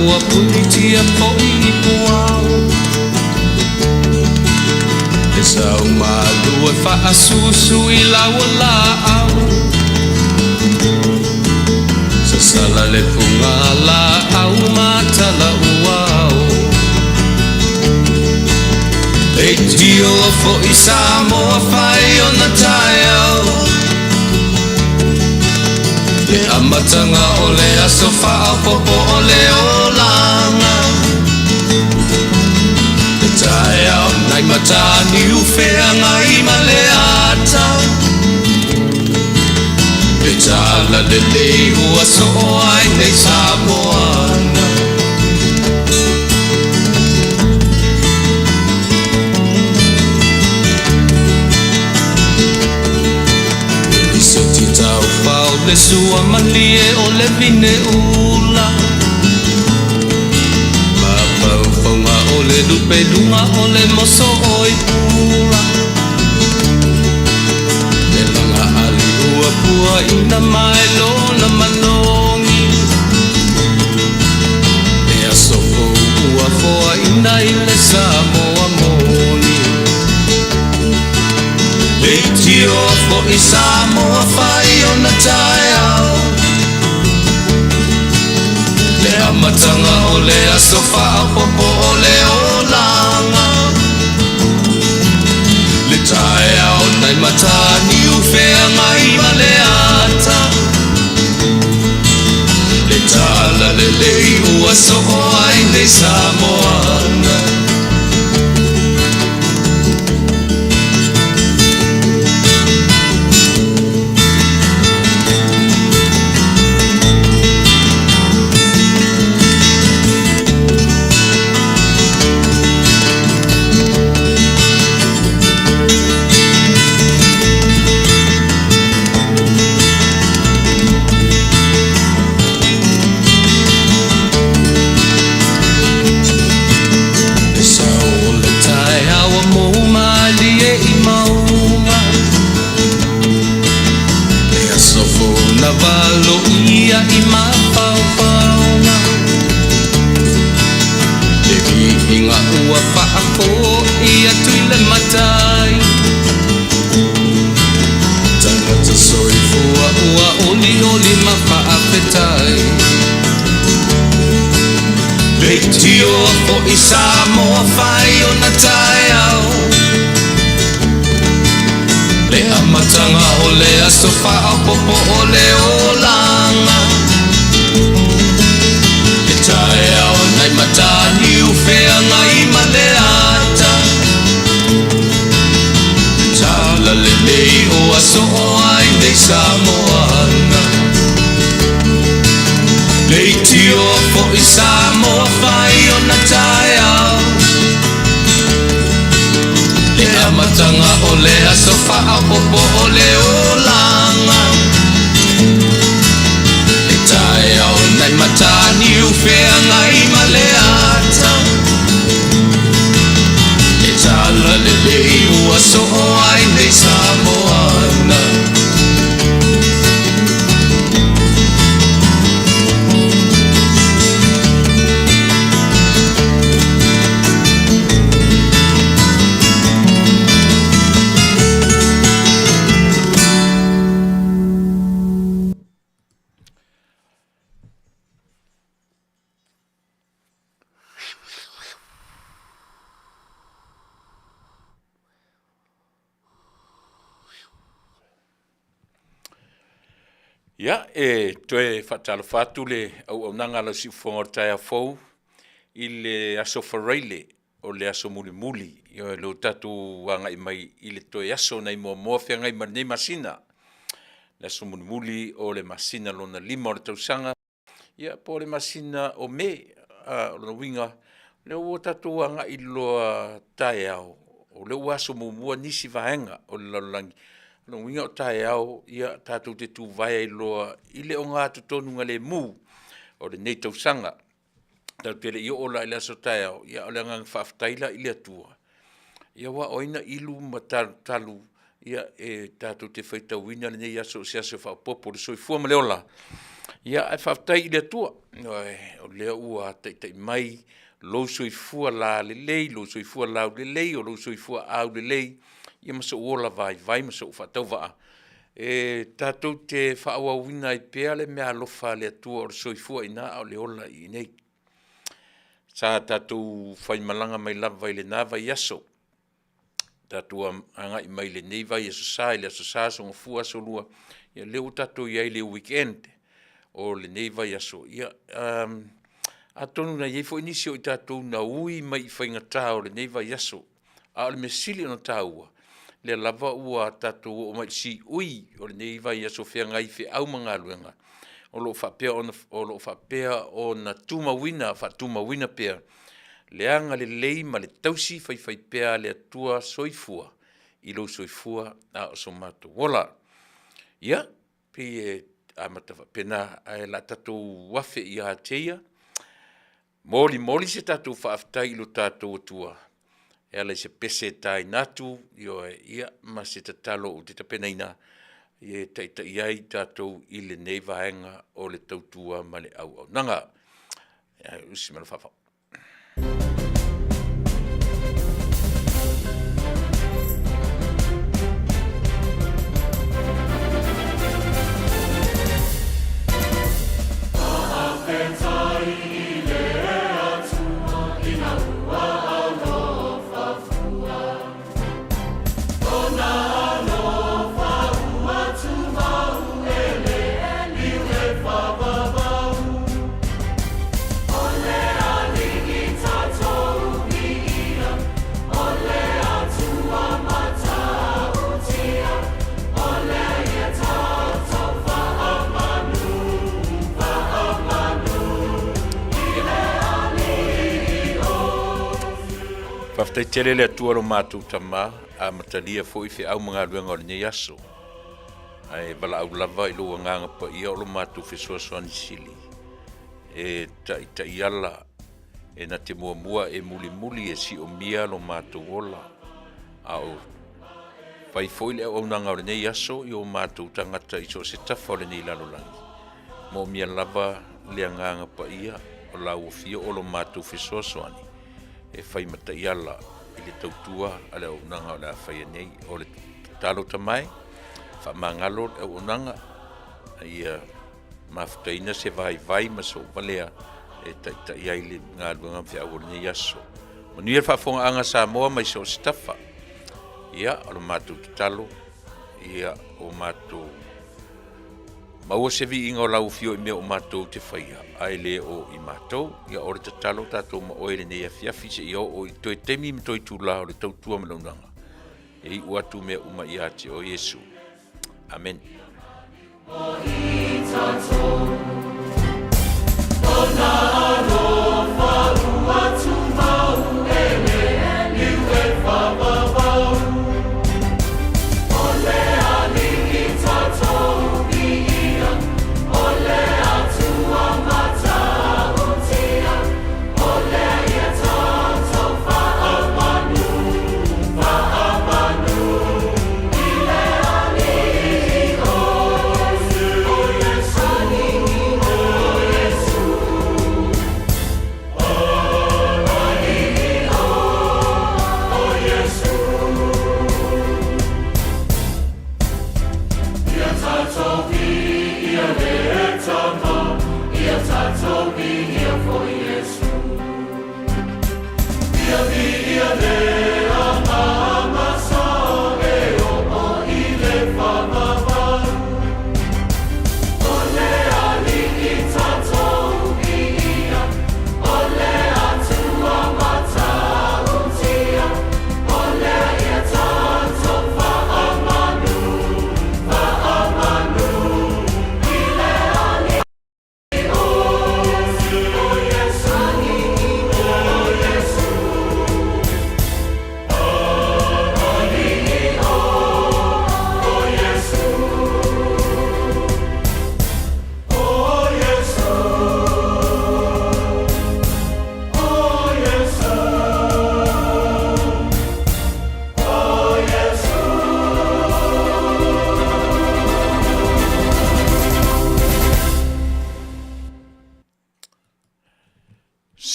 ua punitia foʻi i puao. Le sau malu e faasusu i lau laau. Sasala le fuga laau ma tala uao. Leitio foʻi Samoa fai ona taeao. Le amataga o le aso faaopoopo o le olaga. Le taeao nai Mataniu feagai ma le ata. Le tala lelei ua soo ai nei Samoana. Le lisoti taufao le sua malie o le vine ula. Mafaufauga o le lupe luga o le moso o i pula. Le laga ali ua puaina mai lona manogi. Le aso fou ua foaina i le Samoa moni. Leitio foʻi Samoa fai ona taeao. Le amataga o le aso faaopoopo o le olaga. Le taeao nai Mataniu feagai ma le ata. Le tala lelei ua soo ai nei Samoana. Le sao o le taeao ua mou malie i mauga. Le aso fou na valoia i mafaufauga. Le viiga ua faafoi atu i le matai. Tagata soifua ua olioli ma faafetai. Leitio foʻi Samoa fai ona taeao. Le amataga o le aso faaopoopo o le olaga. Le taeao nai Mataniu feagai ma le ata. Le tala lelei ua soo ai nei Samoana. Leitio foʻi Samoa fai ona taeao. Le amataga o le aso faaopoopo o le olaga. Le taeao nai Mataniu feagai ma le ata. Le tala lelei ua soo ai nei Samoana. Ia, e toe faatalofa atu le auaunaga a lau siufofoga o le taeao fou i le aso Faraile o le aso mulimuli, ioe, lea ua tatou agai mai i le toe aso nai Moamoa feagai ma lenei masina, le aso mulimuli o le masina lona lima o le tausaga, ia po o le masina o Me. A, o lona uiga, o lea ua tatou agai loa taeao, o lea ua aso muamua nisi vaega o le lalolagi. O lona uiga o taeao, ia tatou te tuvae ai loa i le ogatotonugalemu o lenei tausaga. Tatou te le i oo la i le aso taeao, ia o le agaga faafetai la i le Atua, ia aua o ai na ilu ma talutalu ia e tatou te faitauina lenei aso o se aso faaopoopo o le soifua ma le ola. Ia, ae faafetai i le Atua, o lea ua taitai mai lou soifua lalelei, lou soifua laulelei, o lou soifua aulelei, ia ma sou ola vaivai ma sou faatauvaa, e tatou te faaauauina ai pea le meaalofa a le Atua o le soifua i ina a o le ola i inei. Sa tatou faimalaga mai lava i lena vaiaso, tatou agai mai lenei vaiaso Sa i le Aso Sa, Aso Gafua, Aso Lua, ia lea ua tatou i ai i le weekend o lenei vaiaso. Ia, atonu na i ai foi nisi o i tatou na ui mai i faigata o lenei vaiaso, a o le mea sili ona taua, lea lava ua tatou oo mai i le siui o lenei vaiaso feagai i feau ma galuega, o lo o faapea ona tumauina, faatumauina pea le agalelei ma le tausi faifaipea a le Atua soifua i lou soifua a o so matou ola. Ia, pei e amata faapena, ae o le a tatou afe ia te ia, molimoli se tatou faafetai i lo tatou Atua e ala i se pese e taina atu, ioe, ia ma se tatalo ou te tapenaina e taitai ai tatou i lenei vaega o le tautua ma le auaunaga. Ae usi mai le faafofoga. Faafetai i le Atua ina ua alofa fua, Lona alofa ua tumau e le liu e faavavau. O le Alii tatou viia, O le Atua matautia, O lea ia tatou faamanu, faamanu i le Alii o Faafetai tele le Atua lo matou Tama, amatalia foi feau ma galuega o lenei aso. Ae valaau lava i lou Agaga Paia o lo matou fesoasoani sili e taitaiala e na te muamua e mulimuli e siomia lo matou ola, a o fai foi le auaunaga o lenei aso i o matou tagata i so o se tafa o lenei lalolagi. E moomia lava le Agaga Paia o la ua fia o lo matou fesoasoani e fai ma taiala i le tautua a le auaunaga o le a faia nei. O le tatalo tamae, faamagalo le auaunaga, a ia mafutaina se vaivai ma sou valea e taitai ai le galuega ma feau o lenei aso. Manuia le faafofogaaga a Samoa mai so o se tafa. Ia, o le matou tatalo, ia o matou maua se viiga o lau afio i mea uma matou te faia, ae le o i matou. Ia o le tatalo tatou ma oe i lenei afiafi seia oo i toe taimi ma toe itula o le tautua ma le auaunaga, e iu atu mea uma ia te oe Iesu. Amene. O i tatou, Lona alofa ua tumau e le liu e faavavau. O le Alii tatou viia, O le Atua matautia, O lea ia tatou faamanu, faamanu i le Alii o Iesu.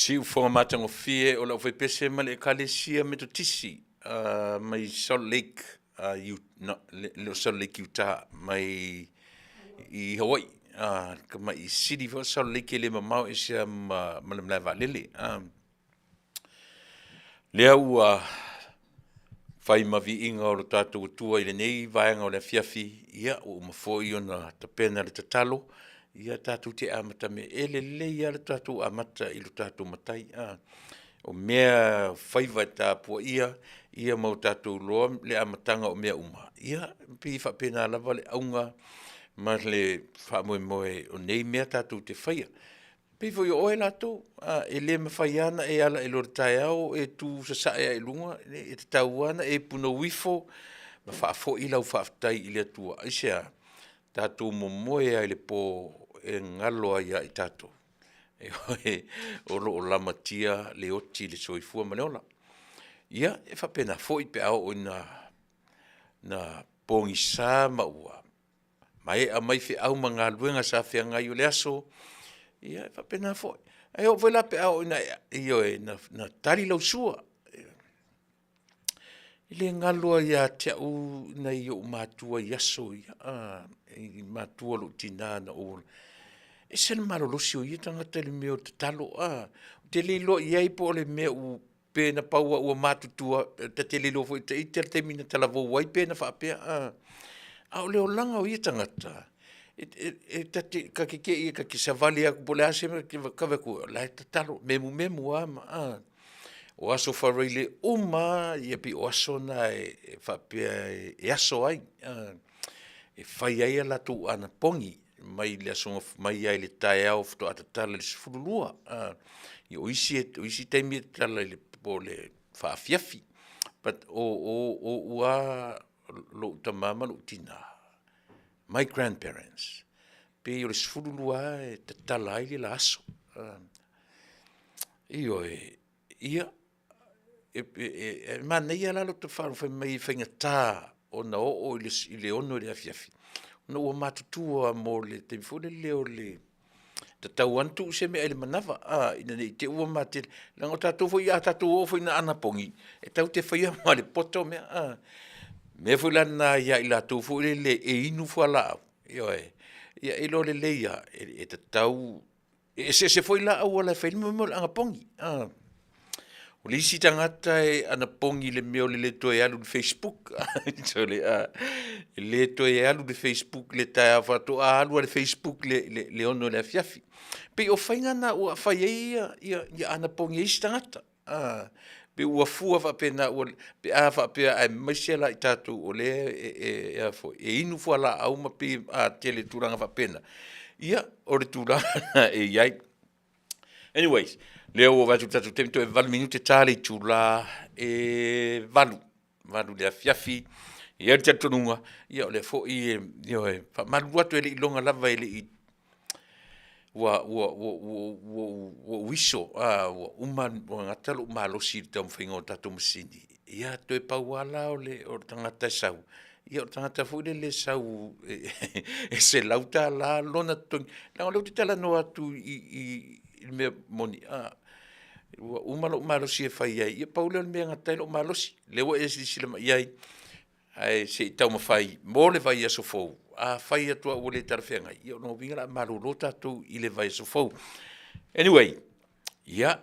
Siufofoga matagofie o le aufaipese ma le Ekalesia Metotisi mai Salt Lake, no, le o Salt Lake Utah, mai i Hawaii, tamai city foi o Salt Lake e le mamao ese lava ma le malae vaalele. Lea ua fai ma viiga o lo tatou Atua i lenei vaega o le afiafi, ia ua uma foi ona tapena le tatalo, ia tatou te amatamea. E lelei lava le tatou amata i lo tatou Matai. O mea o faiva e tapuaia ia ma o tatou iloa le amataga o mea uma, ia e pei e faapena lava le auga ma le faamoemoe o nei mea tatou te faia. E pei foi o oe latou, e le mafai lava ona e ala i loa i le taeao o e tu sasae lava i luga, e tatau lava ona e punou ifo ma faafoi lau faafetai i le Atua. Aisea? Tatou momoe lava i le po e galo ai ia i tatou, ioe, o lo o lamatia le oti, le soifua ma le ola. Ia, e faapena foi pe a oo ina pogisa ma ua maea mai feau ma galuega sa feagai o le aso, ia e faapena foi. E oo foi la pe a oo ina e, ioe, ina tali lau sua, e le galo lava ia te au nai ou matua i aso ia a, i matua o lou tina ina ua ou ola, e ese le malolosi o ia tagata i le mea o le tatalo. Ou te le iloa i ai po o le mea pe na pau lava ua matutua, ta te le iloa foi e ita le taimi na talavou ai pe na faapea a, a o le olaga o ia tagata, ta te te i ta te savali atu po o le a se mea, ta te vaai atu o la e tatalo, memumemu lava ma. O aso faraile uma lava e pei o aso na e faapea e aso ai, e fai ai a latou anapogi mai lava i le taeao faatoa tatala i le 12, a. O isi taimi e tatala po o le faafiafi. But o ou lava, o lou tama ma lou tina, my grandparents, pei o le 12 lava e tatala ai le la aso. Ioe, ia, e manaia la lota faalogo fai mai e faigata ona oo i le 6:00 i le afiafi, ona ua matutua mo le taimi foi lele o le tatau lava ona tuu se mea e ai i le manava ina ne i te i ua matele, leaga o tatou foi a tatou oo foi ina anapogi, e tatou te faia ma le poto mea a. O le mea foi la lena ia i latou foi lele e inu fualaau, ioe, ia e iloa lelei lava, e tatau, e eseese foi la auala e fai ai le mea o le anapogi. O le isi tagata e anapogi i le mea o le le toe alu i le facebook, e le toe alu i le facebook i le taeao faatoa alu lava i le facebook i le 6:00 i le afiafi. E pei o faiga na ua fai ai anapogi a isi tagata, pei ua fua faapena pe a faapea aemaise la i tatou o lea e inu fualaau ma pei a tele i tulaga faapena, ia o le tulaga lena e i ai. Anyways, o lea ua ou vaai atu i le tatou taimi toe 8 minute ta le itula e 8 i le afiafi. E i ai le talitonuga, ia o lea foi e, ioe, e faamalulu atu e le i iloga lava e le i, ua ou iso, ua uma ua gata lou malosi i le taumafaiga o tatou masini, ia toe pau lava la o le tagata e sau, ia o le tagata foi lele e sau e $100 lona totogi. Leaga o lea ou te talanoa atu i le mea moni, ua uma lou malosi e fai ai, ia pau lea o le mea e gata ai lou malosi. O lea ua e silasila mai i ai, ae se i taumafai mo le vaiaso fou, afai atu lava ua le talafeagai, ia o lona uiga o le a malolo tatou i le vaiaso fou. Anyway, ia,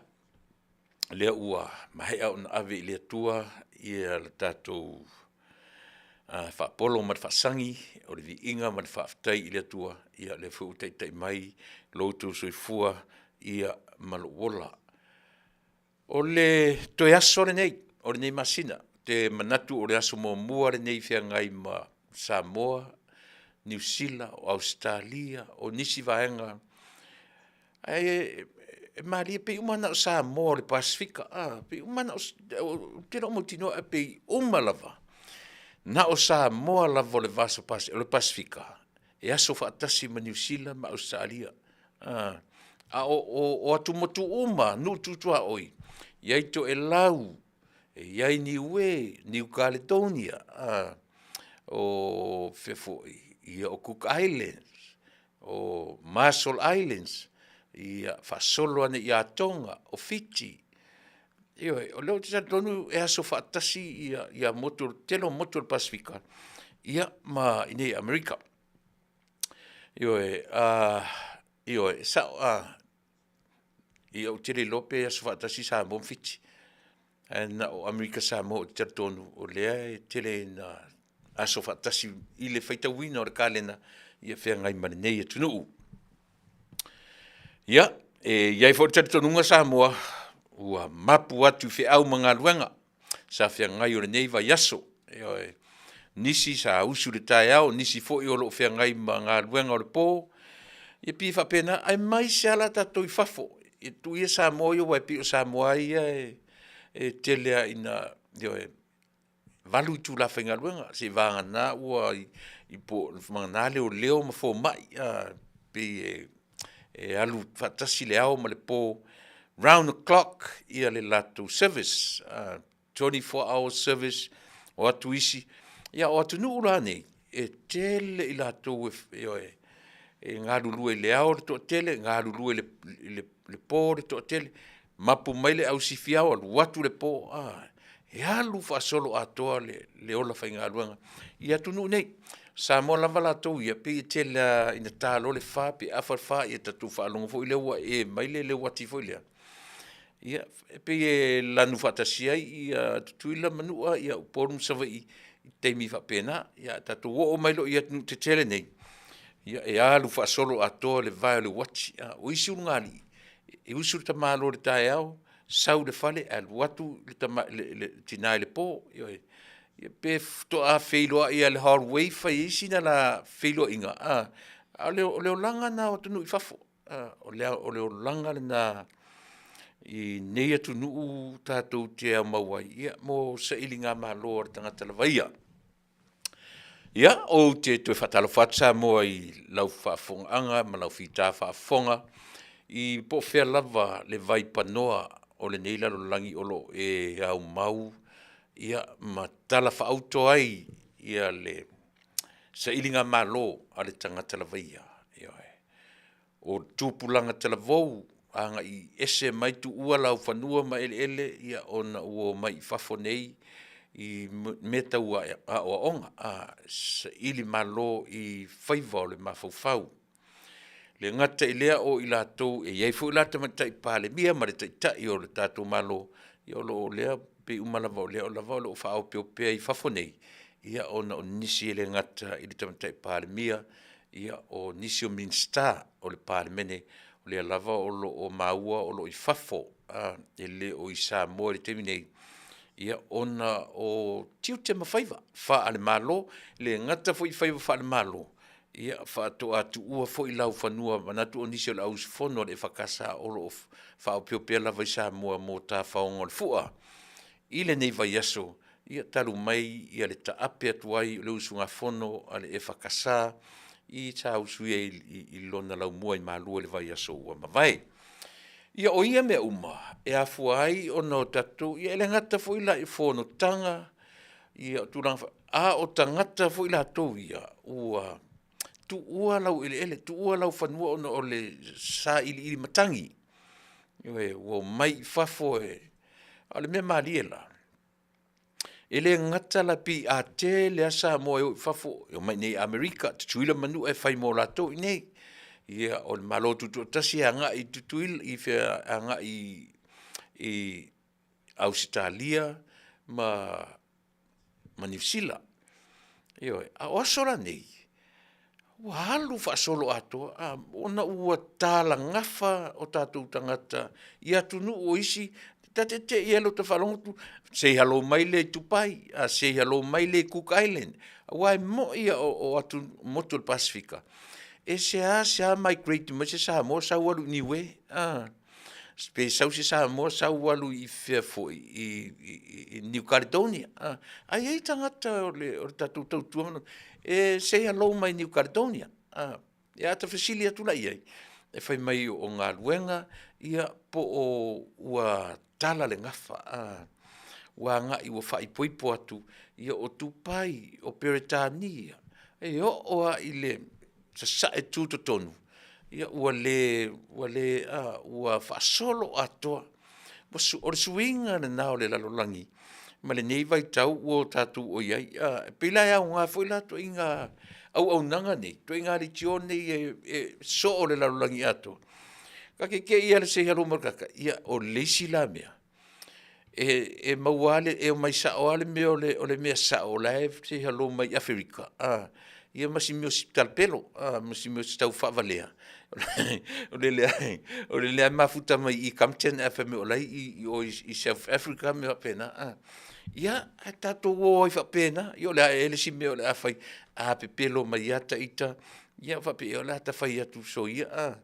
o lea ua maea ona ave i le Atua le tatou faapolo ma le faasagi, o le viiga ma le faafetai i le Atua, o lea foi ua taitai mai lo outou soifua ma lou ola. O le toe aso lenei o lenei masina, ou te manatu o le aso muamua lenei feagai ma Samoa, Niu Sila, o Ausetalia, o nisi vaega, ae malie pei uma lava na o Samoa o le Pasefika, ou te le o mautinoa ae pei uma lava, na o Samoa lava o le Pasefika e aso faatasi ma Niu Sila ma Ausetalia. A o atumotu uma lava, nuu tu tuaoi, e i ai Toelau, e i ai Niue, New Caledonia, o fea foi, o Cook Islands, o Marshall Islands. Ia faasolo ane ia Tonga, o Fiti, ioe, o lea ou te talitonu e aso faatasi ia, ia motu, tele o motu o le Pasefika, ia ma i inei i Amerika. Ioe, ioe, e sao, ia ou te le iloa pe aso faatasi Samoa ma Fiti, ae na o Amerika Samoa ou te talitonu o lea e tele ina aso faatasi i le faitauina o le kalena ia feagai ma lenei atunuu. Ia, e i ai foi le talitonuga Samoa, ua mapu atu i feau ma galuega sa feagai o lenei vaiaso. Ioe. Nisi sa usu i le taeao, nisi foi o lo o feagai ma galuega o le po, ia pei e faapena, aemaise lava la tatou i fafo. Ia tuu ia Samoa ia aua e pei o Samoa lava ia e tele lava ina, ioe, 8 itula faigaluega, seivagana ua vagana leoleo ma fomai, pei e alu faatasi le ao ma le po, round the clock le latou service, 24 hour service, o atu isi, a o atunuu la nei, e tele i latou ioe, e galulue i le ao le toatele, galulue i le po le toatele, mapu mai le au sifi ao alu atu le po, a, e alu faasoloatoa le ola faigaluega i atunuu nei. O Samoa lava latou ia, pei e tele lava ina ta loa le 4 pe afa le 4, ia tatou faalogo foi lea ua e mai le uati foi lea, ia e pei e lanu faatasi ai Tutuila ma Manua, Upolu ma Savaii i taimi faapena. Ae tatou oo mai loa i atunuu tetele nei, ia e alu faasoloatoa le vae o le uati. O isi ulugalii, e usu le tamaloa i le taeao, sau i le fale ae alu atu le tina i le po, ioe. Ia pe faatoa feiloai lava i le hallway fai ai sina la feiloaiga, a o le olaga lena o atunuu i fafo. O le olaga lena i nei atunuu tatou te aumau ai mo sailigamalo a le tagata lava ia. Ia, ou te toe faatalofa atu Samoa i lau faafofogaaga ma lau fita faafofoga i po o fea lava le vaipanoa o lenei lalolagi o lo o e aumau ma talafaauto ai le sailigamalo a le tagata lava ia. Ioe. O tupulaga talavou agai ese mai tuua laufanua ma eleele ona ua omai i fafo nei i mea tau aoaoga, sailimalo i faiva o le mafaufau. E le gata i lea o i latou e i ai foi la le Tamaitai Palemia ma le Taitai o le tatou Malo, ia o lo o lea pei uma lava o lea lava o lo o faaopeopea i fafo nei, ona o nisi e le gata i le Tamaitai Palemia, o nisi o Minisita o le Palemene, o lea lava o lo o maua o lo o i fafo, e le o i Samoa i le taimi nei, ona o tiute ma faiva faale-Malo. E le gata foi i faiva faale-Malo, faatoa tuua foi laufanua, manatu o nisi o le auusufono a le EFKS o lo o faaopeopea lava i Samoa mo tafaoga o le fua. I lenei vaiaso, ia talu mai le taape atu ai o le usugafono a le EFKS i sa usuia i lona laumua i Malua i le vaiaso ua mavae. Ia o ia mea uma e afua ai ona o tatou, ia e le gata foi la i fonotaga a o tagata foi latou ia ua tuua laueleele, tuua laufanua ona o le sailiili matagi, ioe, ua omai i fafo e… A o le mea malie la, e le gata la pei a tele lava Samoa e o i fafo, e omai i inei i Amerika, Tutuila ma Manua e fai mo latou i inei. Ia o le Malo Tutoatasi e agai i Tutuila i fea e agai i Ausetalia ma Niu Sila. Ioe, a o aso la nei, ua alu faasoloatoa ona ua talagafa o tatou tagata i atunuu o isi, ta te te i lava i lota faalogo atu, say hello mai le i Dubai, say hello mai le i Cook Island, aua e moi lava o motu o le Pasefika, e seasea migrate mai se Samoa sau alu i Niue, pe sau se Samoa sau alu i fea foi i New Caledonia, ae i ai tagata o le tatou tautua e say hello mai New Caledonia. Ia ata fesili atu la i ai, e fai mai o galuega po o ua tala le gafa, ua agai ua faaipoipo atu, ia o Dupai, o Peretania, e oo lava i le sasae tutotonu. Ia ua le, ua le, a, ua faasolo atoa. O le suiga lena o le lalolagi ma lenei vaitau ua tatou o i ai. E pei la e aoga foi la ituaiga auaunaga nei, ituaiga leitio nei e soo le lalolagi atoa, ta te te i lava i le say hello mai o le tagata, ia o le isi la mea, e maua lava e omai sao lava le mea o le mea sao o la e say hello mai Aferika, a, ia ma si mea o si talapelo, ma si mea o si taufaavalea, o lele lava e mafuta mai i Compton ae fai mai o la e i o i South Africa ma mea faapena, a. Ia, ae tatou o ai faapena. Ia o le a ea le isi mea o le a fai? A pepelo mai lava ita, ia faapea o le a ta fai atu soia, a.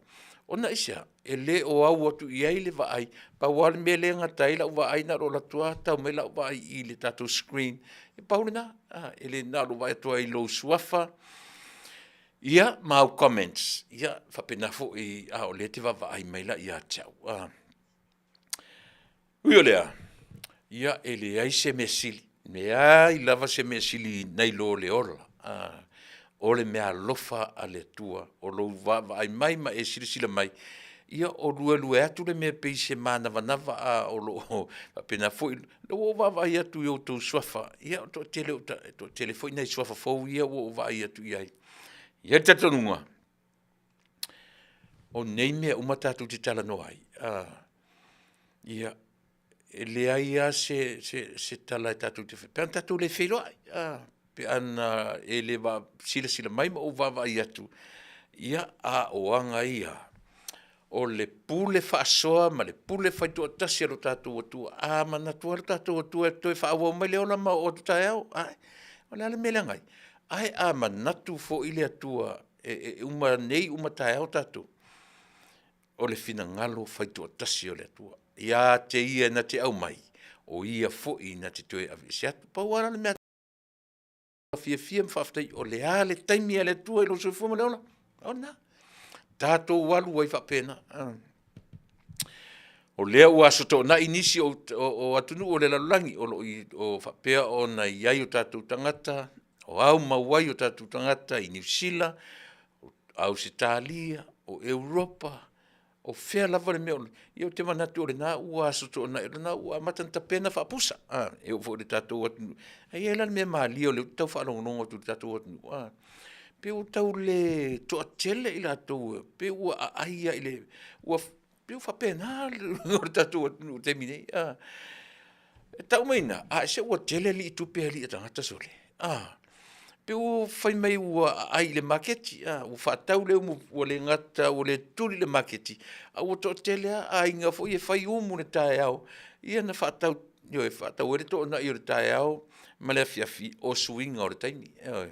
Ona aisea? E le o au atu i ai le vaai, pau lava le mea lea e gata ai lau vaai na o lou alu atu lava tau mai lau vaai i le tatou screen, e pau lena. E le na o lou vaai atu lava i lou suafa, ia ma au comments, ia faapena foi a o lea e te vaavaai mai la ia te au. Ui o lea, ia e leai se mea sili, leai lava se mea sili nai lo le ola. O le meaalofa a le Atua, o lou vaavaai mai ma e silasila mai, ia o luelue atu le mea pei se manavanava a o lo o faapena foi. Ua ou vaavaai atu i outou suafa, ia o le toatele, e toatele foi nai suafa fou ia ua ou vaai atu i ai. E i ai le talitonuga, o nei mea uma tatou te talanoa ai, ia, e leai lava se tala tatou te faia pe ana tatou le feiloai, pe ana e le silasila mai ma ou vaavaai atu, ia, a o aga ia o le pule faasoa ma le pule faitoatasi a lo tatou Atua. A manatu lava lo tatou Atua e toe faaauau mai le ola ma oo atu taeao, a'e, o le a le mea e leaga ai? Ae a manatu foi le Atua e uma nei uma taeao tatou, o le finagalo faitoatasi o le Atua, ia te Ia na te aumai, o Ia foi na te toe aveese atu. Pau lava la le mea fiafia ma faafetai, o le a le taimi a le Atua i lou soifua ma le ola, o lena. Tatou alu ai faapena. O lea ua Aso Toonai nisi o atunuu o le lalolagi o lo o faapea ona i ai o tatou tagata, o aumau ai o tatou tagata i Niu Sila, Ausetalia, o Europa, o fea lava le mea o i ai, ia ou te manatu o lena ua Aso Toonai, o lena ua amata ona tapena faapusa, e oo foi i le tatou atunuu. Ae i ai la le mea malie o lea ou te tau faalogologo atu i le tatou atunuu, a, pei ua tau le toatele i latou, pei ua aai lava i le, pei ua faapena le tatou atunuu i le taimi nei, a. E tau mai i ina, ae se ua tele alii tupe alii a tagata sole, a. Pei ua fai mai ua aai i le maketi, a, ua faatau le umu, ua le gata ua le tuli i le maketi, a ua toatele lava aiga foi ia e fai umu i le taeao, ia na faatau, ioe, faatau ai le toonai o le taeao ma le afiafi, o suiga o le taimi, ioe.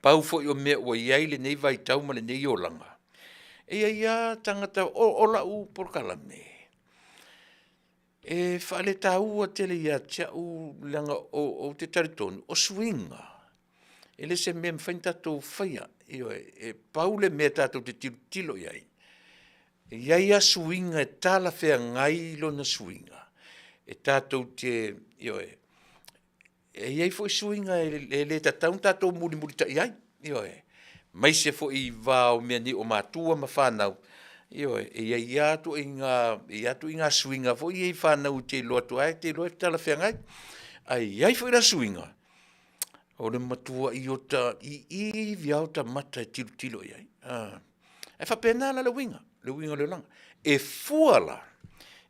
Pau foi o mea ua i ai lenei vaitau ma lenei olaga, e i ai lava tagata, o lau polokalame, e faaletaua tele ia te au leaga ou te talitonu, o suiga, e le o se mea e mafai ona tatou faia. Ioe, e pau le mea tatou te tilotilo i ai, e i ai lava suiga e talafeagai lona suiga, e tatou te, ioe, e i ai foi suiga e le tatau ona tatou mulimulitai ai, ioe, aemaise foi i va o mea nei o matua ma fanau, ioe, e i ai lava ituaiga suiga foi ia i fanau e te iloa atu lava e te iloa e talafeagai. Ae i ai foi la suiga, o le matuai ota iivi lava o ota mata e tilotilo i ai. Ae faapena la le uiga, le uiga o le olaga. E fua la,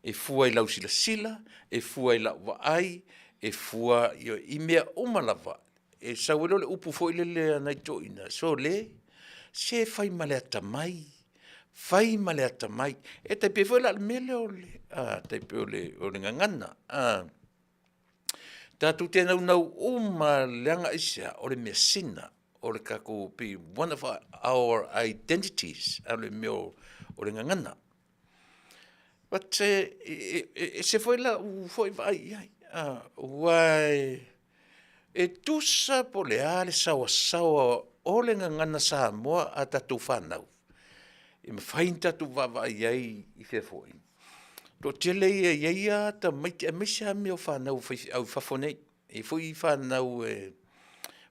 e fua i lau silasila, e fua i lau vaai, e fua i mea uma lava, e sau ai lea o le upu foi lele a nai toeaiina, sole, se fai ma le atamai, fai ma le atamai. E tai pei foi la o le mea lea o le, tai pei o le gagana, tatou te naunau uma lava leaga aisea? O le measina o le tatou pei one of our identities o le mea o le gagana. But e ese foi lau foi vaai i ai, aua e tusa po o le a le saoasaoa o le gagana Samoa a tatou fanau, e mafai ona tatou vaavaai i ai i fea foi, toatele ia e i ai lava tamaiti aemaise lava mea o fanau a faifeau i fafo nei. E i ai foi fanau e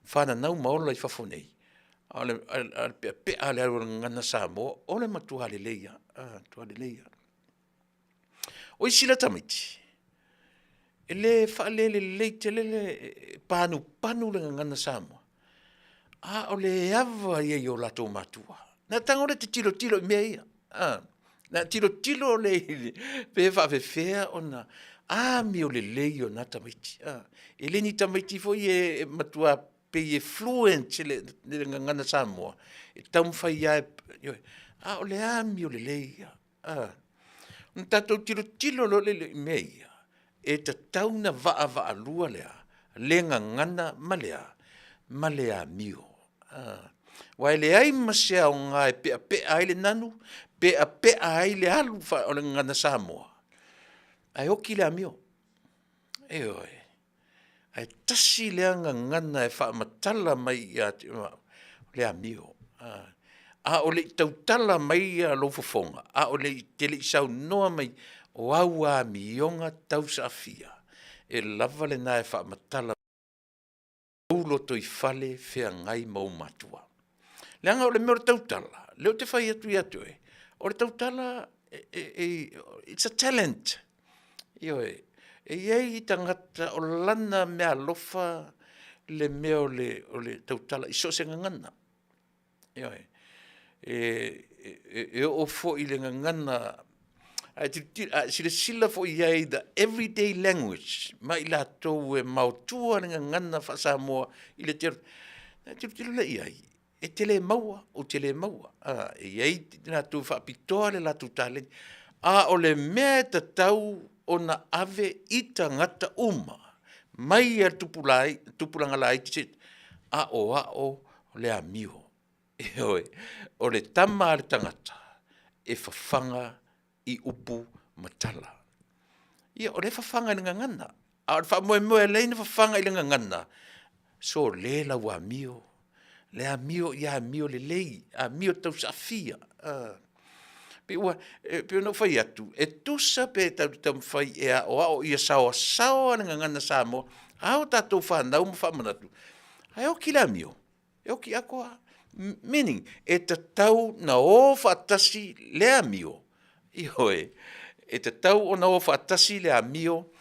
fananau ma ola i fafo nei. A o le peapea lava o le alu o le Gagana Samoa, o le matua lelei lava, matua lelei lava. O isi la tamaiti, e le faalelelei tele le panupanu le Gagana Samoa, a o le ava ia i o latou matua. Na tago lea e te tilotilo i mea ia, na tilotilo lea pe faapefea ona amiolelei o na tamaiti. E le ni tamaiti foi ia e matua pei e fluent i le Gagana Samoa e taumafai lava, ioe, a o le amiolelei ia. Ona tatou tilotilo loa lea i mea ia, e tatau ona vaavaalua le a? Le gagana ma le a? Ma le amio. Aua e leai ma se aoga e peapea ai le nanu, peapea ai le alu o le Gagana Samoa, ae oti le amio. Ioe, ae tasi lea gagana e faamatala mai ia te au, o le amio. A o le i tautala mai lou fofoga, a o le i saunoa mai o au amioga tausaafia, e lava lena e faamatala lou lotoifale feagai ma ou matua. Leaga o le mea o le tautala, lea ou te fai atu ia te oe, o le tautala it's a talent. Ioe, e i ai tagata o lana meaalofa le mea o le tautala i so o se gagana. Ioe. E oo foi i le gagana, a e silasila foi i ai i the everyday language ma i latou e maotua le gagana faa-Samoa i le tele, ona e tilotilo lea i ai, e te le maua, ou te le maua. E i ai i latou e faapitoa le latou taleni, a o le mea e tatau ona ave i tagata uma, mai lava i tupulaga laiti seia aoao le amio. Ioe, o le tama a le tagata, e fafaga i upu ma tala. Ia o lea e fafaga i le gagana, a o le faamoemoe e ala ai ona fafaga i le gagana, sole lau amio, le amio ia amio lelei, amio tausaafia. E pei ona ou fai atu, e tusa pe tatou te taumafai e aoao ia saoasaoa le gagana Samoa a o tatou fanau ma faamanatu, ae oti le amio, e oti atoa lava. Meaning, e tatau ona o faatasi le amio, ioe, e tatau ona o faatasi le amio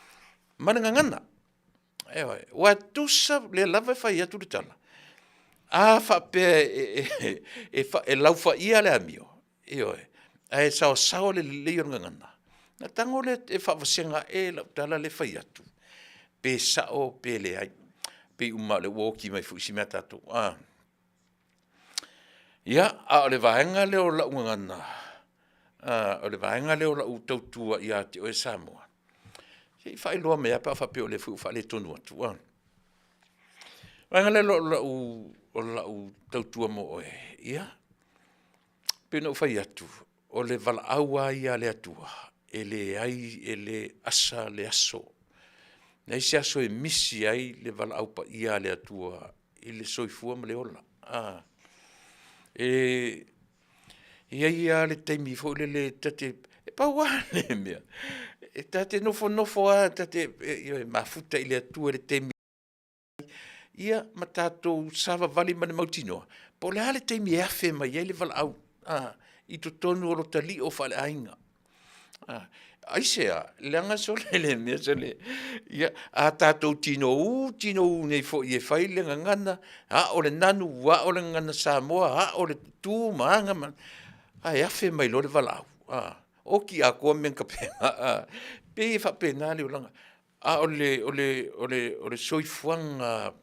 ma le gagana. Ioe. Aua e tusa, o lea lava e fai atu le tala, a faapea e laufaia le amio, ioe, ae saoasaoa le lelei o le gagana, ona tago lea e faavasega ese lau tala lea e fai atu, pe sao pe leai. Pei uma lava o lea ua oti mai foi isi mea a tatou. Ia, a o le vaega lea o lau gagana, o le vaega lea o lau tautua ia te oe Samoa, se i faailoa mai lava pe a faapea o lea foi ua faaletonu atu a. O le vaega lea o lau tautua mo oe, ia, pei ona ou fai atu, o le valaau lava ia a le Atua, e leai e le asa le aso, e leai se aso e misi ai le valaau paia a le Atua i le soifua ma le ola. E i ai lava le taimi foi lele ta te, e pau lava le mea, e ta te nofonofo lava ta te mafuta i le Atua i le taimi ia ma tatou savavali ma le mautinoa po o le a le taimi e afe mai ai le valaau i totonu o lota lio faaleaiga. Aisea? Leaga sole le mea sole, ia a tatou tinou tinou nei foi e fai le gagana, ao le nanu, ao le gagana Samoa, ao le tu ma aga, ae afe mai loa le valaau, a, oti atoa mea na tapena. E pei e faapena le olaga, a o le soifuaga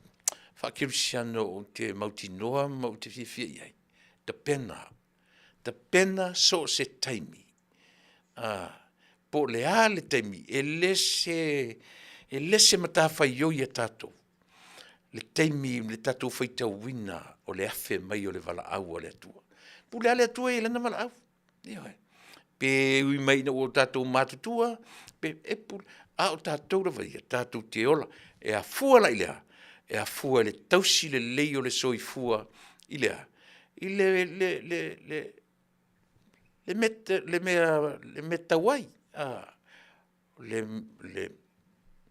faakerisiano ou te mautinoa ma ou te fiafia i ai, tapena, tapena so o se taimi, po o le a le taimi, e le se matafaioi a tatou le taimi i le tatou faitauina o le afe mai o le valaau a le Atua. E pule lava le Atua i lana valaau, ioe. Pe ui mai ina ua tatou matutua, e pule, a o tatou lava ia, tatou te ola. E afua la i le a? E afua i le tausi lelei o le soifua i le a? I le mea e tatau ai, le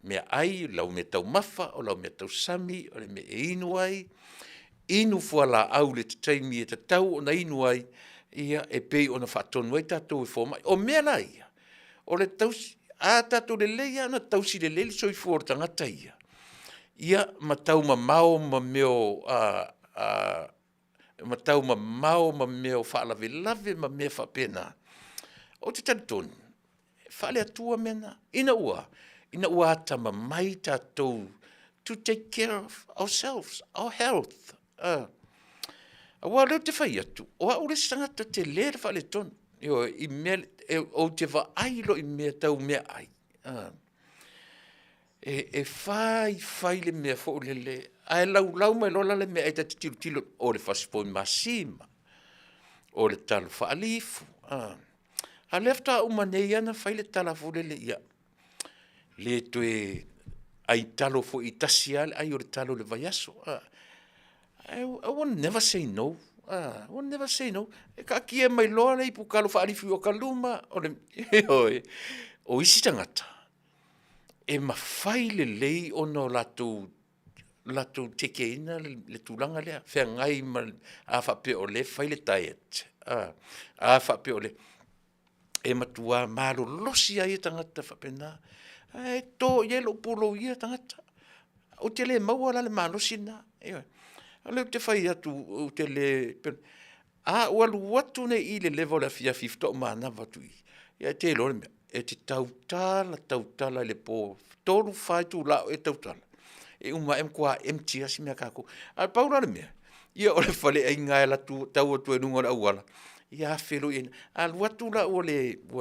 meaai, lau meataumafa, o lau meatausami, o le mea e inu ai. Inu fualaau i le taimi e tatau ona inu ai, ia e pei ona faatonu ai tatou e fomai. O mea la ia, o le tausi, a tatou lelei lava ona tausi lelei le soifua o le tagata ia, ia ma taumamao ma mea o ma taumamao ma mea o faalavelave ma mea faapena, ou te talitonu, e faale-Atua mea na, ina ua a? Ina ua atamamai tatou to take care of ourselves, our health. Aua o lea ou te fai atu, o au le isi tagata tele le faaletonu. Ioe, i mea, ou te vaai loa i mea tau meaai, e fai fai le mea foi lele, ae laulau mai loa la le meaai ta te tilotilo, o le fasipovi masima, o le talo faalifu, a o lea faatoa uma nei lava ona fai le tala foi lele, ia le toe ai talo foi e tasi lava le ai o le talo i le vaiaso. I will never say no, I will never say no. E taatia mai loa le ipu talo faalifu i Okaluma, ioe, o isi tagata, e mafai lelei ona latou tekeaina le tulaga lea, feagai ma, a faapea o lea e fai le diet, a faapea o le… e matua malolosi lava ia tagata faapena, ae to i ai lou pulou i ia tagata. Ou te le maua la le malosi lena, ioe. O lea ou te fai atu ou te le… a ou alu atu nei i i le leva o le afiafi faatoa ou manava atu i i, ia e te iloa le mea, e te tautala tautala i le po, 3, 4 itula o e tautala, e uma ae e matua empty lava si mea a tatou. Ae pau la le mea, ia o le faleaiga lava e alu atu tau atu ai i luga o le auala, ia afe loa i ai. A alu atu la ua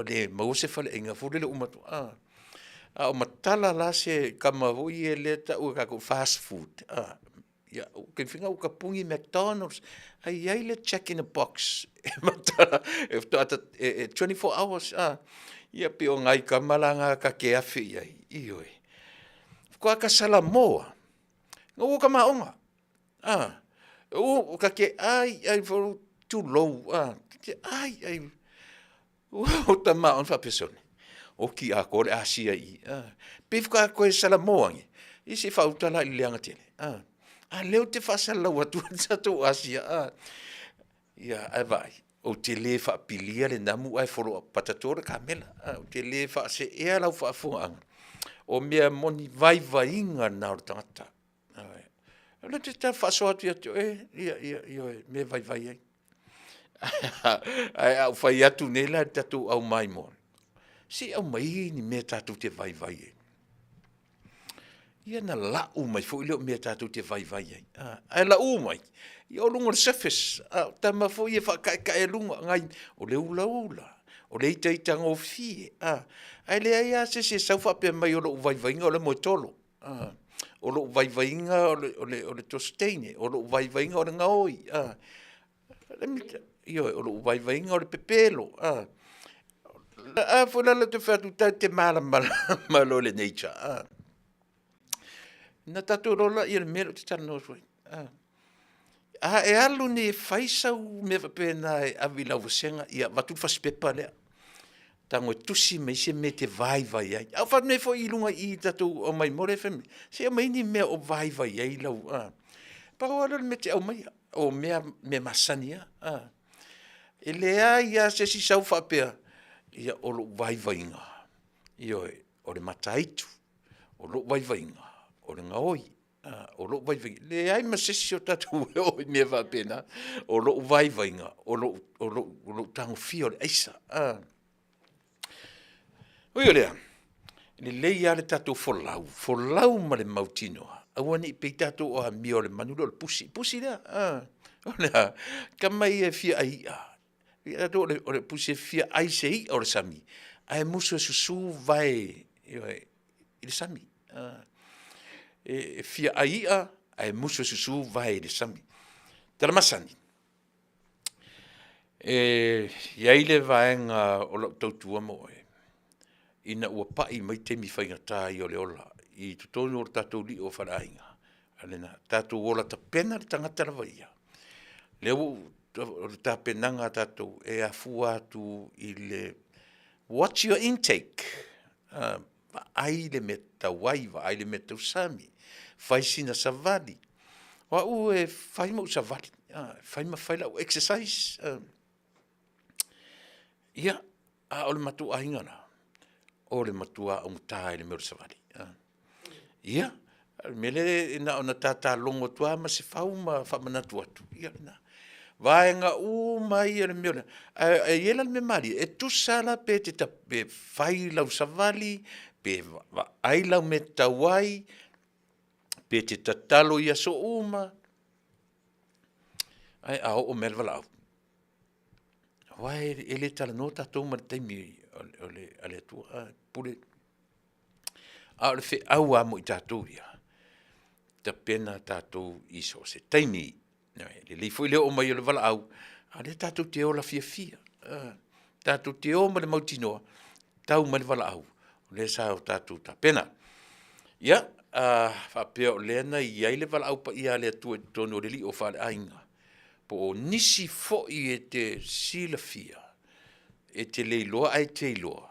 le maua se faleaiga foi lele uma atu, a o matala la se tama foi lea e tau e tatou o le fast food, ia ua tapuni McDonalds, ae i ai le Jack in the Box e matala e 24 hours a. Ia pei o nai tama la na ta te afe i ai, ioe, faatoa ta salamo lava, na ua ta maoga, ta te ai ai tulou, ta te ai ai, ua ta maona faapea, sole, oti atoa le Asia i i, a. Pei faatoa toe salamo ane, ia se i faauta la i le leaga tele, a o lea ou te faasalalau atu ai le tatou Asia, a. Ia, ae vaai, ou te le faapilia le namu ae patatoa le kamela, ou te le faaseea lau faafofogaaga, o mea moni vaivaiga na o le tagata. O lea ou te tau faasoa atu ia te oe, ia, ioe, mea e vaivai ai. Ae a ou fai atu nei la i le tatou au maimoa, se i aumai ni mea tatou te vaivai ai. Ia ona lau mai foi lea o mea tatou te vaivai ai, ae lau mai, ia o luga o le surface, a o tama foi ia e faataetaealuga, o le ulaula, o le itaitagofie, a. Ae leai lava se isi e sau faapea mai o lou vaivaiga o le moetolo, o lou vaivaiga o le toso teine, o lou vaivaiga o le gaoi, a. Ioe, o lou vaivaiga o le pepelo, a. A foi la lea ou te fai atu tatou te malamalama loa i le nature, a. Ona tatou iloa lea o le mea lea ou te talanoa atu ai, a. A e alu nei e fai sau mea faapena e ave i lau vasega, ia avatu le fasipepa lea, tago e tusi mai se mea e te vaivai ai. A o fai atu nei foi i luga i i i le tatou au maimoa lea e fai mai, se aumai ni mea o vaivai ai lau… Pau lava lea o le mea e te aumaia, o mea masani lava. E leai lava se isi sau faapea, ia o lou vaivaiga, ioe, o le mataituʻ, o lou vaivaiga, o le gaoi, o lou vaivaiga, e leai ma se isi o tatou e oo i mea faapena. O lou vaivaiga, o lou tagofia o le aisa. Ui o lea, e lelei lava le tatou folau, folau ma le mautinoa, aua ne i pei tatou o amio a le manu lea o le pusi, pusi lea, a. O le a? Tama ia e fia ai i'a, o le pusi e fia ai i se i'a o le sami, ae musu e susu vae, ioe, i le sami. E fia ai i'a ae musu e susu vae i le sami. O le tala masani, e i ai le vaega o lau tautua ma oe, ina ua pai mai taimi faigata ia o le ola i totonu o le tatou lio o faleaiga, o lena. Tatou ola tapena le tagata lava ia, lea ua ou, o le tapenaga a tatou e afua atu i le watch your intake, vaai le mea e tau ai, vaai le mea e tausami, fai sina savali. O au e fai ma ou savali, fai ma fai lau exercise. Ia, a o le matou aiga la, o le matua augata i le mea o le savali. Ia, o le mea lea e na ona ta ta logo atu lava ma Sefau ma faamanatu atu, ia lena. Vaega uma ia o le mea ae e i ai la le mea malie, e tusa la pe e te fai lau savali, pe vaai lau mea e tatau ai, pe e te tatalo i aso uma, ae a oo mai lava le valaau, aua e le talanoa tatou ma le taimi a le Atua, pule. A o le feau lava mo i tatou ia, tapena tatou i so o se taimi. Ioe, e lelei foi le oo mai o le valaau, a o lea tatou te ola fiafia, tatou te o ma le mautinoa, tau mai le valaau, o lea sa tatou tapena. Ia, a faapea o lea na i ai le valaau paia a le Atua i totonu o le lio faaleaiga, po o nisi foi e te silafia, e te le iloa ae e te iloa,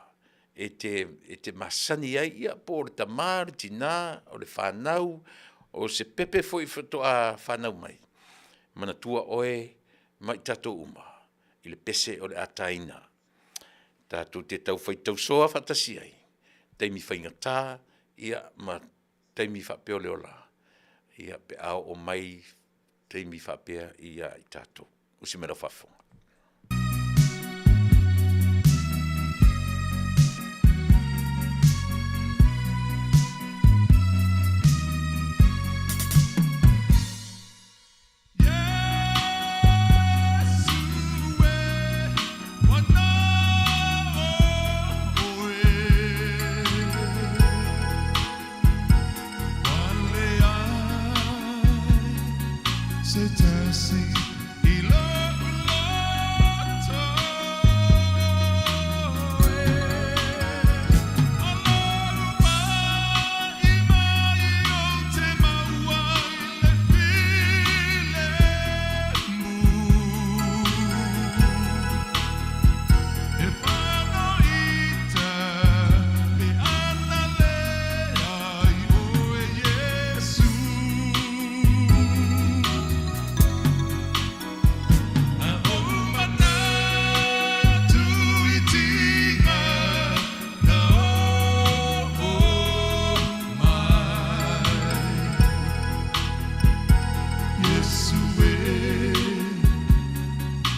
e te masani ai, ia po o le tama, o le tina, o le fanau, o se pepe foi faatoa fanau mai, manatua oe ma i tatou uma i le pese o le a taina. Tatou te tau fai tausoa faatasi ai, taimi faigata ia ma taimi faapea o le ola, ia pe a oo mai taimi faapea ia i tatou. Usi mai lau faafofoga. Se tasi i lou loto e O lou maimai ou te maua i le filemu E fanoita pe ana lea i oe Iesu A ou manatu i tiga na oo mai Iesu e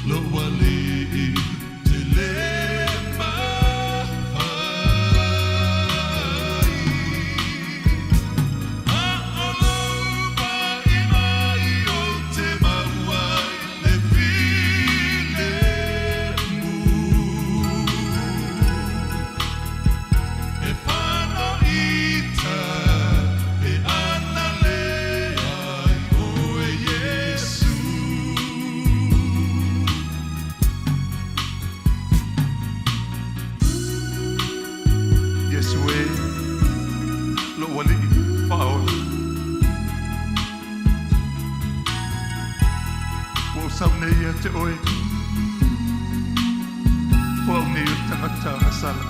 lou alii te le mafai A o lou maimai ou te maua i le filemu E fanoita pe ana lea i oe Iesu. Iesu e, lou Alii faaola. Ua ou sau nei ia te oe, o au nei o le tagata agasala.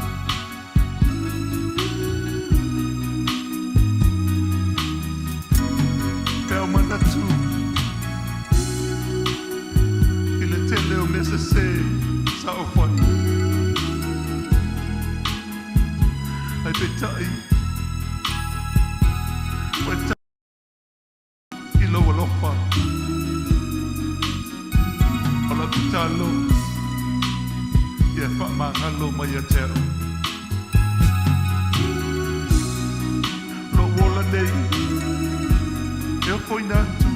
Pe a ou manatu i le tele o mea sese sa ou fai, ae peitai ua e i lou alofa. O lau tatalo, ia faamagalo mai ia te au. Lou ola nei, e ofoina atu,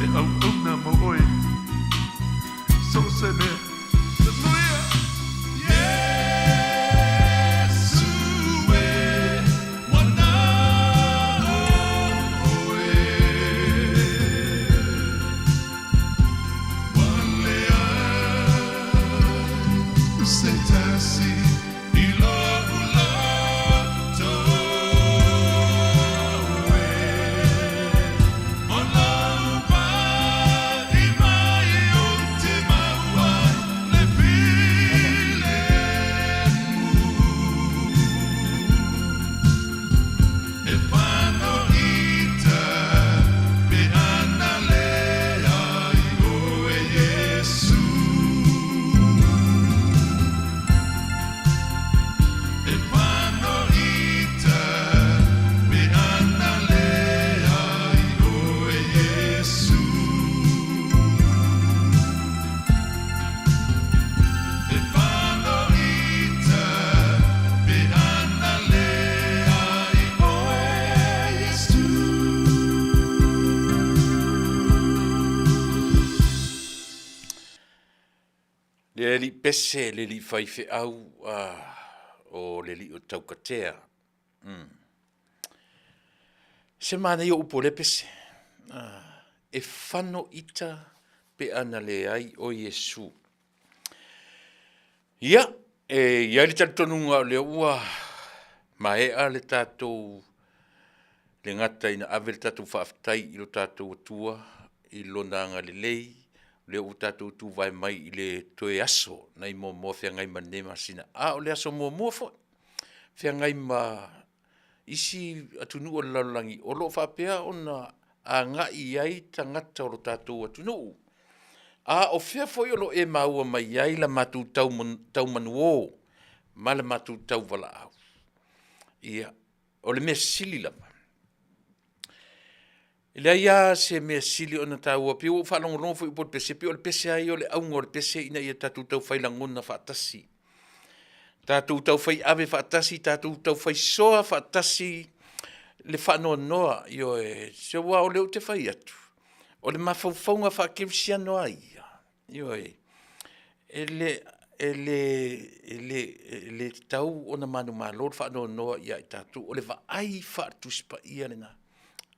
e auauna mo oe, so o se mea. Hallelujah! Iesu e, ua na oe, ua leai se tasi i lou loto e. O lou pai mai ou te mau ai Le alii pese, le alii faifeau, o le alii o Taukatea. Se manaia o upu o lea pese. E fano ita pe a na leai o Iesu. Ia, e i ai le talitonuga o lea ua maea le tatou, le gata ina ave le tatou faafetai i lo tatou Atua i Lona agalelei, lea ua tatou tuvae mai i le toe aso nai Moamoa feagai ma lenei masina, a o le aso muamua foi feagai ma isi atunuu o le lalolagi o lo o faapea ona agai i ai tagata o lo tatou atunuu. A o fea foi o lo o e maua mai ai la matou tau manuō ma le matou tauvalaau? Ia, o le mea sili lava, e leai lava se mea sili ona taua, pei ua ou faalogologo foi i upu o le pese, pei o le pese lava ia o le auga o le pese ina ia tatou taufai lagona faatasi, tatou taufai ave faatasi, tatou taufai soa faatasi le faanoanoa, ioe. Se aua o lea ou te fai atu, o le mafaufauga faakerisiano lava ia, ioe, e le tatau ona manumalo le faanoanoa ia i tatou, o le vaai faale-Tusi Paia lena,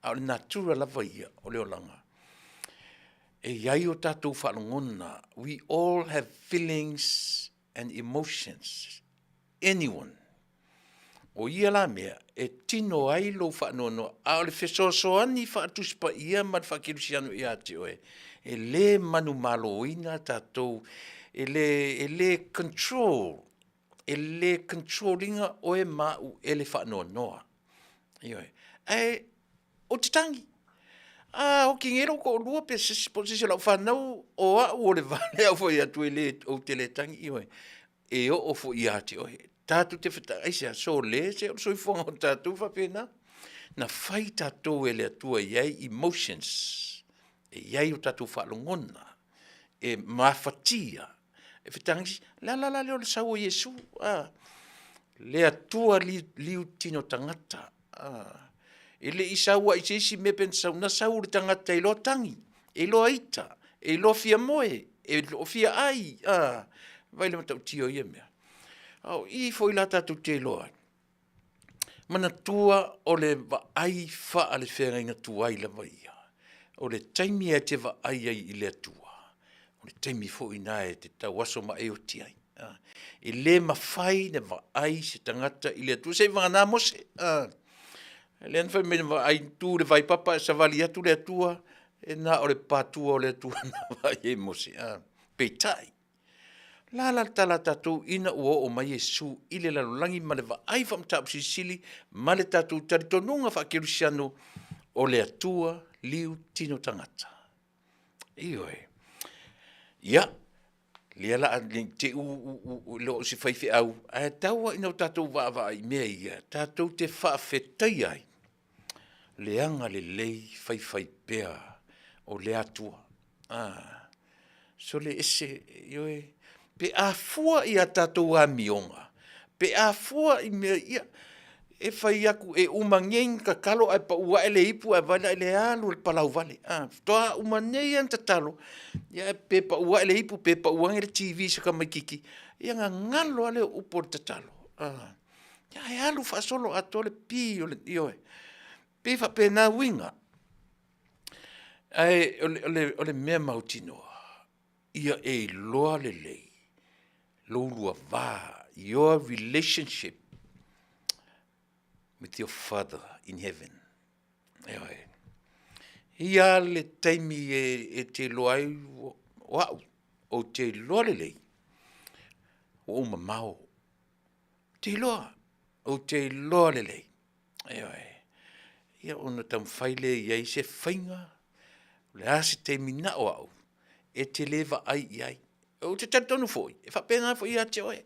a o le natura lava ia o le olaga, e i ai o tatou faalogona, we all have feelings and emotions, anyone. O ia la mea, e tino ai lou faanoanoa, a o le fesoasoani faale-Tusi Paia ma le faakerisiano ia te oe, e le manumaloina tatou, e le control, e le control ina oe ma au e le faanoanoa. Ioe. Ae ou te tagi, a oti nei lou toalua pe se isi po o se isi o lau fanau, o au o le vale au fai atu e le, ou te le tagi, ioe. E oo foi ia te oe. Tatou te fetagai, aisea? Sole se o le soifuaga o tatou e faapena. Na fai tatou e le Atua e i ai emotions, e i ai o tatou faalogona, e mafatia, e fetagai. O le ala la lea o le sau o Iesu, a? Le Atua liu tino tagata, a? E le i sau lava i se isi mea pe na sau, na sau i le tagata e iloa tagi, e iloa ita, e iloa fia moe, e iloa fia ai, a? Vaai i le matautia o ia mea? A o i foi la tatou te iloa ai, manatua o le vaai faalefeagaiga tuai lava ia, o le taimi e te vaai ai i le Atua, o le taimi foi lena e te tauaso ma e oti ai. E le mafai ona vaai se tagata i le Atua, seivagana Mose, lea na fai mai na vaai, tu i le vaipapa ae savali atu le Atua, e na o le pātua o le Atua na vaai ai Mose. Peitai, o le a la le tala a tatou ina ua oo mai Iesu i le lalolagi ma le vaai faamataupu silisili ma le tatou talitonuga faakerisiano, o le Atua liu tino tagata. Ioe. Ia, lea o le a, ne i te i ua iloa o se faifeau, ae tau lava ina o tatou vaavaai i mea ia, tatou te faafetaia ai le agalelei faifaipea o le Atua. Sole ese, ioe, pe a fua i a tatou amioga, pe a fua i mea, ia, e fai atu e uma nei ona tatalo ae pau ae le ipu ae vaai la i le alu o le palauvale, a, faatoa uma nei lava ona tatalo, ae pe pau ae le ipu pe pau ane le TV i si tamaitiiti, ia ona galo lava lea o upu o le tatalo, ae alu faasoloatoa le pi o le, ioe. E pei e faapena uiga, ae o le mea mautinoa, ia e iloa lelei lou lua va, your relationship with your father in heaven. Ioe. E i ai lava le taimi e te iloa ai, o au, ou te iloa lelei, ua ou mamao, ou te iloa, ou te iloa lelei. Ioe. Ia ona taumafai lea i ai se faiga, o le a se taimi na o au e te le vaai i ai. Ou te talitonu foi, e faapena foi ia te oe.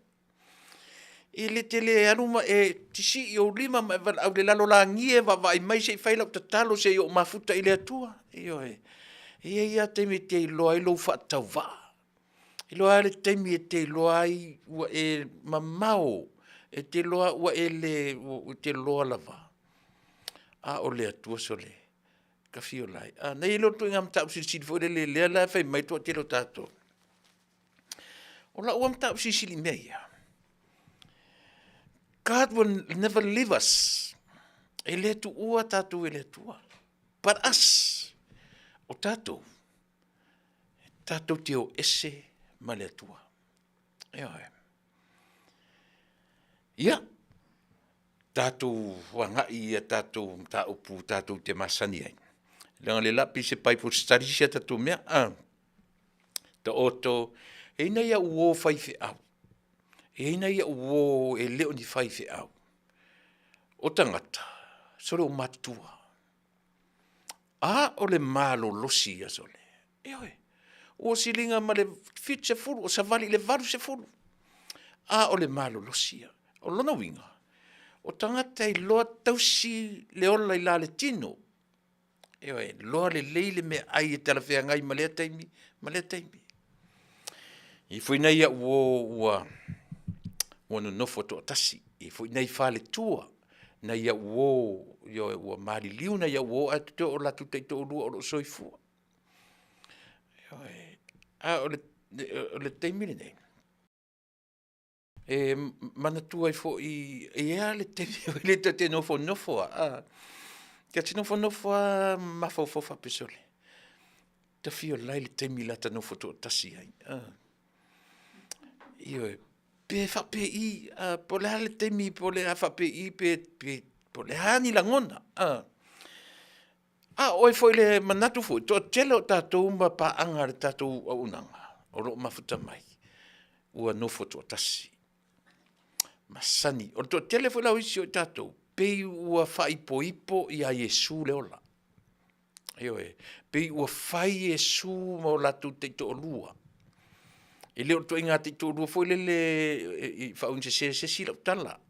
E le te le alu ma e sisii ou lima ma e valaau i le lalolagi e, vaavaai mai se i fai lau tatalo se i ou mafuta i le Atua. Ioe. E i ai lava taimi e te iloa ai lou faatauvaa. E iloa lava le taimi e te iloa ai ua e mamao, e te iloa ua e le, e te iloa lava, a o le Atua sole, e ta fia ola ai. A, na i ai lea o le ituaiga mataupu silisili foi lele lea la e fai mai le toatele o tatou. O lau lava mataupu silisili i mea ia, God will never leave us. E le tuua tatou e le Atua. But us, o tatou, tatou te o ese ma le Atua. Ioe. Ia, tatou agai i a tatou mataupu tatou te masani ai, leaga o lea o le a pei se Bible study sia tatou mea a. Taoto, e i ai nai au uo faifeau, e i ai nai au uo e le o ni faifeau, o tagata, sole ua matutua, a o le malolosi ia sole, ioe, ua siliga ma le 70, ua savali i le 80, a o le malolosi ia. O lona uiga, o tagata e iloa tausi le ola i la le tino, ioe, iloa lelei le meaai e talafeagai ma lea taimi ma lea taimi. E i ai foi nai au uo ua nonofo toatasi, e i ai foi nai faletua, nai au uo, ioe, ua maliliu nai au uo ae totoe o latou taitoalua o lo o soifua. Ioe. A o le taimi lenei, e manatua ai foi, e i ai lava le taimi foi lele ta te nofonofo lava a, ta te nofonofo lava ma mafaufau faapea, sole, ta fia ola i le taimi o le a ta nofo toatasi ai. Ioe. Pe faapei, po o le a le taimi po o le a faapei pe o le a ni lagona, a o oe foi i le manatu foi, toatele o tatou ma paaga a le tatou auaunaga o lo o mafuta mai ua nofo toatasi, masani. O le toatele foi la o isi o tatou, pei ua faaipoipo ia Iesu le ola. Ioe, pei ua fai Iesu ma o latou taitoalua. E le o le ituaiga taitoalua foi lele i faauiga sese e se isi lau tala,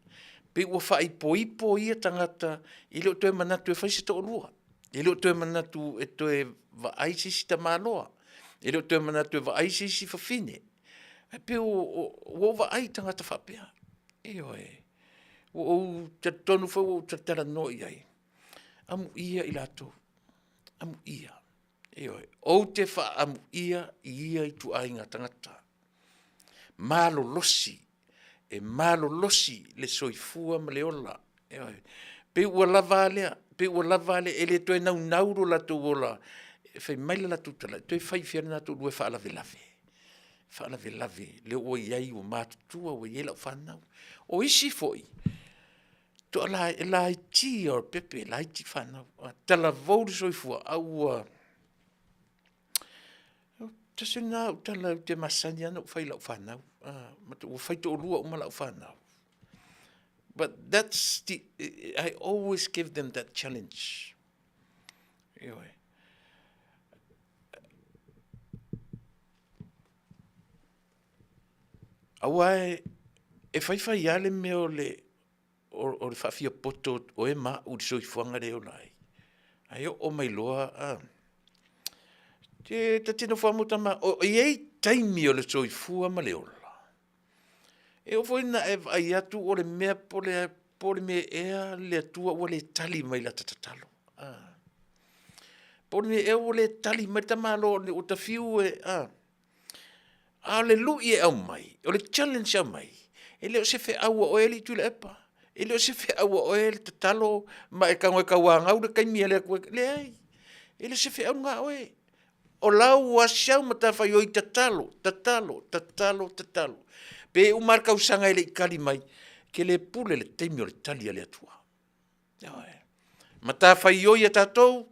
pei ua faaipoipo ia tagata e le o toe manatu e fai se toalua, e le o toe manatu e toe vaai se isi tamaloa, e le o toe manatu e vaai se isi fafine. Ae pei ua ou vaai i tagata faapea, ioe. Ua ou talitonu foi ua ou talatalanoa i ai, amuia i latou, amuia, ioe. Ou te faaamuia i ia ituaiga tagata malolosi, e malolosi le soifua ma le ola, ioe. Pei ua lava a lea, pei ua lava a lea, e le toe naunau lo latou ola. Fai mai le latou tala, e toe fai i fea le latou toalua e faalavelave, faalavelave lea ua i ai ua matutua ua i ai lau fanau. O isi foi, e laiti ia o pepe, e laiti fanau, talavou le soifua, a ua… Tasi lena au tala ou te masani lava ona ou fai i lau fanau, ua faitoalua uma lau fanau, but that's the, I always give them that challenge. Ioe. Aua e fai fai lava le mea o le faafiapoto o oe ma au i le soifuaga lea e ola ai, ae oo mai loa a, ta te nofo lava ma ota, e i ai taimi o le soifua ma le ola, e oo foi ina e vaai atu o le mea po o le mea ea le Atua ua le tali mai i lata tatalo. Po o le mea ea ua le tali mai le tamaloa ua ta fiu e a, a o le lui e aumai, o le challenge e aumai, e le o se feau a oe alii Tuilaepa, e le o se feau a oe le tatalo ma e tago e tauanau le taimi a le Atua, leai, e le o se feau lena a oe. O lau lava sau matafaioi, tatalo, tatalo, tatalo, tatalo. Pe uma lava le tausaga e le i tali mai, e te le pule i le taimi o le tali a le Atua. Ioe. Matafaioi a tatou,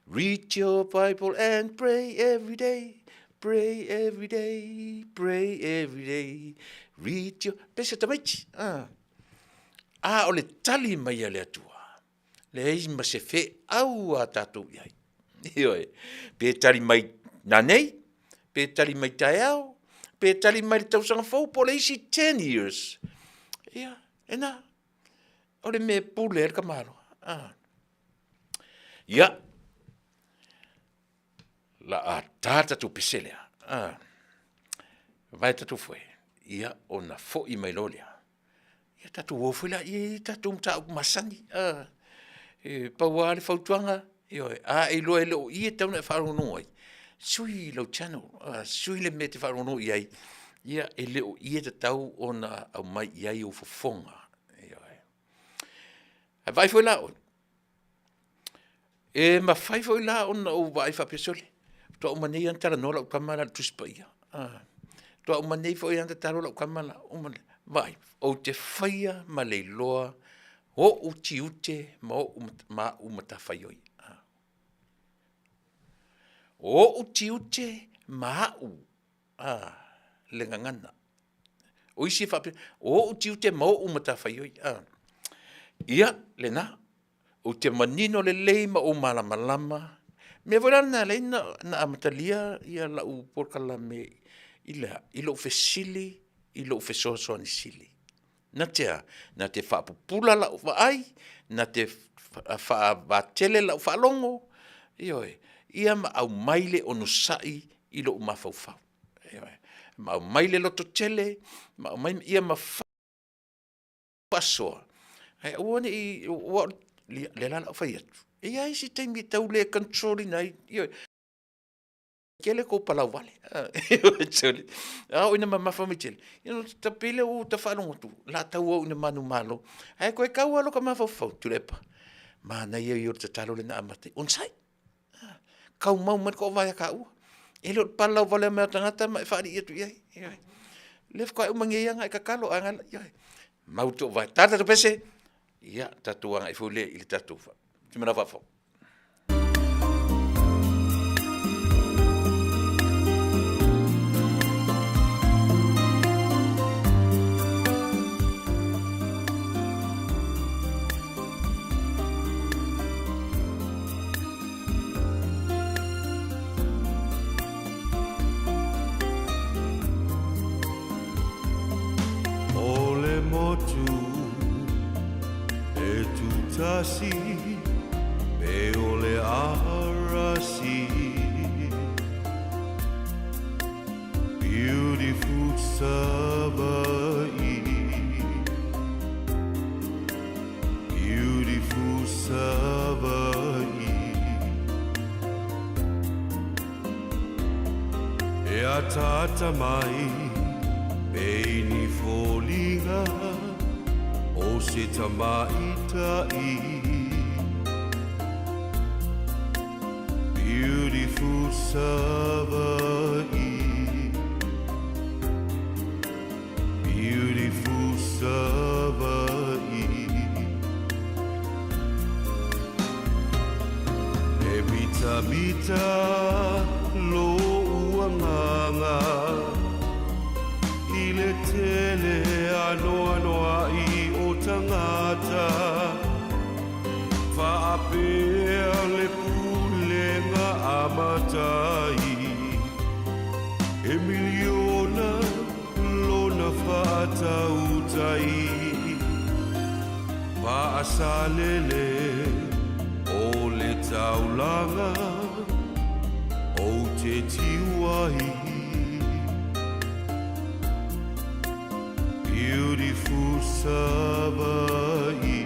read your bible and pray every day, pray every day, pray every day, read your, pei se tamaiti, a o le tali mai a le Atua, leai ma se feau a tatou i ai. Ioe. Pe tali mai nanei, pe tali mai taeao, pe tali mai le tausaga fou po o le isi 10 years. Ia, lena. O le mea e pule ai le tamaloa. A. Ia, la a ta le tatou pese lea, a, vae tatou foe, ia ona foi mai loa lea, ia tatou o foi lea i tatou mataupu masani. A, e pau lava le fautuaga, ioe, a e iloa e le o i e tatau ona e faalogologo ai, sui lou channel, sui le mea e te faalogologo i ai. Ia, e le o i e tatau ona aumai i ai ou fofoga. Ioe. Ae vaai foi la oe, e mafai foi la ona ou vaai faapea, sole, faatoa uma nei lava ona talanoa lau tama la i le Tusi Paia. Faatoa uma nei foi lava ona tatalo lau tama la, vaai, ou te faia ma le iloa ou tiute ma au matafaioi. O ou tiute ma au le gagana. O isi e faapea, o ou tiute ma ou matafaioi. Ia lena, ou te manino lelei ma ou malamalama, mea foi la lena e ala ai ona amatalia ia lau polokalame i le a? I lou fesili i lou fesoasoani sili. Na te a? Na te faapupula lau vaai, na te faavatele lau faalogo, ioe, ia ma aumai le onosai i lou mafaufau. Ioe, ma aumai le lototele, ma aumai, ia faasoa, ae aua ne i aua o lea la o le a ou fai atu, e i ai isi taimi e tau le control ina ai, ioe, tele tou palauvale. A oo ina mamafa mai tele, ia ona pei lea ua ta faalogo atu o le a tauau ina manumalo, ae toe tau lava lota mafaufau, Tuilaepa, manaia ia o le tatalo lea na avatu, onosai, taumau mai le toovae ia taua. E le o le palalauvale mai o tagata ma e faalii atu i ai, ioe. O lea faatoa uma nei lava ona e tatalo, ioe, mau le toovae. Ta le tatou pese, ia tatou agai foi lea i le tatou faafofoga. O le motu e tutasi pe o le arasi Beautiful Savaii Beautiful Savaii E ataata mai pei ni foliga o se tamaitai Beautiful Savaii Beautiful Savaii E mitamita lou agaga I le tele anoanoai o tagata Faapea le pulega a matai E miliona lona faatautai Faasalele o le taulaga ou te tiu ai Beautiful Savaii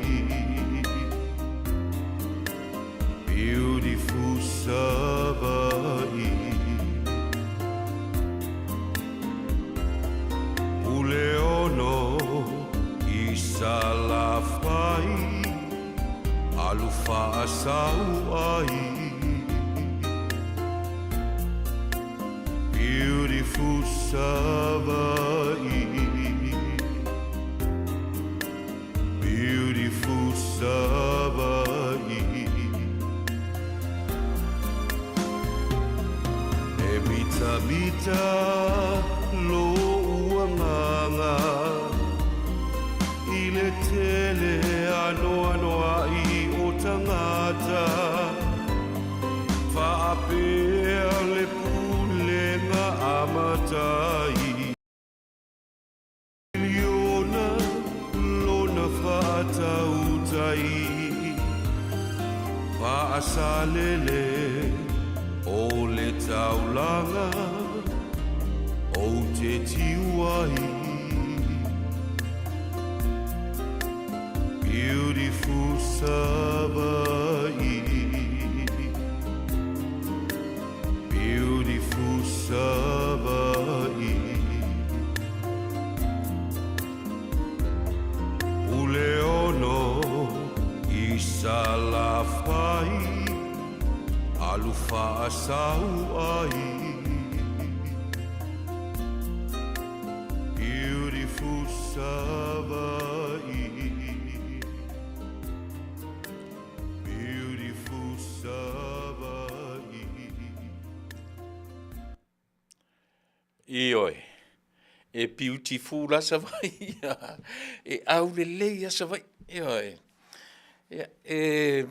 Beautiful Savaii Puleono i Salafai Alu faasau ai Beautiful Savaii Beautiful Savaii E mitamita lou agaga I le tele anoanoai o tagata Faapea le pulega a matai Miliona lona faatautai Faasalele o le taulaga ou te tiu ai Beautiful Savaii Beautiful Savaii. Alu faasau ai Beautiful Savaii Beautiful Savaii. Ioe, e beautiful la Savaii, e aulelei lava Savaii, ioe. Ia, e,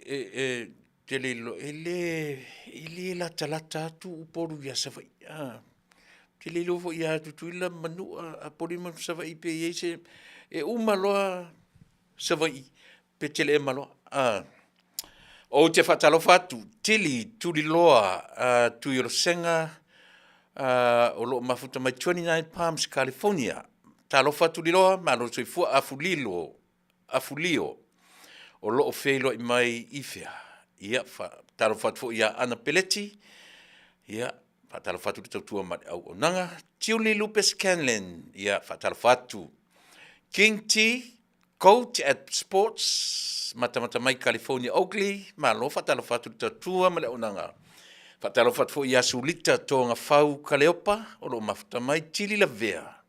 e, te le iloa, e le latalata atu Upolu ia Savaii. Ou te le iloa foi ia Tutuila ma Manua, Apolima ma Savaii pe i ai se… E uma loa Savaii, Petelema loa. Ou te faatalofa atu Tili Tuliloa Tuiolosega o lo o mafuta mai 29 Palms, California. Talofa Tuliloa, malo le soifua. Afulilo, Afulio o lo o feiloai mai i fea? Ia, faatalofa atu foi ia Ana Peleti, ia, faatalofa atu le tautua ma le auaunaga. Tiuli Lupe Scanlan, ia faatalofa atu. King T, Coach at Sports, matamata mai California Oakley, malo faatalofa atu i le tautua ma le auaunaga. Faatalofa atu foi ia Sulita Togafau Kaleopa o lo o mafuta mai Tili Lavea.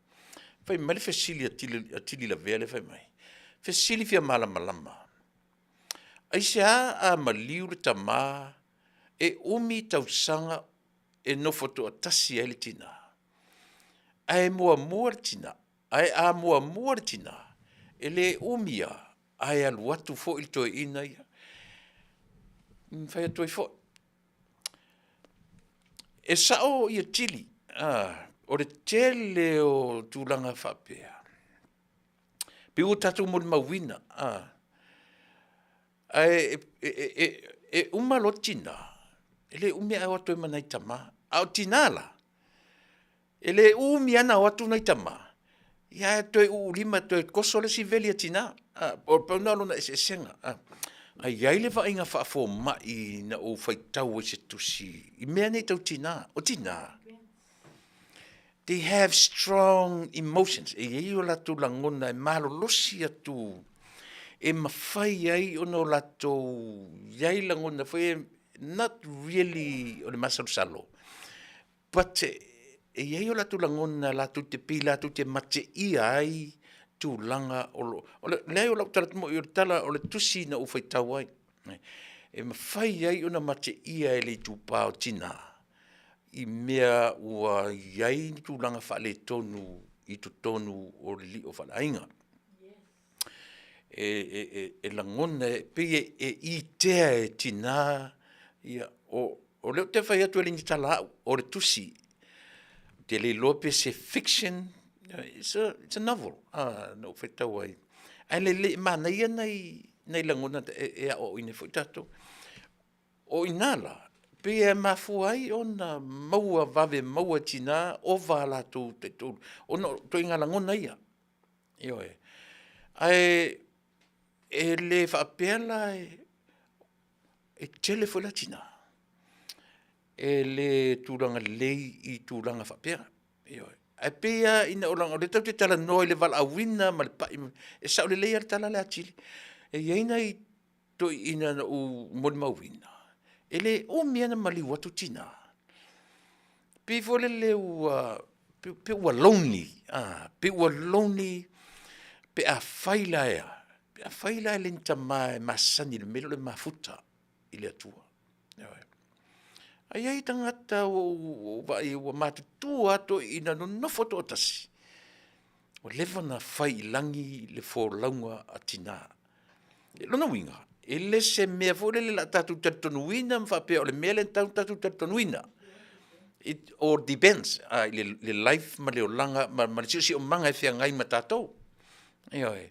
Fai mai le fesili a Tili Lavea lea fai mai, fesili fia malamalama, aisea a maliu le tama e umi tausaga e nofo toatasi ai le tina, ae muamua le tina Ae a muamua le tina, e le umi lava ae alu atu foi le toeaina ia. E fai atu ai foi, e sao ia Tili, o le tele o tulaga faapea, pei ua tatou molimauina, ae e uma loa tina, e le umi ae o atu ai ma nai tama. A o tina la, E le umi lava ona o atu nai tama, ia ae toe uulima toe toso le isi veli a tina. E pau lena o lona eseesega. Ae i ai le vaaiga faafomai na ou faitau ai i se tusi i mea nei tau tina. O tina, they have strong emotions, e i ai o latou lagona e malolosi atu e mafai ai ona o latou i ai lagona foi ia, not really o le masalosalo, But e i ai o latou lagona latou te pei latou te mateia ai tulaga o lo o… Leai o lau tala moni o le tala o le tusi na ou faitau ai, e mafai ai ona mateia e le itupa o tina i mea ua i ai ni tulaga faaletonu i totonu o le lio faaleaiga. E lagona e pei e itea e tina ia o lea ou te fai atu e le o ni tala a au, o le tusi. Ou te le iloa pe se fiction, it's a novel na ou faitau ai, ae lelei, e manaia nai lagona e aoaoina ai foi tatou. O i ina la, pei e mafua ai ona maua vave maua e tina ova a latou taitolu ona o ituaiga lagona ia. Ioe. Ae e le faapea la e tele foi la tina e le tulaga lelei i tulaga faapea. Ioe. Ae pei lava ina o lea tatou te talanoa i le valaauina ma le pai, e sao lelei lava le tala lea a Tili. E i ai nai toeaiina na ou molimauina, e le umi lava ona maliu atu tina, pei foi lele ua pei ua lonely, pei ua lonely pe afai la e a? Pe afai la e leai ni tama e masani i le mea lea o le mafuta i le Atua. Ioe. Ae i ai tagata ua ou vaai i ai ua matutua lava toeaiina e nonofo toatasi, ua leva ona fai i lagi le folauga a tina. O lona uiga, e le o se mea foi lele o le a tatou talitonuina ma faapea o le mea lea e tatau ona tatou talitonuina. It all depends i le life ma le olaga ma le siosiomaga e feagai ma tatou. Ioe.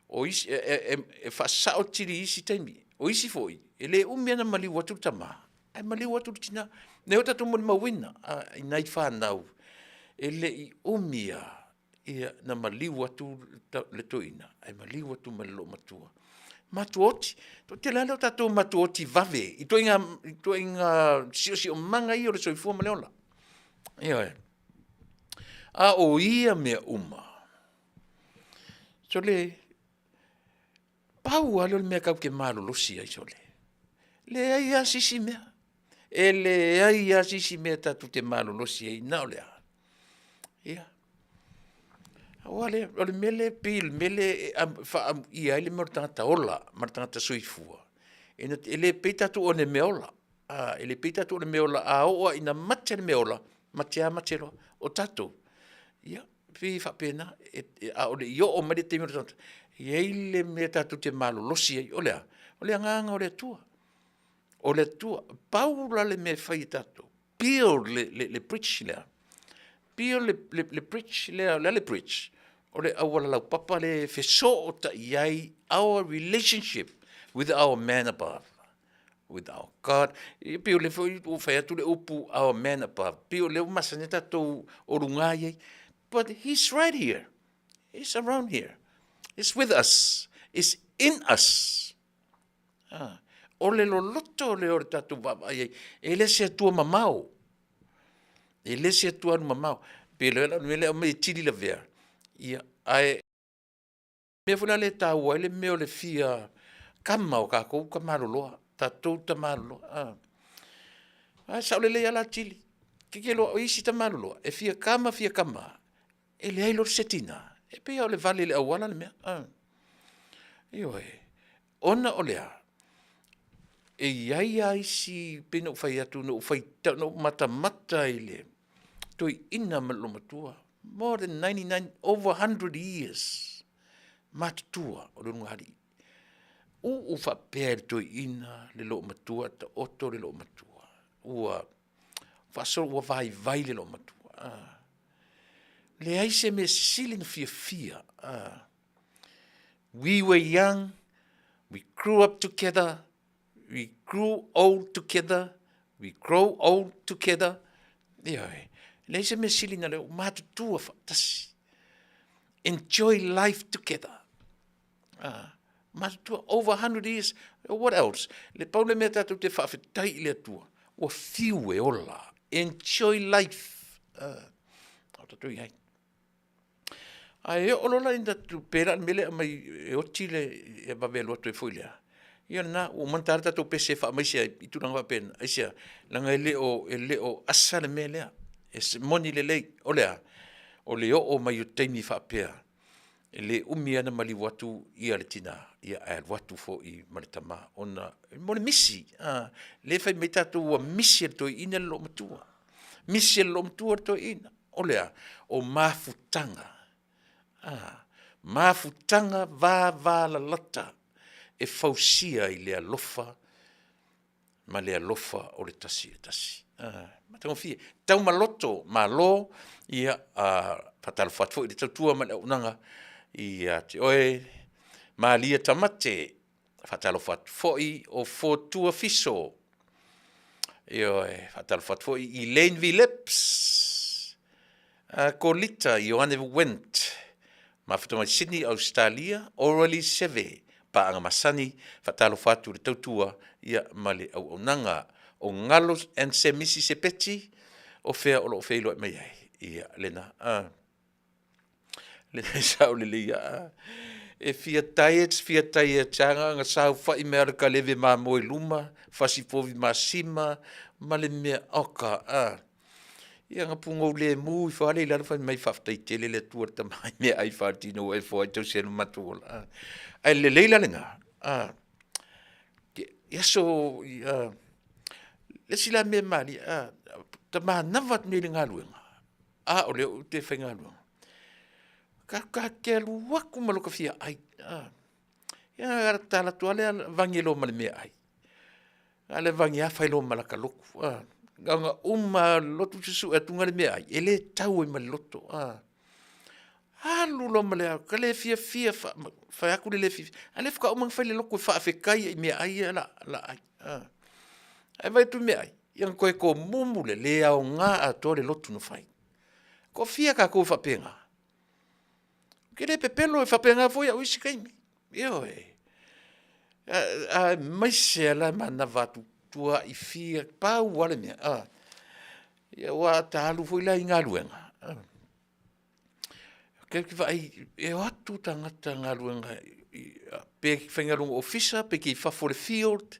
O isi, e faasao tili i isi taimi, o isi foi, e le umi lava ona maliu atu le tama, ae maliu atu le tina. O lea ua tatou molimauina i nai fanau, e le i umi lava na maliu atu le toeaina ae maliu atu ma le loomatua. Matuaoti. E toatele lava lea o tatou e matuaoti vave i ituaiga siosiomaga ia o le soifua ma le ola. Ioe. A o ia mea uma, sole, pau lava lea o le mea tatou te malolosi ai sole. Leai lava se isi mea. E leai lava se isi mea tatou te malolosi ai, na o le a? Ia. Aua lea, o le mea lea e pei o le mea lea e faaamuia ai le mea o le tagata ola ma le tagata soifua, e le pei tatou o le meaola. E le pei tatou o le meaola a oo lava ina mate le meaola, mate lava mate loa. O tatou, ia, e pei e faapena, a o le i oo mai le taimi o le tagata, e i ai le mea tatou te malolosi ai, o le a? O le agaga o le Atua. O le Atua. Pau la le mea e fai e tatou, build le bridge lea, build le bridge lea. O le a le bridge? O le auala laupapa lea e fesootai ai our relationship with our man above, with our God. E pei o lea foi ua fai atu le upu our man above, pei o lea ua masani ai tatou o luga i ai, but he's right here, he's around here, he's with us, he's in us. Ah, o le loloto lea o le tatou vaavaai ai, e le se Atua mamao, e le se Atua alu mamao. Pe le mea lea aumai e tili lavea, ia, ae mea foi la lea e taua ai le mea o le fia kama o tatou tamaloloa, tatou tamaloloa. Ah. Ae sao lelei lava la Tili, te iloa o isi tamaloloa, e fia kama fia kama, e leai loa se tina, e pei lava o le vale i le auala le mea. Ah. Ioe. Ona o le a? E i ai lava isi, pei ona ou fai atu, na ou faitau, na ou matamata i le toeaina ma le olomatua, more than 99, over 100 years, matutua o le ulugalii. Uu faapea e le toeaina le loomatua, taoto le loomatua, ua faasolo, ua vaivai le loomatua. Ah. Leai se mea sili na fiafia. Ah. We were young, we grew up together, we grew old together, we grow old together. Ioe, leai se mea sili na leo, matutua faatasi. Enjoy life together. Ah, matutua over 100 years. What else? Le pau le mea tātou te faafetai i le Atua, ua fiu e ola. Enjoy life. Ah, o tātou i ai. Ae oo loa la ina pē la le mea lea e aumai e oti le e vave alu atu ai foi lea, ia lena, ua uma ona ta le tatou pese e faamaise ai i tulaga faapena. Aisea? Leaga e le o, e le o asa le mea lea. E moni lelei, o le a? O le oo mai o taimi faapea, e le umi lava ona maliu atu ia le tina, ia ae alu atu foi ma le tama ona mo le misi, a, lea e fai mai tatou ua misi e le toeaina le loomatua, misi e le loomatua le toeaina. O le a? O mafutaga, a, mafutaga vavalalata e fausia i le alofa ma le alofa o le tasi e tasi. A, matagofie. Taumaloto, malo, ia, a, faatalofa atu foi i le tautua ma le auaunaga ia te oe, Malia Tamate, Faatalofa atu foi o Fotua Fiso. Ioe, faatalofa atu foi i Lane V. Lips, Kolita Ioane Wendt, mafuta mai Sydney, Australia, Aurelie Seve, paaga masani, faatalofa atu i le tautua ia ma le auaunaga o Galo and Semisi Sepeti, o fea o lo o feiloai mai ai. Ia, lena. Le sao lelei a. E fia diets, fia diets anga anga saofai mea le kaleve mamoe luma, fasi povi masima, ma le mea oka a. Ia nga pungou le mu i fale i lalo fai mai faafetai tele le Atua le tama i mea ai faatino ua e foai tau selu matou ola a. Ae lelei la lena a. I aso i a le isi la mea malie a, ta manava atu nei i le galuega a o lea ou te faigaluega, ka, ka te alu aku ma loka fia ai. A. Ia tala atu lea vangi loa ma le meaai. A le vangi a fai loa ma laka lotu. A. Nga uma lotu susu atu nga le meaai, e le tau ai ma le loto. A. Alu loa ma le ao, ka le fiafia, fa, fai aku le le fiafia. A le faatoa uma ona fai le lotu e faafetai ai i meaai ia la, la ai. A. Ae vaai atu i meaai, Ia na toe tomumu le le aoga atoa le lotu na fai. Toafia tatou e faapena? Ou te le pepelo e faapena foi au isi taimi. Ioe. Aemaise lava la e manava atu tuai fia, pau lava le mea. A. Ia aua a ta alu foi la i galuega, Ke te vaai, e o atu tagata galuega pe faigaluega ofisa pe kei fafo i le field.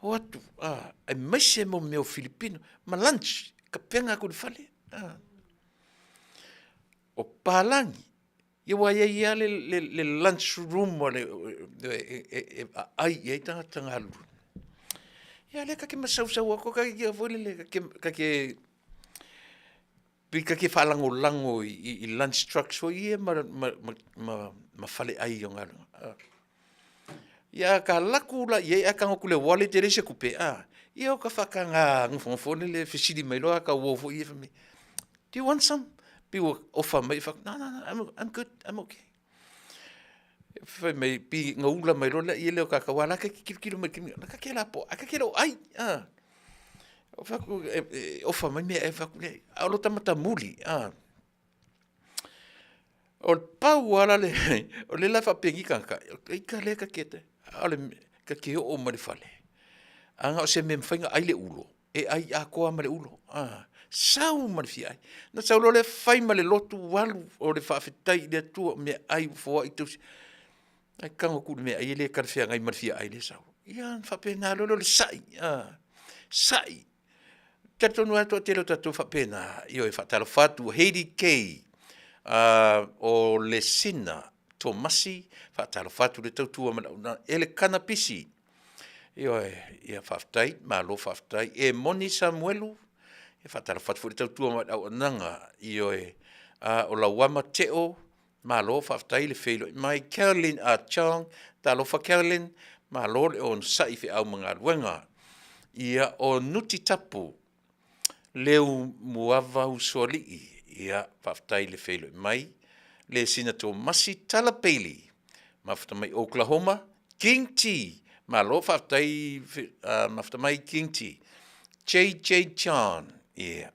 O atu, a, aemaise mo mea o Filipino, ma lunch, kapega aku i le fale. A. O palagi, ia ua iai ia le, le, le lunch room o le, e, e, e, aai i ai tagata galulue. Ia lea ka ke masausau aku ka ia foi le ka ke, ka ke Pei ka ke faalagolago i, i, i lunch trucks foi ia ma, ma, ma, ma, ma faleai o galuega. Ia ka laku la i ai a ka ngoku le wallet e leai se kupe, a, ia o ka whakanga ngofongofo le le fesili mai loa ka uo foi ia fai do you want some? Pi ua ofa mai fa no, no, no, I'm, I'm good, I'm okay. Fai mai pi ngaula mai loa ia leo ka ka wala ka kilo kilo mai kimi ka ke la po a ka ke lo ai a o fa ku e, e, ofa mai mea e fa ku le a lo tamata muli a o le pau ala le o le la faapengi kanaka i ka le ka kete a o le ka ke oo ma le fale anga o se mea mafai na ai le ulo e ai atoa ma le ulo a sau ma le fia ai na sau loa le fai ma le lotu alu o le faafetai i le Atua mea ai ua foai tausi ai kago ku le mea ai e le talafeagai ma le fia ai le sau ia na faapena loa le sa'i a sa'i talitonu lava toatele o tatou faapena ioe faatalofa atu Heidi K o Lesina Tomasi faatalofa atu le tautua ma le auaunaga Elekana Pisi Ioe, ia faafetai, malo faafetai. E moni Samuelu, e faatalofa atu foi i le tautua ma le auaunaga. Ioe, a o Lauama Teo, malo faafetai le feiloai mai. Caroline Ah Chong, talofa Caroline, malo le onosai i feau ma galuega. Ia, o Nuti Tapu, Leu Muava Usoalii, ia, faafetai le feiloai mai. Le Sina Tomasi Tala Bailey, mafuta mai Oklahoma, King T, malo faafetai mafuta mai King T. JJ John, ia,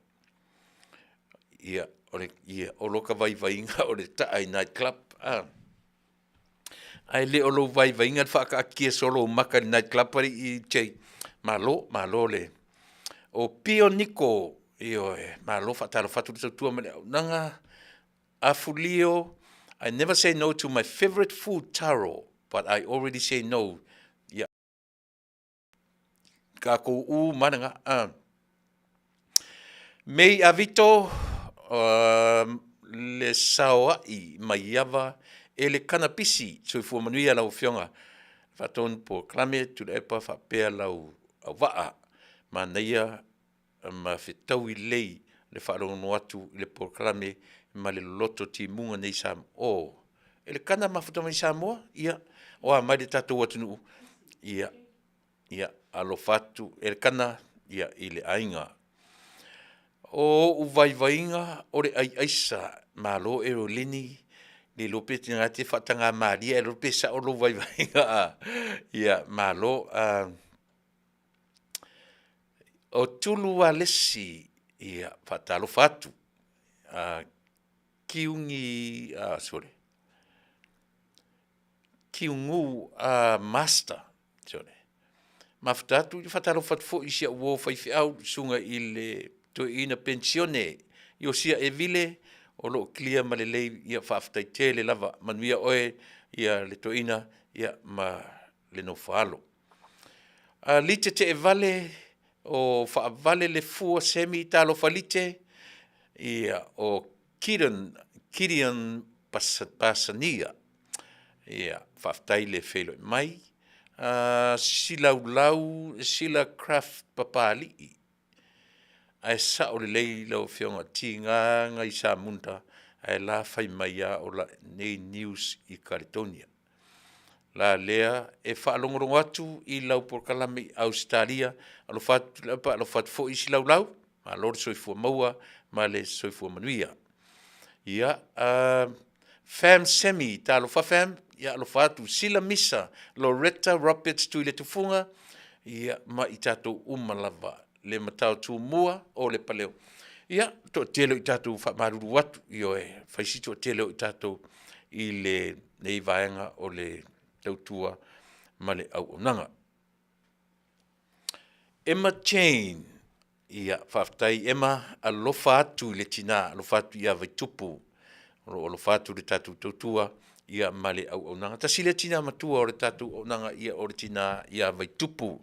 ia, o le, ia, o loka vaivaiga o le taa i night club, ah. Ae le o lou vaivaiga le faakaatia solo o maka i le night club alii J. Malo, malo le. O Pio Niko, ioe, malo faatalofa atu le tautua ma le auaunaga. Afulio, I never say no to my favorite food, taro, but I already say no. Ia, kākou u ma le ga. Uh. Mei Avito, uh, le saoa'i maiava e le kanapisi, soifua manuia lau afioga. Faatonu polokalame Tuilaepa faapea lau auvaa. Manaia ma fetaui lelei le faalogologo atu i le polokalame ma le loloto timuga nei Samoa. Oh, e le kana mafuta mai Samoa, ia, o a mai le tatou atunuu, ia, ia, alofa atu e le kana, ia, i le aiga. O ou vaivaiga o le ai aisa, malo e Roleni, le iloa pe tiga te faataga malie ae iloa pe sao lou vaivaiga. Ia, malo. O Tulu Alesi, ia, faatalofa atu. Kiugi, sorry, Kiugu Master, sorry. Mafuta atu, faatalofa atu foi i si au uo faifeau, susuga i le toeaina penisione, Iosia Evile, o lo o clear ma lelei, ia faafetai tele lava, manuia oe ia le toeaina, ia ma le nofo alo. A Lite Teevale, o Faavale le Fua Semi Talofa Lite, ia o Gideon, Gideon Pasania. Ia, faafetai le feiloai mai. Uh, Silaulau, Sila Craft Papalii. Ae sao lelei lau Afioga, tiga ngai Samunda, ae la fai mai a o la nei news i Caledonia. La lea e faalogologo atu i lau polokalame i Ausetalia, alofa atu Tuilaepa, alofa atu foi i Silaulau, malo le soifua maua ma le soifua manuia. Ia, uh, Fam Semi, talofa Fam, ia alofa atu Sila Misa, Loretta Roberts Tuiletufuga, ia ma i tatou uma lava le matao tumua o le paleo. Ia, toatele o i tatou faamalulu atu, ioe, fai si toatele o i tatou i lenei vaega o le tautua ma le auaunaga. Emma Jane, ia, faafetai Emma, alofa atu i le tina, alofa atu ia Vaitupu, o lo o alofa atu le tatou tautua, ia ma le auaunaga. Tasi lea tina matua o le tatou auaunaga, ia o le tina ia Vaitupu.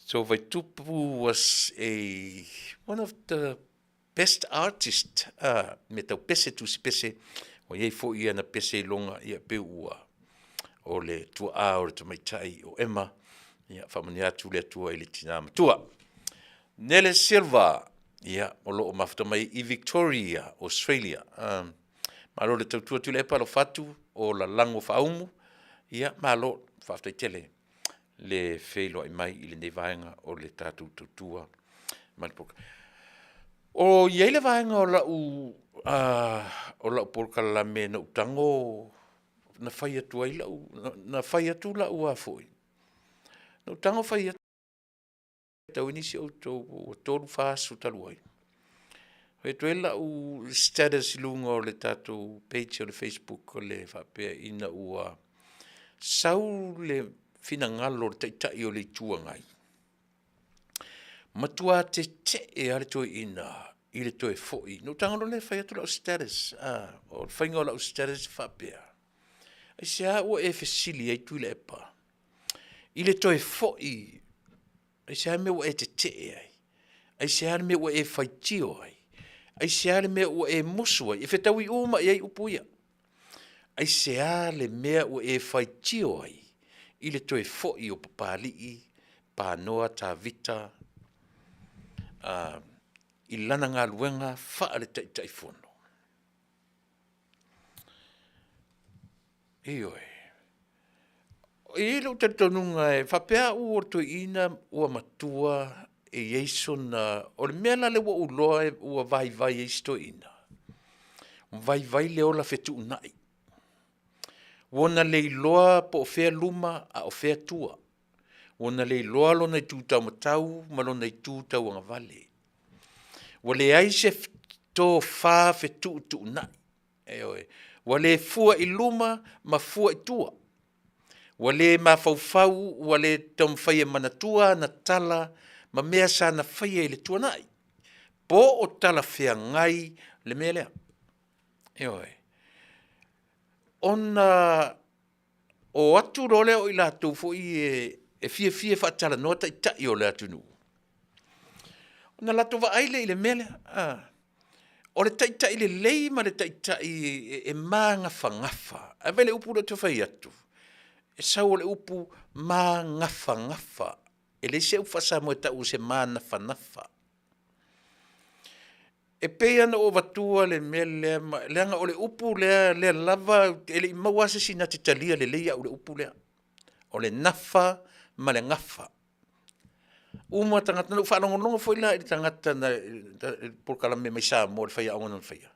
So Vaitupu was a one of the best artist, uh, me tau pese, tusi pese, ua iai foi ana pese i loga, ia pe ua o le tuaa o le tamaitai o Emma, ia faamanuia atu le Atua i le tina matua. Nele Silva, ia o lo o mafuta mai i Victoria, Australia. Um, malo le tautua Tuilaepa alofa atu o lalago faaumu, ia malo, faafetai tele le feiloai mai i lenei vaega o le tatou tautua ma le polokalame. O i ai le vaega o lau o lau polokalame na ou tago na fai atu ai lau, na fai atu lau a foi, na ou tago fai atu ai nisi o outou ua 3, 4 aso talu ai, fai atu ai lau status i luga o le tatou page o le facebook o le faapea ina ua sau le finagalo o le Taitai o le Itu Agai, matua tetee lava le toeaina i le toe foi. Na ou tago loa lea fai atu lau status, o le faiga o lau status e faapea, aisea ua e fesili ai Tuilaepa i le toe foi, aisea le mea ua e tetee ai? Aisea le mea ua e faitio ai? Aisea le mea ua e musu ai? E fetaui uma i ai upu ia. Aisea le mea ua e faitio ai i le toe foi o Papalii Panoa Tavita i lana galuega faale-Taitaifono? Ioe. E i ai lou talitonuga e faapea au o le toeaina ua matua e i ai sona, o le mea la lea ua ou iloa ua vaivai ai si toeaina, vaivai le ola fetuunai. Ua na le iloa po o fea luma a o fea tua. Ua na le iloa lona itu taumatau ma lona itu tauagavale. Ua leai se tofa fetuutuunai, ioe. Ua le fua i luma ma fua i tua. Ua le mafaufau, ua le taumafai e manatua ana tala ma mea sa na faia i le tuanai, po o talafeagai le mea lea. Ioe. Ona o atu loa lea o i latou foi ia e fiafia e faatalanoa taitai o le atunuu, ona latou vaai lea i le mea lea, a, o le taitai lelei ma le taitai e magafagafa. Ae vaai i le upu lea ou te fai atu, e sau o le upu magafagafa, e leai se upu faa-Samoa e tau o se manafanafa. E pei lava ona ou avatua le mea lea, leaga o le upu lea lea lava e le i maua lava se isi na te talia lelei au i le upu lea, o le nafa ma le gafa. Uma tagata, na ou faalogologo foi la i le tagata i le polokalame mai Samoa i le faiaoga na faia,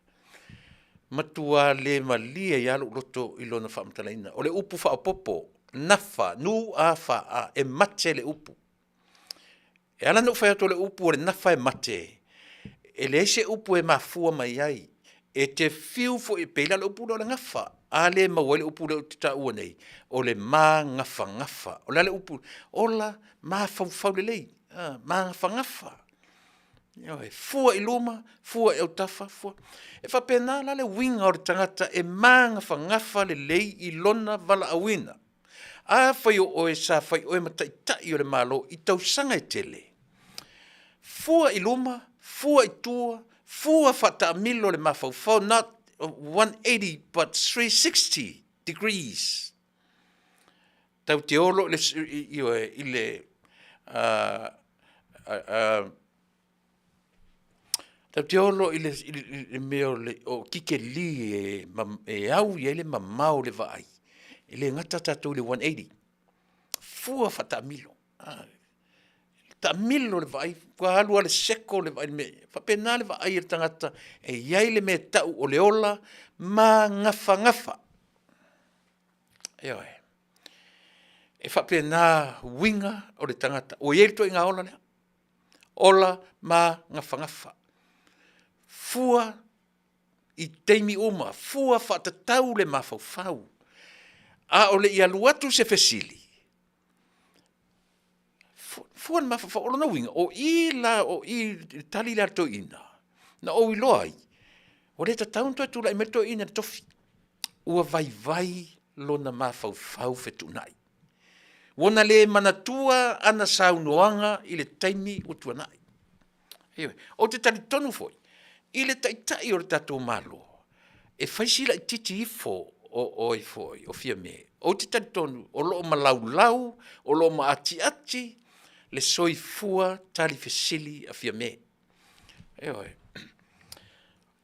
matua le malie ai lava lou loto i lona faamatalaina. O le upu faaopoopo, nafa, n a f a, e mate le upu. E ala ona ou fai atu o le upu o le nafa e mate, e leai se upu e mafua mai ai. E te fiu foi, e pei la o le upu lea o le gafa. A lea e maua ai le upu lea ou te taua nei, o le magafagafa. O le a le upu? Ola, mafaufau lelei, magafagafa. Ioe, fua i luma, fua i autafa, fua. E faapena la le uiga o le tagata e magafagafa lelei i lona valaauina. Afai o oe sa fai oe ma taitai o le Malo i tausaga e tele, fua i luma, fua i tua, fua faataamilo le mafaufau, not 180 but 360 degrees. Tatou te olo ioe, i le tatou te olo i le mea o kikeli e au i ai le mamao o le vaai, e le gata tatou i le 180, fua faataamilo, taamilo le vaai, faatoa alu lava i le seko le vaai i le mea, e faapena le vaai a le tagata e i ai le mea e tau o le ola magafagafa. Ioe. E faapena uiga o le tagata ua i ai le ituaiga ola lea, ola magafagafa, fua i taimi uma, fua faatatau le mafaufau, a o le i alu atu se fesili, fua le mafaufau. O lona uiga, o i la, o i i le tali lea a le toeaina, na ou iloa ai, ua le tatau ona toe tulai mai le toeaina i le tofi, ua vaivai lona mafaufau fetuunai. Ua na le manatua ana saunoaga i le taimi ua tuanai. Ioe. Ou te talitonu foi, i le Taitai o le tatou Malo, e fai si laitiiti ifo o oe foi, o Fiame. Ou te talitonu o lo o malaulau, o lo o maatiati le soifua tali fesili a Fiame. Ioe.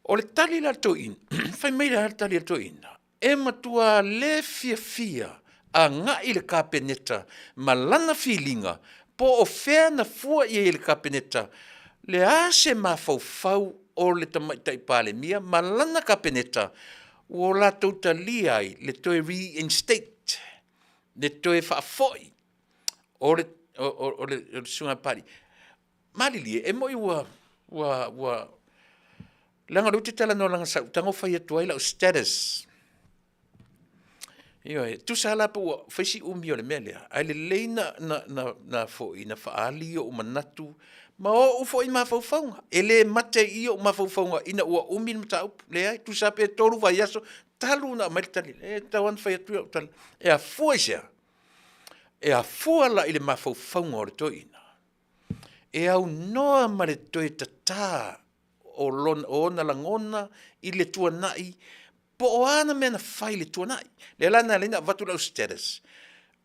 O le tali la a le toeaina, fai mai la le tali a le toeaina, e matua le fiafia agai le Kapeneta ma lana filiga po o fea na fua i ai e le Kapeneta le a se mafaufau o le Tamaitai Palemia ma lana Kapeneta ua latou talia ai le toe reinstate, le toe faafoi o le Susuga i le Papalii. Malilie, e moi ua, ua, ua, leaga o lea ou te talanoa leaga sa ou tago fai atu ai lau status. Ioe, tusa lava la pe ua fai si umi o le mea lea, ae lelei na, na, na, na foi, na faaali ou manatu ma ou foi mafaufauga. E le mate i i ou mafaufauga ina ua umi le mataupu. Leai, tusa lava pe 3 vaiaso talu ona aumai le tali, e tatau lava ona fai atu lau tala. E afua i se a? E afua la i le mafaufauga o le toeaina e aunoa ma le toe tata o, lona, o ona lagona i le tuanai po o a na mea na fai i le tuanai. Lea la na ala ai ona avatu lau status,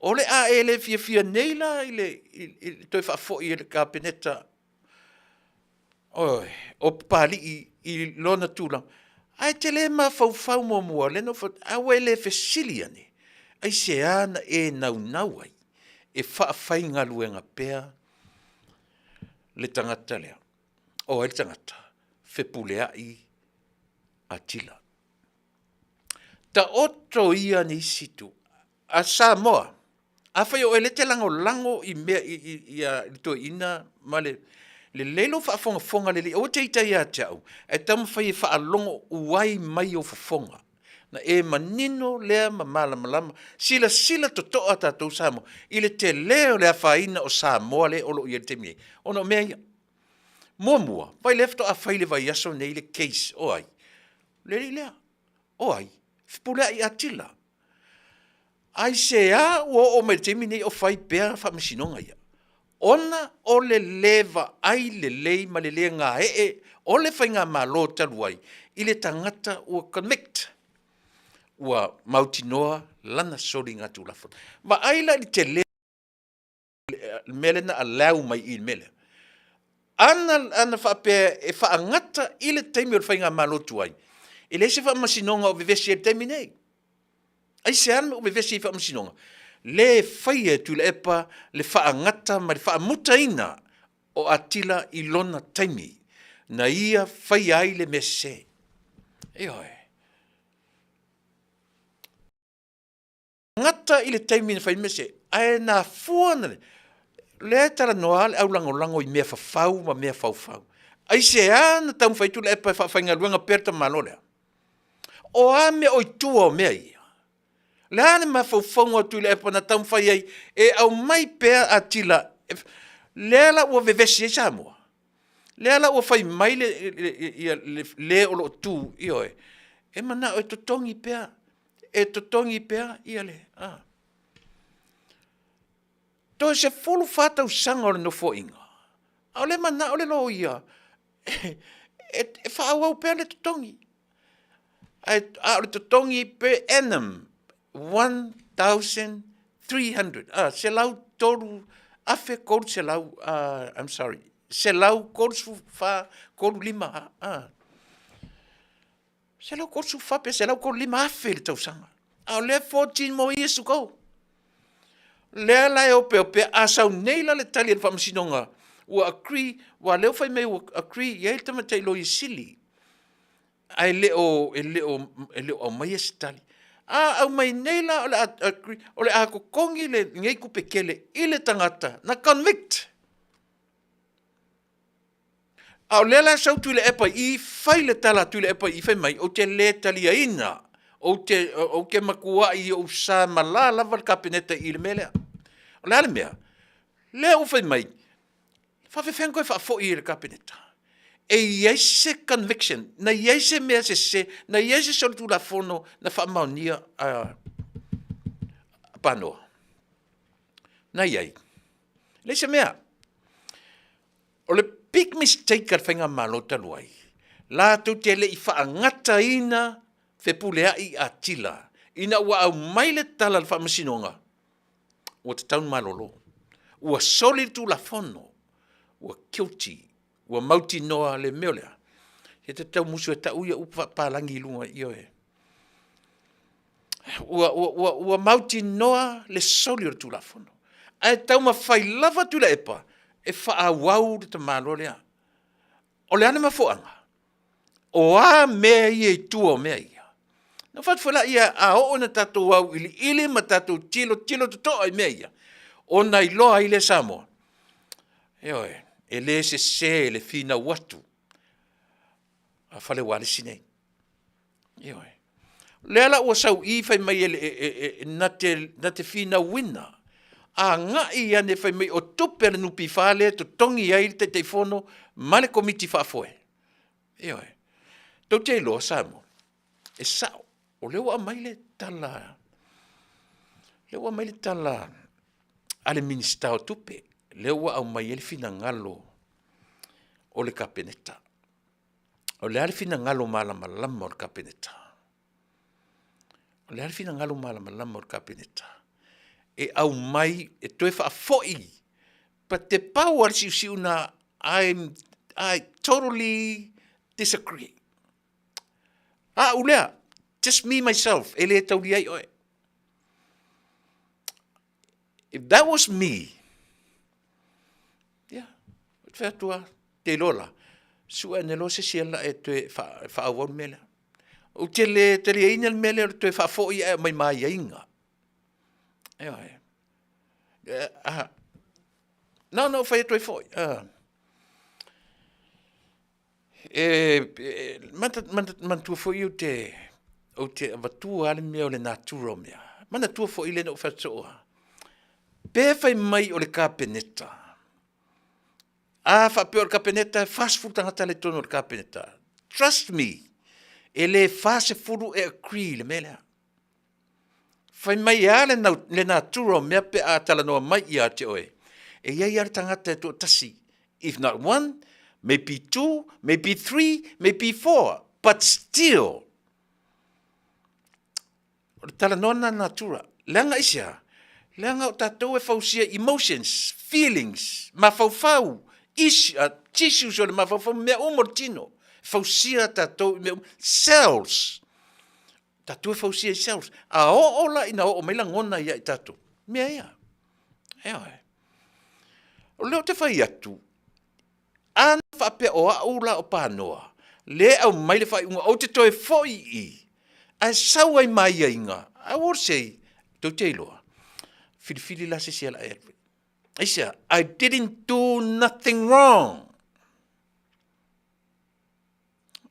o le a e le fiafia nei la i le, i, i le toe faafoi e le Kapeneta oi, o Papalii i lona tulaga, ae te le mafaufau muamua, lea na ou fai atu, a ua e le fesili ane, aisea na e naunau ai e faafaigaluega pea le tagata lea? O ai le tagata? Fepuleai Atilla. Taoto ia nisi itu. A Samoa, afai o oe lea e te lagolago i mea i, i, i, i le toeaina ma le lelei lou faafogafoga lelei, aua te ita ia te au, ae taumafai e faalogo uai mai ou fofoga. Na e manino lea ma malamalama. Silasila totoa tatou Samoa i le tele o le afaina o Samoa lea o lo o i ai i le taimi nei, ona o mea ia. Muamua, vaai lea faatoa fai i le vaiaso nei le case o ai? Le alii lea. O ai? Fepuleai Atilla. Aisea ua oo mai i le taimi nei o fai pea faamasinoga ia? Ona o le le vaai lelei ma le le gaee o le faigamalo talu ai i le tagata ua convict, ua mautinoa lana soligatulafono. Vaai la i le tele le mea lea na allow mai i le mea lea. Ana, ana faapea e faagata i le taimi o le faigamalo tuai, e leai se faamasinoga o vevesi ai i le taimi nei. Aisea le mea o vevesi ai i faamasinoga? Le faia e Tuilaepa le faagata ma le faamutaina o Atila i lona taimi na ia faia ai le mea sese. Ioe. Gata i le taimi na fai mea se, ae na fua na lea e talanoa le aulagolago i mea fafau ma mea faufau. Aisea na taumafai atu Tuilaepa e faafaigaluega pea le tamaloa lea? O a mea o i tua o mea ia? Le a le mafaufauga o Tuilaepa na taumafai ai e aumai pea Atila, lea la ua vevesi ai Samoa? Lea la ua fai mai le, le, le, le, le o lo o tu, ioe, e manao e totogi pea, e totogi pea ia le, a. Toe 14 tausaga o le nofoaiga, a o lea e manao le loia e, e, e faaauau pea le totogi. Ae, a o le totogi per annum, 1,300, ah, 103, 1,300, ah, I'm sorry, 134, 35, ah, 134 pe 135 afe i le tausaga. A o lea 14 more years to go. Lea la e opeopea, a sau nei la le tali a le faamasinoga, ua agree, ua lea ua fai mai ua agree i ai le tamaitai loia sili, ae le o, e le o, e le o aumaia se tali. A aumai nei la o le a agree, o le a totogi lenei tupe tele i le tagata na convict. A o lea la e sau Tuilaepa i i, fai le tala a Tuilaepa i i, fai mai, ou te le taliaina, ou te, ou te matuai i ou sa malā lava le Kapeneta i i le mea lea. O le a le mea? Lea ua fai mai, faafefea ona toe faafoi e le Kapeneta? E i ai se conviction, na i ai se mea sese, na i ai se solitulafono na faamaonia a Panoa. Na i ai? Leai se mea. O le big mistake a le Faigamalo talu ai, latou te le i faagataina Fepuleai Atila ina ua aumai le tala a le Faamasinoga, ua tatau ona malolo. Ua soli le Tulafono, ua guilty, ua mautinoa le mea o le a? E te tau musu e tau ia upu faapapalagi i luga, ioe. Ua mautinoa le soli o le Tulafono, ae taumafai lava Tuilaepa e faaauau le tamaloa lea. O le a le mafuaaga? O a mea ia i tua o mea ia? Ona ou fai atu foi lea, a oo ina tatou auiliili ma tatou tilotilo totoa i mea ia, ona iloa ai lea e Samoa, ioe, e le sese le finau atu a fale ualesi nei. Ioe. O lea la ua sau i i fai mai na te finauina agai ane fai mai o tupe a le NPF lea e totogi ai le Taitaifono ma le Komiti Faafoe. Ioe. Tou te iloa Samoa, e sao, o lea ua aumai le tala, lea ua aumai le tala a le Minisita o Tupe, lea ua aumai ai le finagalo o le Kapeneta. O le a le finagalo malamalama o le Kapeneta? O le a le finagalo malamalama o le Kapeneta? E aumai e toe faafoi, but e pau lava le siusiu lena, I totally disagree. Au lea, just me myself, e le taulia ai oe. If that was me, ia, ou te fai atu lava, te iloa la, sue ane loa se isi e alu e toe faaauau le mea lea. Ou te le taliaina le mea lea o le toe faafoi ae aumai ma aiaiga. Ioe. Na ona ou fai atu ai foi, e manatua foi ou te avatua lava le mea o le natura o mea. Manatua foi lea na ou fai atu soo lava, pe fai mai o le Kapeneta, a faapea o le Kapeneta e 40 tagata la e i totonu o le Kapeneta, trust me, e le 40 e agree i le mea lea. Fai mai e a le natura o mea pe a talanoa mai ia te oe, e i ai lava le tagata e toatasi, if not one, maybe two, maybe three, maybe four, but still, o le talanoa lena natura. Leaga aisea? Leaga o tatou e fausia i emotions, feelings, mafaufau, tissues o le mafaufau, mea uma o le tino, e fausia tatou i mea uma, cells, tatou e fausia i cells. A oo la ina oo mai lagona ia i tatou, mea ia, ioe. O lea ou te fai atu, a na faapea o au la o Panoa, lea e aumai le faaiuga ou te toe foi i i, ae sau ai ma aiaiga, I will say, tou te iloa, filifili la se isi e alu e. Aisea? I didn't do nothing wrong.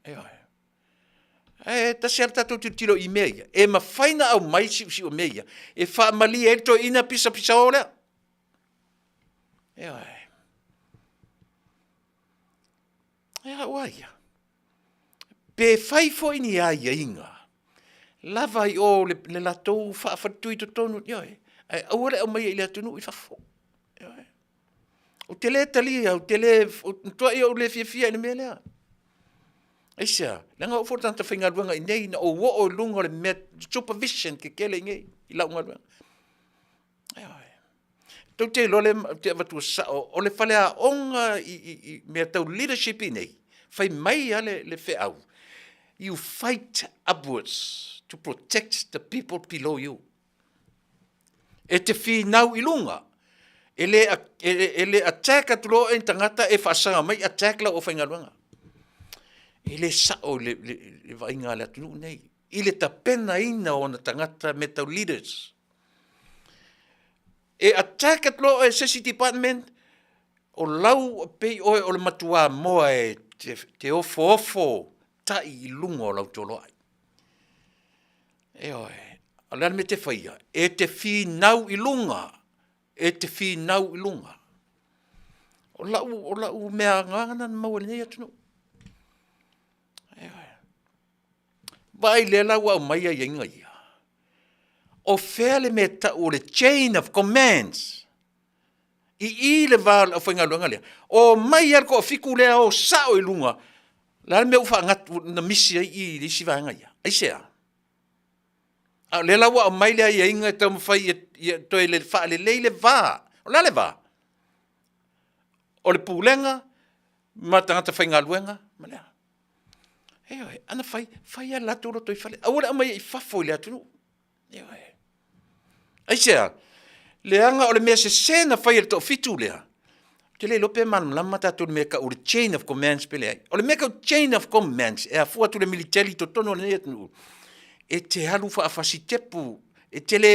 Ioe. Ae tasi lava le tatou tilotilo i mea ia. E mafai ona aumai siusiu o mea ia e faamalie ai le toeaina pisapisao lea. Ioe. E au a ia. Pe fai foi ni aiaiga, lava i o le, le latou faafaletui i totonu, ioe, ae aua le aumaia i le atunuu i fafo. Ioe. Ou te le talia, ou te le, matuai ou le fiafia i le mea lea. Aisea? Leaga o au foi o le tagata faigaluega i inei, na ou oo i luga o le mea supervision tetele i inei i lau galuega. Ioe. Tou te iloa le, ou te avatua sao, o le faleaoga i, i, i mea tau leadership i inei, fai mai lava le, le feau, you fight upwards to protect the people below you. E te finau i luga, e le, e, e le attack atu loa oe i tagata e faasaga mai attack lau aufaigaluega. E le sao le, le, le vaaiga a le atunuu nei i le tapenaina o ona tagata me tau leaders. E attack atu loa oe e se isi department, o lau pei oe o le matua moa e te, te ofoofo tai i luga o lau toloai. Ioe. O le a le mea e te faia? E te finau i luga. E te finau i luga. O lau, o lau mea agaga na maua i lenei atunuu. Ioe. Vaai lea la ua aumai aiaiga ia. O fea le mea e tau o le chain of commands? I i le va o le aufaigaluega lea, omai lava le toafitu lea o sao i luga, o le a le mea ua faagata, na misi ai i i le isi vaega ia? Aisea? A o lea la ua aumai le aiaiga e taumafai ia toe faalelei le va. O le a le va? O le Pulega ma tagata faigaluega ma le a? Ioe, ana fai, fai lava i le latou lotoifale, aua le aumaia i fafo i le atunuu. Ioe. Aisea? Leaga o le mea sese na fai e le toafitu lea, ou te le iloa pe malamalama tatou i le mea e tau o le chain of commands pe leai. O le mea e tau chain of commands, e afua atu i le militeli i totonu o lenei atunuu, e te alu faafasitepu, e te le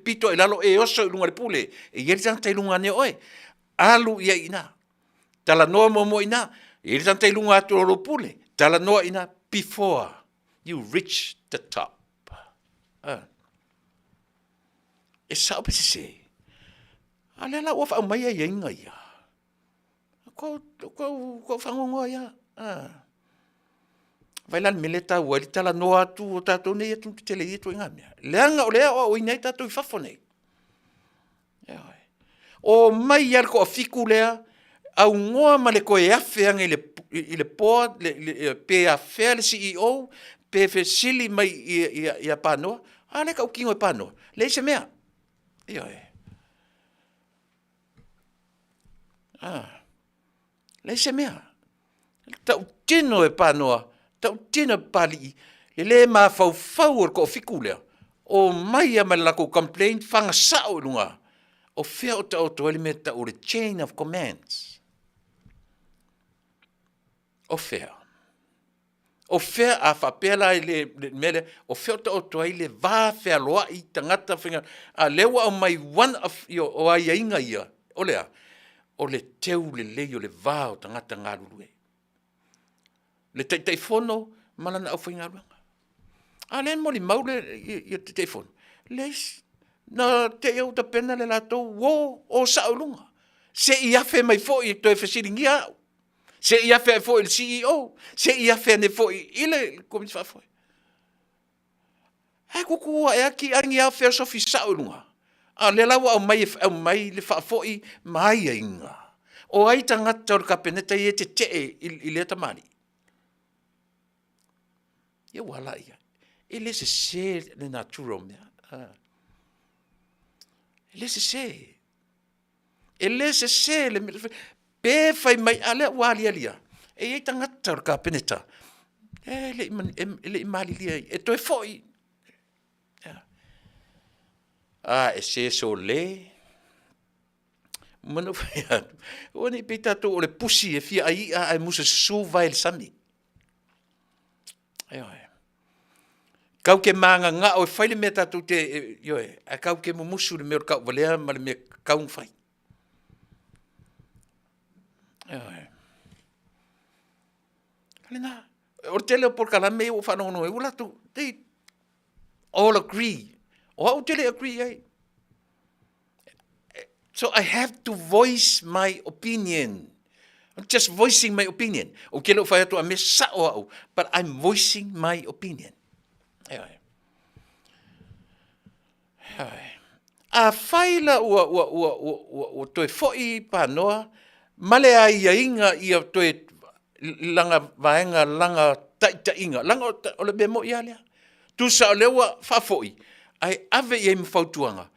pito i lalo e oso i luga o le pule, e i ai le tagata i luga ane o oe. Alu i ai i ina, talanoa muamua i ina, e i ai le tagata i luga atu o lou pule, talanoa i ina before you reach the top. Ah. E sao pe sese? A lea la ua faaumai aiaiga ia. Kou, kou, kou fagogoa ia. Ah. Vai la le mea lea e taua ai le talanoa atu o tatou nei atunuu tetele i ia ituaiga mea. Leaga o lea e aoaoina ai tatou i fafo nei. Ioe. Omai lava le toafitu lea, aunoa ma le toe afe ane i le, i le board, le, le, pe afea le CEO, pe fesili mai ia Panoa, a lea e tautino e Panoa, leai se mea. Ioe. Ah. Leai se mea. Tautino e Panoa, tautino e Papalii, le le mafaufau o le toafitu lea, omai lava ma le latou complaint, faga sao i luga, o fea o taoto ai le mea e tau o le chain of commands? O fea? O fea, a faapea la i le mea lea, o fea o taoto ai le va fealoai tagata faigaluega, a o lea ua aumai one of, o aiaiga ia, o le a? O le teu lelei o le va o tagata galulue. Le Taitaifono ma lana aufaigaluega. A o lea e molimau le Taitaifono, leai, na te i ua tapena le latou uo, o sao i luga, se i afe mai foi e toe fesiligia au. Se i afe ane foi i le CEO, se i afe ane foi i le Komiti Faafoe. Ae tutu ae lava tiagi lava feosofi sao i luga. A o lea la ua aumai e aumai le faafoi ma aiaiga. O ai tagata o le Kapeneta ia e tetee i lea tamalii? Ia ua ala ia. E le sese le natura o mea. E le sese. E le sese le mea, pe fai mai, a lea ua aliali lava, e i ai tagata o le Kapeneta e le i malilie ai, e toe foi. A, e se sole, ma na ou fai atu, aua ne i pei tatou o le pusi e fia ai i'a ae musa susu vae i le sami. Ioe. Kau ke magagao e fai le mea tatou te, ioe, ae kau ke mumusu le mea o le tauvalea ma le mea tatau ona fai. Ioe. O lena, o le tele o polokalame ia ua ou faalogologo ai, ua latou, they all agree. O au ou te le agree i ai. So I have to voice my opinion. I'm just voicing my opinion. Ou te le o fai atu a mea sao au, but I'm voicing my opinion. Ioe. Ioe. A fai la ua, ua, ua, ua, ua, ua toe foi panoa ma le aiaiga ia toe lana vaega lana taitaiga, lana o le mea moi lava lea. Tusa o lea ua faafoi, ae ave i ai ma fautuaga,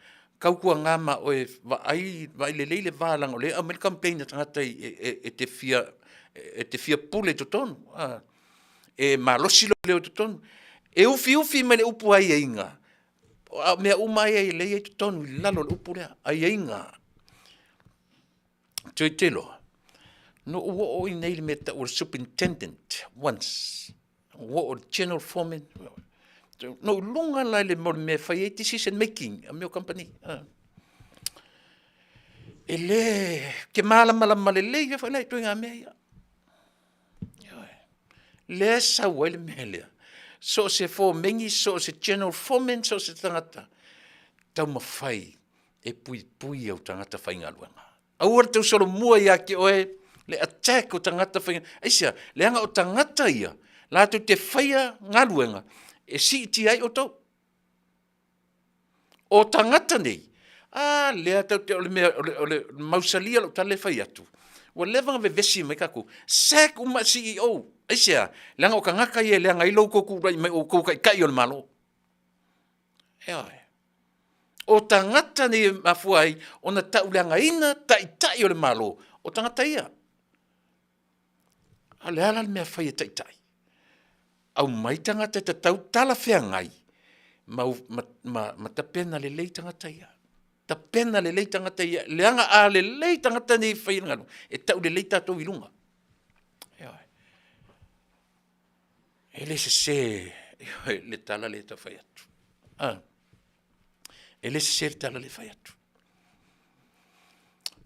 tautuana ma oe vaai, vaai lelei le va leaga o lea e aumai le complain a tagata e te fia, e te fia pule i totonu, e malosi lou leo i totonu. E ufiufi mai le upu aiaiga, a o mea uma lava ia lea e i ai i totonu i lalo o le upu lea, aiaiga. Tilotilo, na ou oo i inei i le mea e tau o le superintendent once, ou oo i le general foreman, na ou luga la i le mea e fai ai decision making a mea o kamupani. E le, ou te malamalama lelei foi la i ituaiga mea ia. Ioe. Lea e sau ai le mea lea, so o se fomeni, so o se general foreman, so o se tagata, taumafai e puipui au tagata faigaluega. Aua le tau solomua ia te oe le attack o tagata faigaluega. Aisea? Leaga o tagata ia latou te faia galuega e siitia ai outou. O tagata nei, A lea tatou te, o le mea, o le, o le mausalia o lau tala e fai atu, ua leva ona vevesi mai tatou, sack uma CEO. Aisea? Leaga o tagata ia e leaga ai lo outou tulai mai o outou o taitai o le Malo. Ioe. O tagata nei e mafua ai ona tauleagaina taitai o le Malo, o tagata ia. A o le a la le mea e fai e taitai? Aumai tagata e tatau talafeagai ma, ma, ma, ma tapena lelei tagata ia. Tapena lelei tagata ia, leaga a lelei tagata nei e faia le galuega, e tau lelei tatou i luga. Ioe. E le sese le tala lea e tau fai atu. A. E le sese le tala lea e fai atu.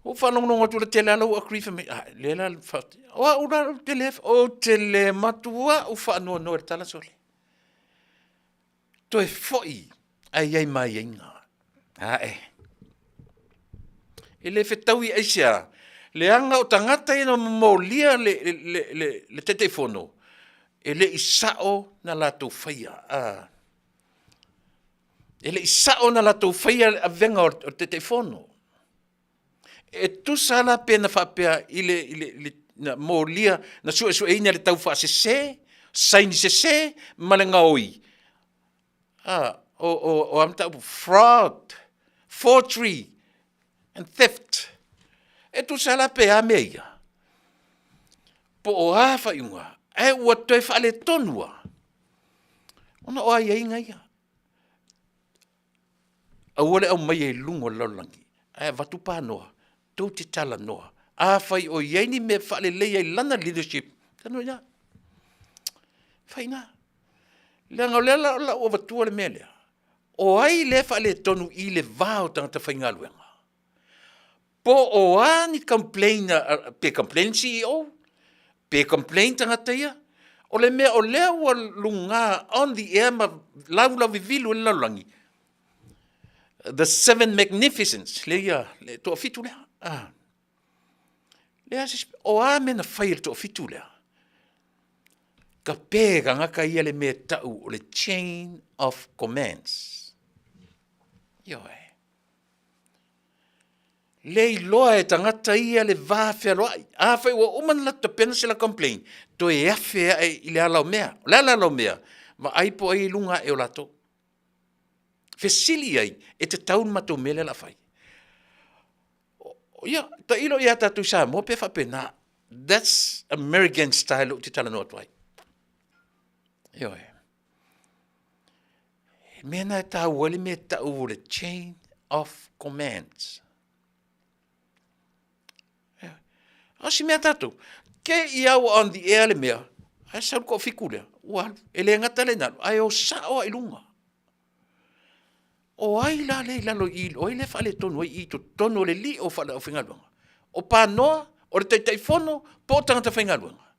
Ua ou faalogologo atu i le tele lava ua agree fai mai, ah, lea la, o au la ou te le, ou te le matuai faanoanoa i le tala sole. Toe foi ae i ai ma aiaiga. Ae. E le fetaui aisea? Leaga o tagata ia na momolia le, le, le, le Taitaifono, e le i sao na latou faia. Ah. E le i sao na latou faia le avega o le Taitaifono. E tusa la pe na faapea i le, i le, i le na molia, na suesueina i le taufaasese, saini sese ma le gaoi. Ah, o, o, o a mataupu, fraud, forgery and theft. E tusa la pe a mea ia, po o a faaiuga, ae ua toe faaletonu lava, ona o aiaiga ia. Aua le aumaia i luga o le lalolagi, ae avatu panoa, tou te talanoa. Afai o i ai ni mea e faaleleia i lana leadership, talanoa i ina. Fai i ina. Leaga o lea o le a ou avatua le mea lea, o ai lea e faaletonu i le va o tagata faigaluega? Po o a ni complain, pe complain le CEO, pe complain tagata ia, o le mea o lea ua luga on the air ma laulauvivilu ai le lalolagi, the seven magnificence, lea ia, le toafitu lea. Ah. Lea, o a mea na fai e le toafitu lea? Kape e tagata ia le mea e tau o le chain of commands. Ioe. Le iloa e tagata ia le va fealoai. Afai ua uma ona latou tapena se la complain, toe afe ae i le ala o mea. O le a le ala o mea? Vaai po o ai i luga ae o latou. Fesili i ai, e tatau le matou mea lea o le a fai. Ia, tailo ia tatou i Samoa pe faapena. That's American style ou te talanoa atu ai. Ioe. He mea na e tāua ai le mea e tau o le chain of commands. A o si mea tātou, ke i au on the air le mea, ae sau le toafitu lea, ua alu, e le gata lea ina alu, ae o sao lava i luga. O ai la lea i lalo i i, o ai lea e faaletonu ai i totonu o le lio faale-aufaigaluega? O Panoa, o le Taitaifono, po o tagata faigaluega?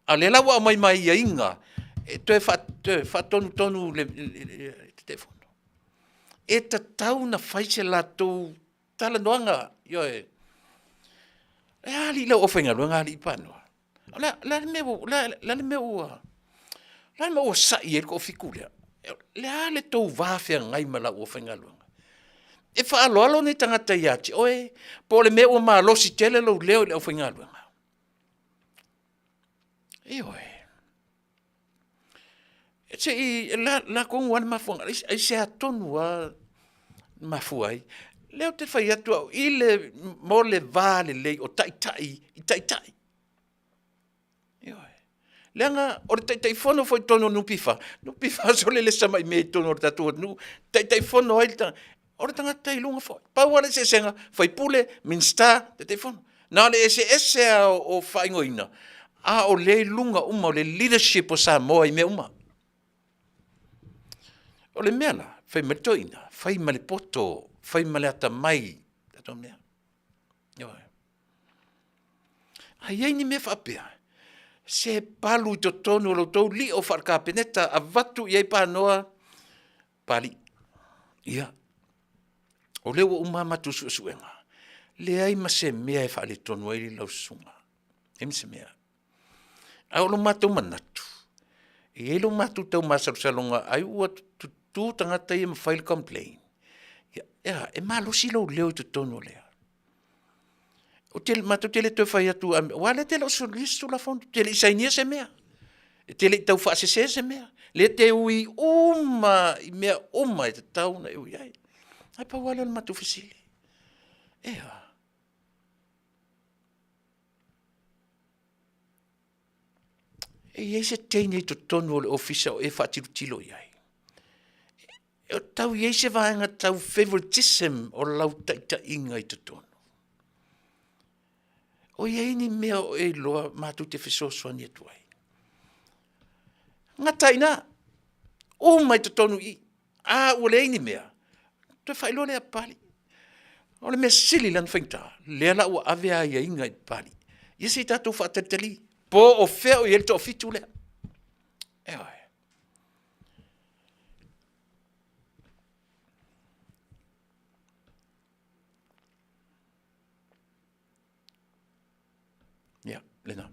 A o lea la ua aumai ma aiaiga e toe faatonutonu le Taitaifono. E tatau ona fai se latou talanoaga, ioe. E a alii lau aufaigaluega alii Panoa? O le a le mea ua, o le a le mea ua, o le a le mea ua sai ai le toafitu lea? O le a le tou va feagai ma lau aufaigaluega? E faaaloalo nei tagata ia te oe, po o le mea ua malosi tele lou leo i le aufaigaluega? Ioe. Se i, la, la tonu lava le mafuaaga, aisea tonu lava mafua ai. Lea ou te fai atu au i le, mo le va lelei o taitai i taitai. Ioe. Leaga o le Taitaifono foi i totonu o le NPF, NPF sole le samai mea i totonu o le tatou atunuu, Taitaifono ai le tagata, o le tagata i luga foi. Pau lava le eseesega, faipule, Minisita, Taitaifono. Na o le eseese lava o faaigoaina, a o lea i luga uma o le leadership o Samoa i mea uma. O le mea la, fai mai le toeaina, fai ma le poto, fai ma le atamai, tatou mea. Ioe. A i ai ni mea faapea, se palu i totonu o lo outou lio faale-Kapeneta, avatu i ai panoa, Papalii. Ia, o lea ua uma a matou suesuega, leai ma se mea e faaletonu ai lau susuga, leai ma se mea. A o lo matou manatu, e i ai lo matou tau masalosaloga ai ua tutu tagata ia ma fai le complain. Ia, e a, e malosi lou leo i totonu o lea. O te, matou te le toe fai atu, aua lea te le o solia se Tulafono, te le i sainia se mea, e te le i taufaasese se mea, lea e te ui uma i mea uma e tatau ona e ui ai. Ae pau lava lea o le matou fesili, e a? E i ai se teine i totonu o le ofisa o e faatilotilo i ai? E tau i ai se vaega tau favoritism o lau taitaiga i totonu? O i ai ni mea o e iloa matou te fesoasoani atu ai? Gata ai i ina, uma i totonu i i. A ua leai ni mea, toe faailoa lea e Papalii. O le mea sili la ona faigata, lea la ua ave aiaiga i Papalii, ia se i tatou faatalitali po o fea o i ai le toafitu lea. Ioe. Ia, lena.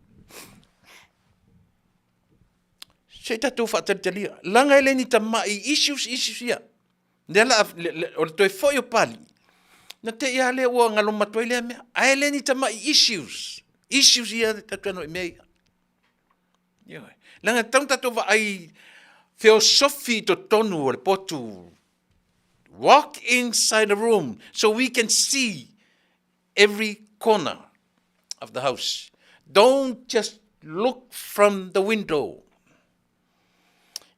Se i tatou faatalitalia, leaga e le ni tamai issues, issues ia. Lea la, o le toe foi o Papalii, na te i lava lea ua galoma atu ai lea mea. Ae le ni tamai issues, issues ia tatou te talanoa i mea ia. Ioe. Leaga e tatau ona tatou vaai feosofi i totonu o le potu. Walk inside the room so we can see every corner of the house. Don't just look from the window.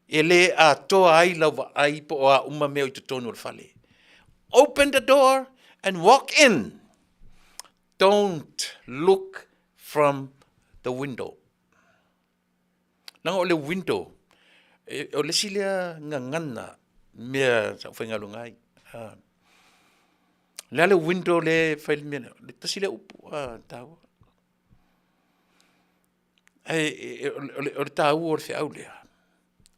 E le atoa ai lau vaai po o a uma mea i totonu o le fale. Open the door and walk in. Don't look from the window. Leaga o le window, e, o le isi lea gagana mea sa ou faigaluega ai. Le a le window le fai le mea lea, le tasi lea upu a taua. Ae e, o le taua o le feau lea,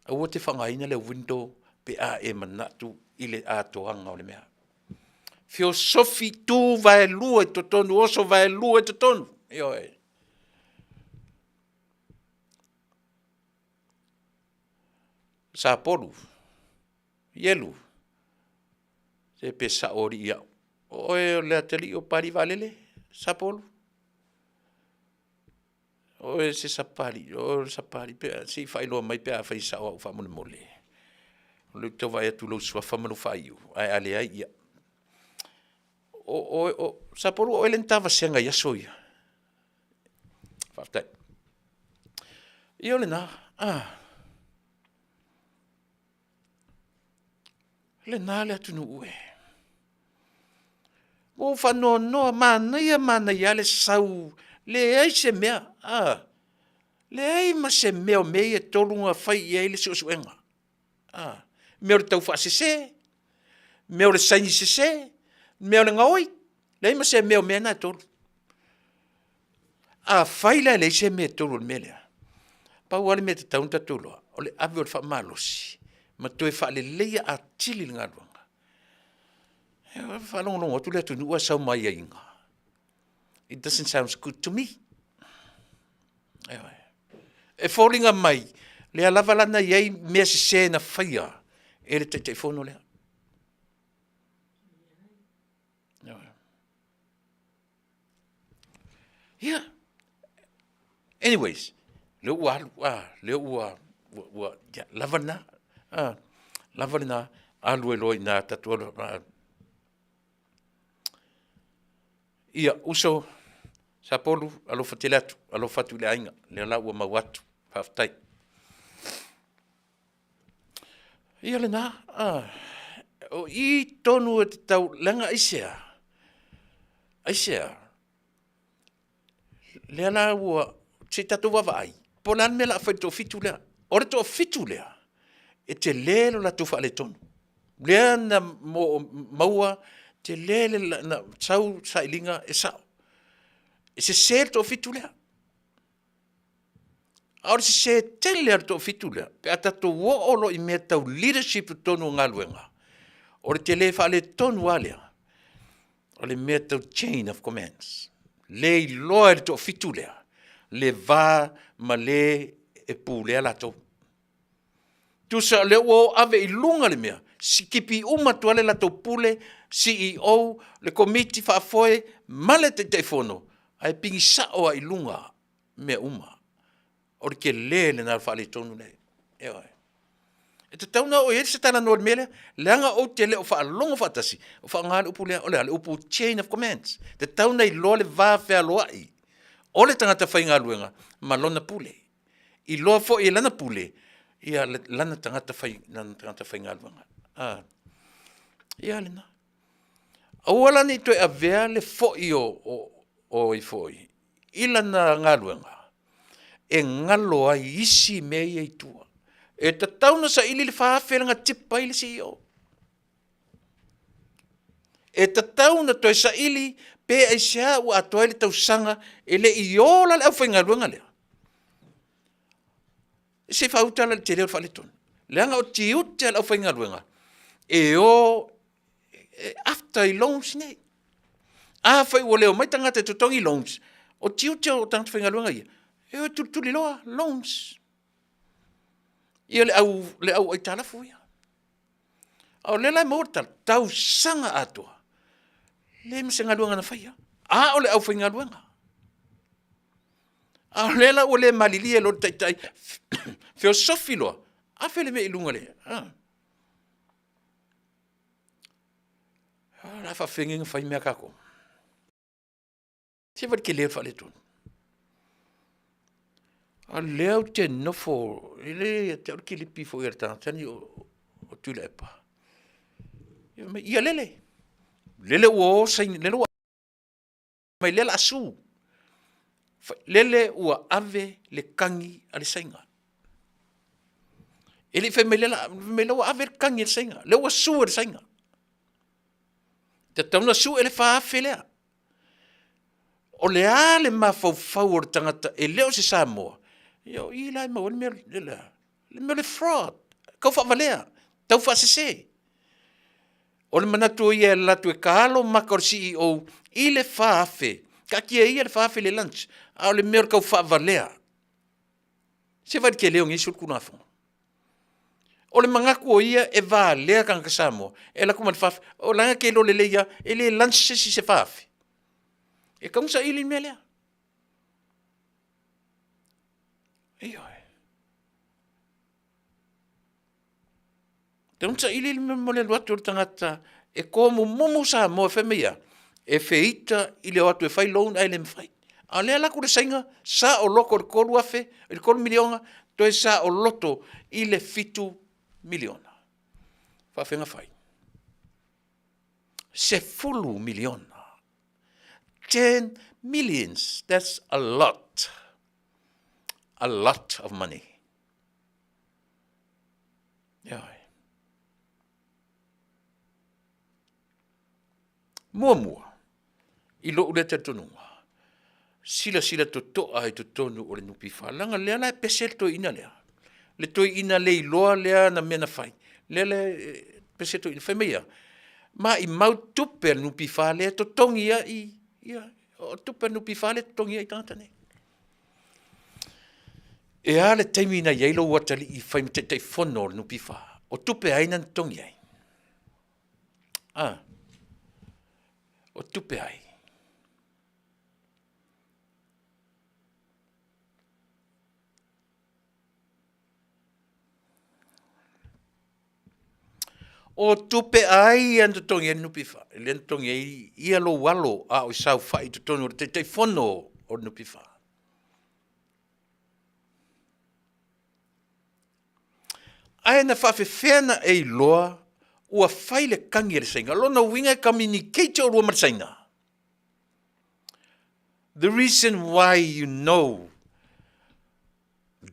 aua te faaaogaina le window pe a e manatu i le atoaga o le mea. Feosofi tu vaelua i totonu, oso vaelua i totonu. Ioe. Sapolu, Ielu, se pe sao alii au. O oe o le atalii o Papalii Vaalele, Sapolu? O oe se Sapalii, o oe o le Sapalii, pe se i faailoa mai pe afai e sao au faamolemole. O lea ou te tau vaai atu i lou suafa ma lou faaiu, ae a leai, ia. O oe, o, Sapolu o oe lea na ta vasega i aso ia. Faafetai. Ia o lena, ah. Lena le atunuu e. Ua ou faanoanoa, manaia manaia lava le sau, leai se mea, a, leai ma se mea o mea ia e tolu na fai i ai le suesuega. A, mea o le taufaasese, mea o le saini sese, mea o le gaoi, leai ma se mea o mea na e tolu. Afai la e leai se mea e tolu o le mea lea, pau lava le mea e tatau ona tatou iloa, o le ave o le faamalosi ma toe faaleleia atili le galuega. E faalogologo atu le atunuu ae sau ma aiaiga. It doesn't sound good to me. Ioe. E foliga mai, lea lava la na i ai mea sese na faia e le Taitaifono lea. Ioe. Ia, anyways, lea ua alu, ah, lea ua, ua, ua, ia, lava lena, ah, lava lena, alu ai loa i ina tatou alu, ah. Ia, uso, Sapolu, alofa tele atu, alofa atu i le aiga, lea la ua mau atu, faafetai. Ia lena, ah, o i tonu e te tau, leaga aisea, aisea, lea la ua, se i tatou vaavaai, po o le a le mea o le a fai i le toafitu lea. O le toafitu lea, e tele lo latou faaletonu. Lea na maua, tele le, na sau sailiga e sao. E sese le toafitu lea. A o le sese tele a le toafitu lea, pe a tatou oo loa i mea tau leadership i totonu o galuega, o le tele faaletonu lava lea, o le mea tau chain of commands. Le iloa e le toafitu lea le va ma le e pulea latou. Tusa o lea ua o ave i luga le mea, Sikipi uma atu lava le latou pule, CEO, le komiti faafoe ma le Taitaifono, ae pigi sao lava i luga mea uma. O le tele lena o le faaletonu lea. Ioe. E tatau ona oo i ai se talanoa i le mea lea, leaga ou te le o faalogo faatasi o faaaoga le upu lea, o le a? Le upu chain of commands. E tatau ona iloa le va fealoai o le tagata faigaluega ma lona pule. Iloa foi e lana pule ia lana tagata faigaluega. A, ia lena. Aua la ne i toe avea le foi o ai foi i lana galuega e galo ai isi mea ia i tua. E tatau ona saili le $4,000 lea na tip ai le CEO. E tatau ona toe saili pe aisea ua atoa ai le tausaga e le i ola le aufaigaluega lea. Se i faauta la i le tele o le faaletonu. Leaga o tiute o le aufaigaluega e o after i loans nei. Afai ua le omai tagata e totogi loans, o tiute o tagata faigaluega ia, e o e tulituliloa loans ia le au, le au aitalafu ia. A o lea la e maua le tala, tausaga atoa, leai ma se galuega na faia, a o le aufaigaluega. A o lea la ua le malilie loa le taitai, feosofi loa, afe le mea i luga i le, a. O le a faafefea nei ona fai mea a tatou? Se vaai i le tele o le faaletonu. A o lea ou te nofo, e le ia te au le kilipi foi a le tagata lenei o Tuilaepa. Ia lele, lele ua o saini, lele ua mai lea o le a sue. Lele ua ave le tagi a le Saina. E le i fai mai lea, fai mai lea ua ave le tagi a le Saina, lea ua sue e le Saina. E tatau ona sue le $4,000 lea. O le a le mafaufau o le tagata e le o se Samoa, ia o i la e maua ai le mea, le mea o le fraud, tau faavalea, tau faasese. O le manatu o ia e alu atu e taalo maka o le CEO i le $4,000, taatia ia le $4,000 i le lunch, a o le mea o le tau faavalea. Se vaai i le tele o nei solitulafono. O le manatu o ia e valea tagata Samoa e alu atu ma le $4,000, o la e na te iloa lelei lava e le lunch se isi i se $4,000. E tatau ona saili le mea lea. Ioe. Tatau ona saili le mea mo le alu atu o le tagata e tomumumu Samoa fai mai e a? E feita i le o atu e fai loan ae le mafai. A o lea e alu atu le Saina saoloto i le $3,000 i le $3 miliona toe saoloto i le $7 miliona. E faapefea ona fai? $10 miliona. 10 millions, that's a lot. A lot of money. Ioe. Muamua, i lou lea talitonuga, silasila totoa i totonu o le NPF, leaga lea la e pese le toeaina lea, le toeaina le iloa lea na mea na fai, lea la e pese le toeaina, fai mai e a? Maimau tupe a le NPF lea e totogi ai, ia, o tupe a le NPF lea e totogi ai tagata nei. E a le taimi na i ai lou atalii i fai ma Taitaifono o le NPF? O tupe a ai na totogi ai? A, o tupe ai? O tupe ai ia na totogi ai le NPF, lea na totogi ai ia lou alo a o saofai i totonu o le Taitaifono o le NPF. Ae na faafefea na e iloa ua fai le tagi a le Saina? Lona uiga e communicate oulua ma le Saina. The reason why you know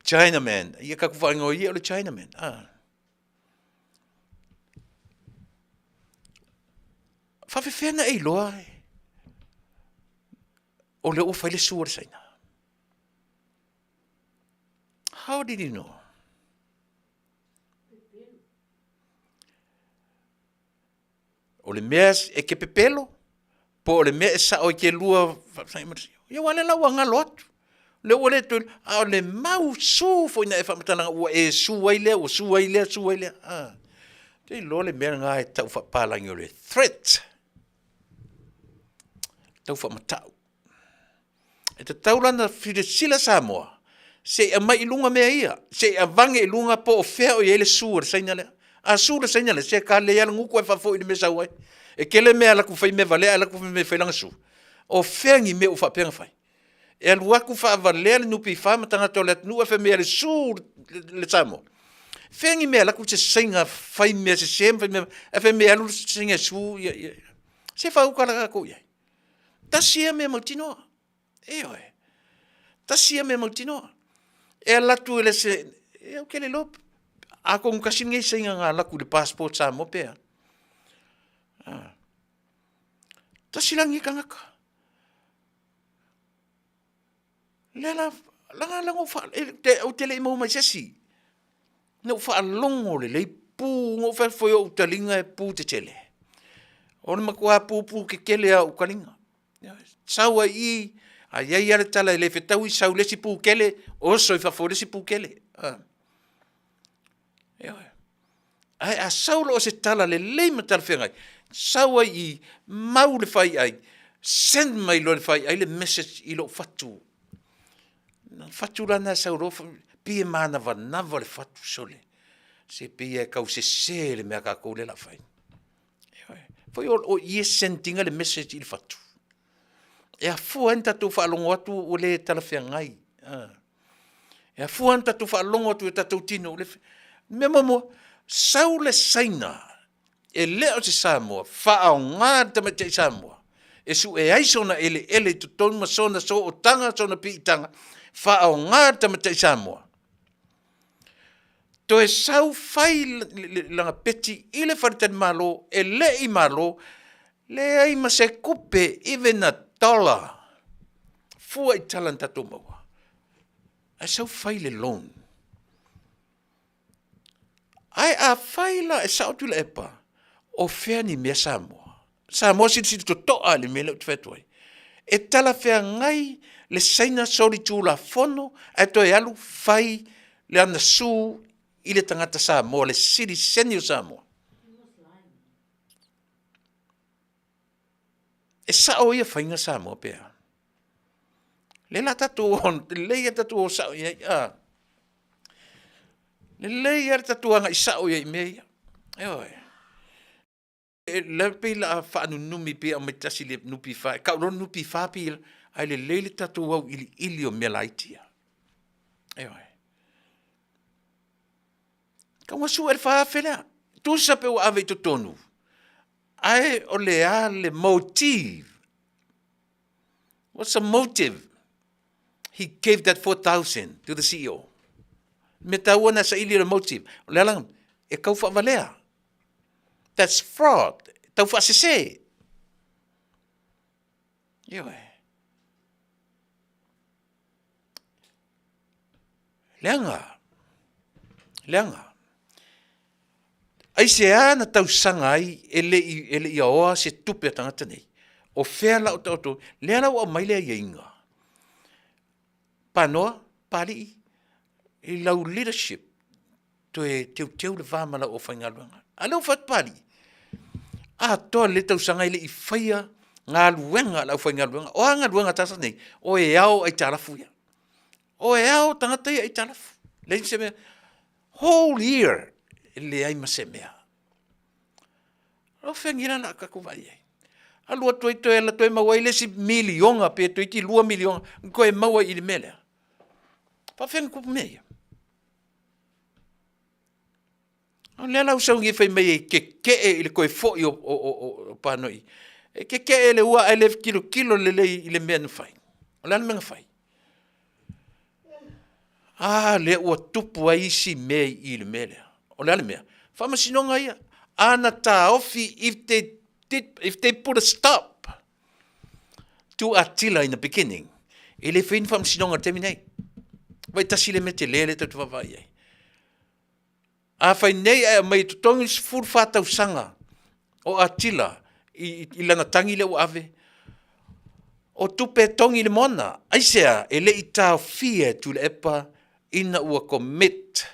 Chinaman, ia tatou faaigoa ia o le Chinaman. Ah. Faafefea na e iloa e o lea ua fai le sue a le Saina? How did you know? O le mea e te pepelo, po o le mea e sao e te lua ia ua le la ua galo atu. Le ua le toe, a o le mau su foi na e faamatalaga ua e su ai lea, ua su ai lea, su ai lea. Ah. Te iloa le mea lena e tau faapalagi o le threat. Tau faamatau. E tatau la ona silasila Samoa se i aumai i luga mea ia, se i avage i luga po o fea o i ai le su a le Saina lea. A su le Saina lea, se e lelei lava le gutu ae faafoi i le mea e sau ai. E tele mea e alu atu fai mea valea ae alu atu fai mea e fai lana su. O fea ni mea ua faapea ona fai? E alu atu faavalea le NPF ma tagata o le atunuu ae fai mai e sue le Samoa. Fea ni mea e alu atu se Saina fai mea sese ma fai mea ae fai mai e alu le Saina e sue ia. Se faauta la tatou i ai. Tasi ia mea mautinoa, ioe, tasi ia mea mautinoa. E alu atu e le se, ou te le iloa, atonu tasi lenei Saina na alu atu i le passport Samoa pe a. Tasi la lenei tagata. Lea la, leaga la na ou, ou te le i maua mai se isi. Na ou faalogo lelei pu, na ou fai atu foi o ou taliga e pu tetele. O le matua pupu tetele lava o ou taliga. Sau ai i i, a i ai lava le tala e le fetaui sau le isi pu tele, oso i fafo e le isi pu tele. Ioe. Ae a sau loa o se tala lelei ma talafeagai, sau ai i i, mau le faiai, send mai loa e le faiai le message i lou fatu. O le fatu la lena e sau loa pei e manavanava le fatu, sole, se pei lava e tau sese le mea a tatou lea o le a fai. Ioe. Foi o i e send ina le message i le fatu. E afua ai ona tatou faalogo atu ua le talafeagai. E afua ona tatou faalogo atu i tatou tino, o le mea muamua, sau le Saina e le o se Samoa, faaaoga le tamaitai Samoa e sue ai sona eleele i totonu ma sona sootaga, sona piitaga, faaaoga le tamaitai Samoa. Toe sau fai lana peti i le faletalimalo e le i malo, leai ma se tupe, even a dollar, fua i tala na tatou maua, ae sau fai le loan. Ae afai la e sao Tuilaepa, o fea ni mea Samoa? Samoa silasila totoa i le mea lea ou te fai atu ai. E talafeagai le Saina solitulafono ae toe alu fai le ana sue i le tagata Samoa, le siliseni o Samoa. E sao ia faiga Samoa pe a? Lea la tatou lelei lava le tatou o sao i ai a. Lelei lava le tatou agai sao i ai i mea ia. Ioe. Lea pei o le a faanunumi pei e aumai tasi i le NPF, e tau loa le NPF pei e… ae lelei le tatou auiliili o mea laiti ia. Ioe. E tatau ona sue le $4,000 lea. Tusa pe ua ave i totonu, ae o le a le motive? What's the motive? He gave that 4,000 to the CEO. Me taua na saili o le motive. O le ala, e tau faavalea. That's fraud. Tau faasese. Ioe. Leaga. Leaga. Aisea na tausaga ai e le i, e le i aoa se tupe a tagata nei? O fea la o taoto? Lea la ua aumai le aiaiga. Panoa, Palii, i lau leadership, toe teuteu le va ma lau aufaigaluega. A lea ua fai atu Palii, atoa le tausaga e le i faia galuega a le aufaigaluega. O a galuega a tagata nei? O e ao aitalafu ia. O e ao tagata ia aitalafu. Leai se mea. Whole year e leai ma se mea. O fea la a tatou vaai ai? Alu atu ai toe ala toe maua ai le isi miliona pe toeitiiti 2 miliona toe maua i le mea lea. Faafefea ona tupu mea ia? O lea la ua sau nei fai mai e tetee i le toe foi o Panoi. E tetee le ua ae le tilotilo lelei i le mea na fai. O le a le mea na fai? A lea ua tupu ai isi mea i i le mea lea. O le a le mea? Faamasinoga ia. A na taofi if they did, if they put a stop to Attila in the beginning, e le fai ni faamasinoga i le taimi nei. Vai tasi le mea tele lea tatou te vaavaai i ai. Afai nei ae aumai e totogi le 14 tausaga o Atila i, i lana tagi lea ua ave, o tupe e togi i le moana. Aisea? E le i taofia e Tuilaepa ina ua commit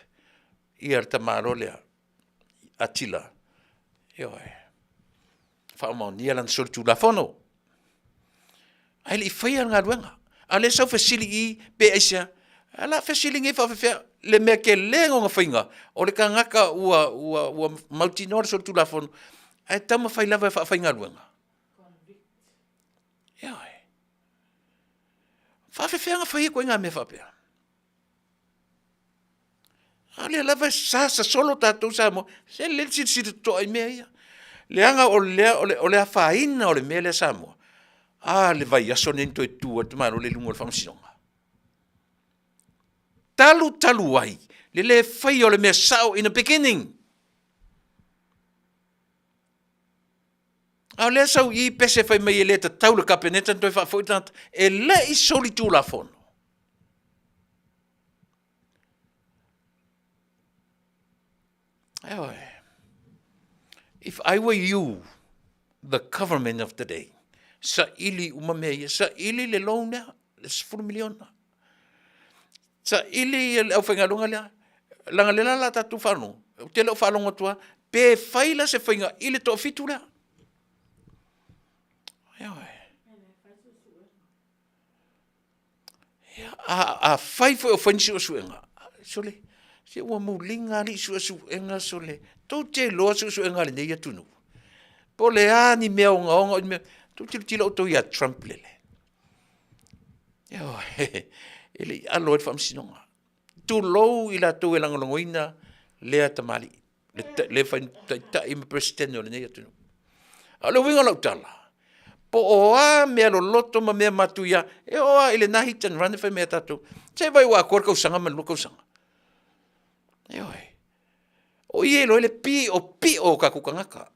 ia le tamaloa lea, Atila. Ioe. Faamaonia lana solitulafono. Ae le i faia le galuega. A o lea sau fesili i i pe aisea? Ae o le a fesili nei faapefea le mea tele na ona faiga o le tagata ua, ua, ua mautinoa le solitulafono ae taumafai lava e faafaigaluega. Ioe. Faapefea ona fai ituaiga mea faapea? A o lea lava e sa sosolo tatou Samoa, se lelei le silasila totoa i mea ia. Leaga o lea, o le afaina o le mea lea Samoa, a le vaiaso lenei na toe tu ai le tamaloa lea i luga o le Faamasinoga. Talu talu ai le le faia o le mea sao in the beginning. A o lea sau i i pese fai mai e le tatau i le Kapeneta ona toe faafoi le tagata e le i solitulafono. Ioe. If I were you, the government of the day, saili uma mea ia, saili le loan lea, le 10 miliona. Saili le aufaigaluega lea, leaga o lea la o le a tatou faalogo, ou te le o faalogo atu lava, pe fai la se faiga i le toafitu lea. Ioe. A fai foi o fai ni suesuega, sole, se ua muliga alii suesuega sole, tou te iloa suesuega a lenei atunuu, po o le a ni mea ogaoga o ni mea, tou tilotilo outou ia Trump lele, ioe, e le i alo ai le faamasinoga. Tulou i latou e lagolagoina lea tamalii, le fai taitai ma Peresetene o lenei atunuu. A o le uiga o lau tala, po o a mea loloto ma mea matuia, e oo lava i lena hit and run e fai mai ia tatou, se i vaai ua atoa le tausaga ma le lua tausaga. Ioe. O i e iloa ai le piopio o tatou tagata.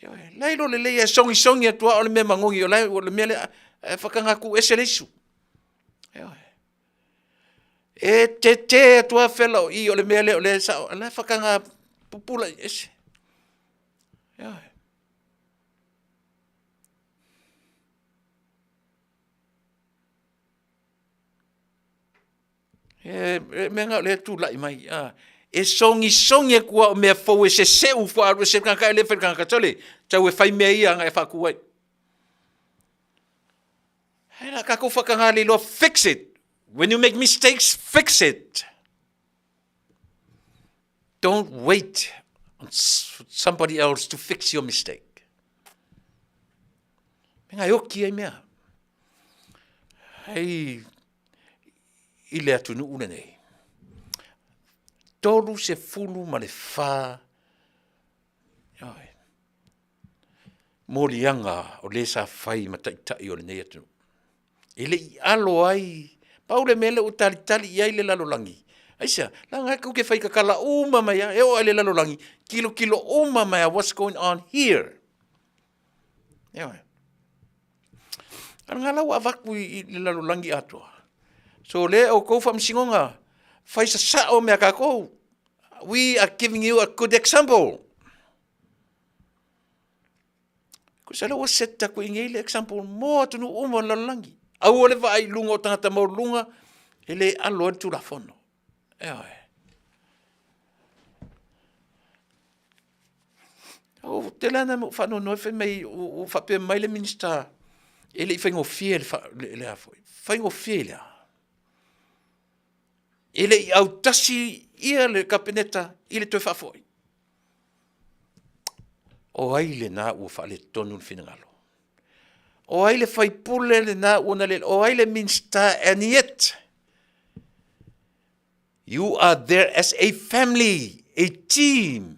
Ioe. La e iloa lelei e sogisogi atu lava o le mea manogi o le mea lea, ae faataga tuu ese le isu. Ioe. E tete atu lava fela o i o le mea lea o lea e sao, a o la e faataga pupula ese. Ioe. E mea na o lea e tulai mai, a, e sogisogi atu lava o mea fou e seseu faatoa alu ese le tagata ae le fai i le tagata, sole, sau e fai mea ia na e faatu ai. Ae o le a tatou faataga leiloa, fix it. When you make mistakes, fix it. Don't wait on somebody else to fix your mistake. Mea e oki ai mea. Hei, i le atunuu lenei, 34 ioe, moliaga o le sa fai ma taitai o lenei atunuu. E le i alo ai, pau le mea lea ua talitali i ai le lalolagi, aisea? Leaga tou te fai tatala uma mai lava, e oo lava i le lalolagi, tilotilo uma mai lava what's going on here. Ioe. A o lena la ua avatu i le lalolagi atoa. So le outou faamasinoga, fai sasao mea a tatou. We are giving you a good example. Kusa lea ua set atu i nei le example mo atunuu uma o le lalolagi. Aua le vaai i luga o tagata maualuluga e le alo ai le Tulafono. Ioe. Ua tele lava ina ou faanoanoa fai mai ua faapea mai le Minisita e le i faigofie le a foi, faigofie i le a? E le i autasi ia le Kapeneta i le toe faafoi. O ai lena ua faaletonu le finagalo? O ai le faipule lena ua na le, o ai le Minisita and yet you are there as a family, a team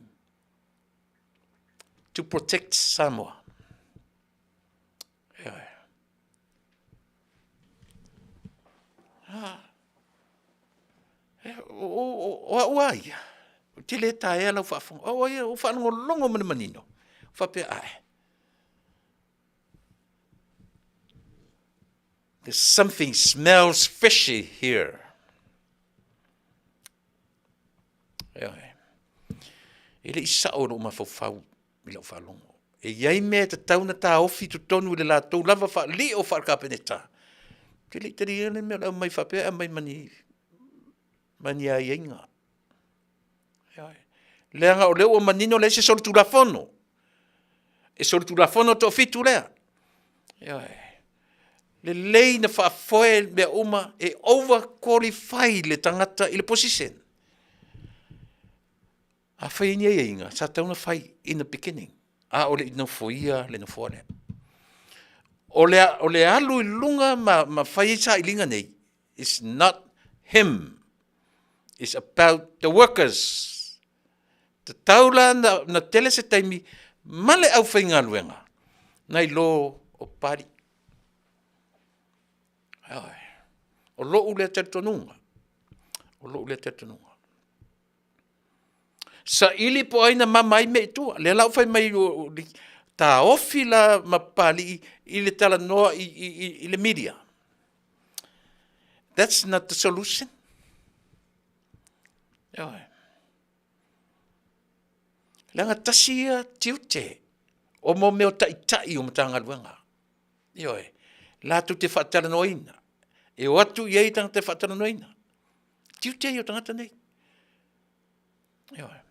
to protect Samoa. Ioe. Ah. O au a ia, ou te le taea lau faafofoga. O au a ia, ua faalogologo ma le manino. Faapea, ae. There's something smells fishy here. Ioe. E le i sao i lou mafaufau i lau faalogo. E i ai mea e tatau ona taofi i totonu i le latou lava faalio faale-Kapeneta. Ou te le i talia le mea o le aumai faapea e aumai ma ni, ma ni aiaiga. Ioe. Leaga o lea ua manino leai se solitulafono. E solitulafono toafitu lea. Ioe. Lelei na faafoe mea uma e over qualify le tagata i le position. Afai e i ai ni aiaiga, sa tatau ona fai in the beginning, a o le i nofoia le nofoa lea. O le alu i luga ma fai ai sailiga nei, is not him, is about the workers. E tatau la ona tele se taimi ma le aufaigaluega nai lo o Papalii. Ioe. O lou lea talitonuga, o lou lea talitonuga. Saili po o ai na mama ai mea i tua. Lea la ua fai mai taofi la ma Papalii i le talanoa i le media. That's not the solution. Ioe. Leaga tasi ia tiute o mo mea o taitai o Matagaluega. Ioe. Latou te faatalanoaina. E o atu i ai tagata e faatalanoaina. Tiute ia o tagata nei. Ioe.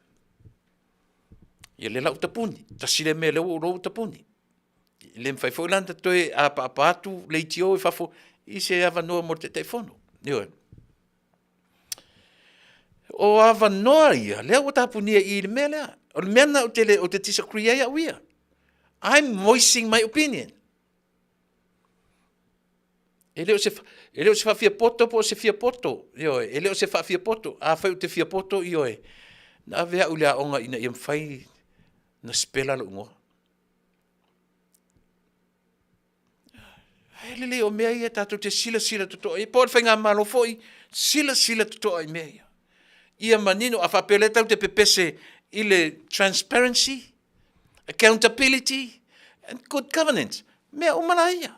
Ia lea la ua tapuni. Tasi lea mea lea ua ou iloa ua tapuni. E le mafai foi la ona toe apaapa atu leitio i fafo i se avanoa mo le Taitaifono. Ioe. O avanoa ia, lea ua tapunia i i le mea lea. O le mea lena ou te, le, ou te disagree ai au ia. I'm voicing my opinion. E le o se, e le o se faafiapoto po o se fiapoto. Ioe, e le o se faafiapoto. Afai ou te fiapoto, ioe, na ave au i le aoga ina ia mafai ona sipela lou igoa. Ae lelei o mea ia tatou te silasila totoa i ai, po o le faigamalo foi, silasila totoa i mea ia. Ia manino, a faapea o lea tatou te pepese i le transparency, accountability and good governance, mea uma la ia.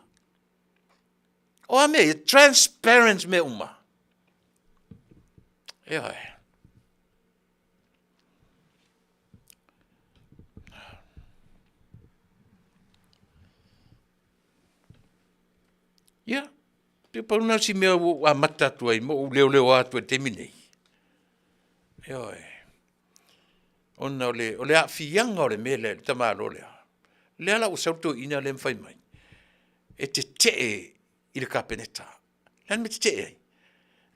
O a mea ia? Transparent mea uma. Ioe. Ia, pei pau lena o si mea ua ou amata atu ai ma ou leoleoa atu ai i le taimi lenei. Ioe. Ona o le, o le aafiaga o le mea lea i le tamaloa lea, lea la ua sau le toeaina lea ma fai mai, e tetee i le Kapeneta. Le a le mea e tetee ai?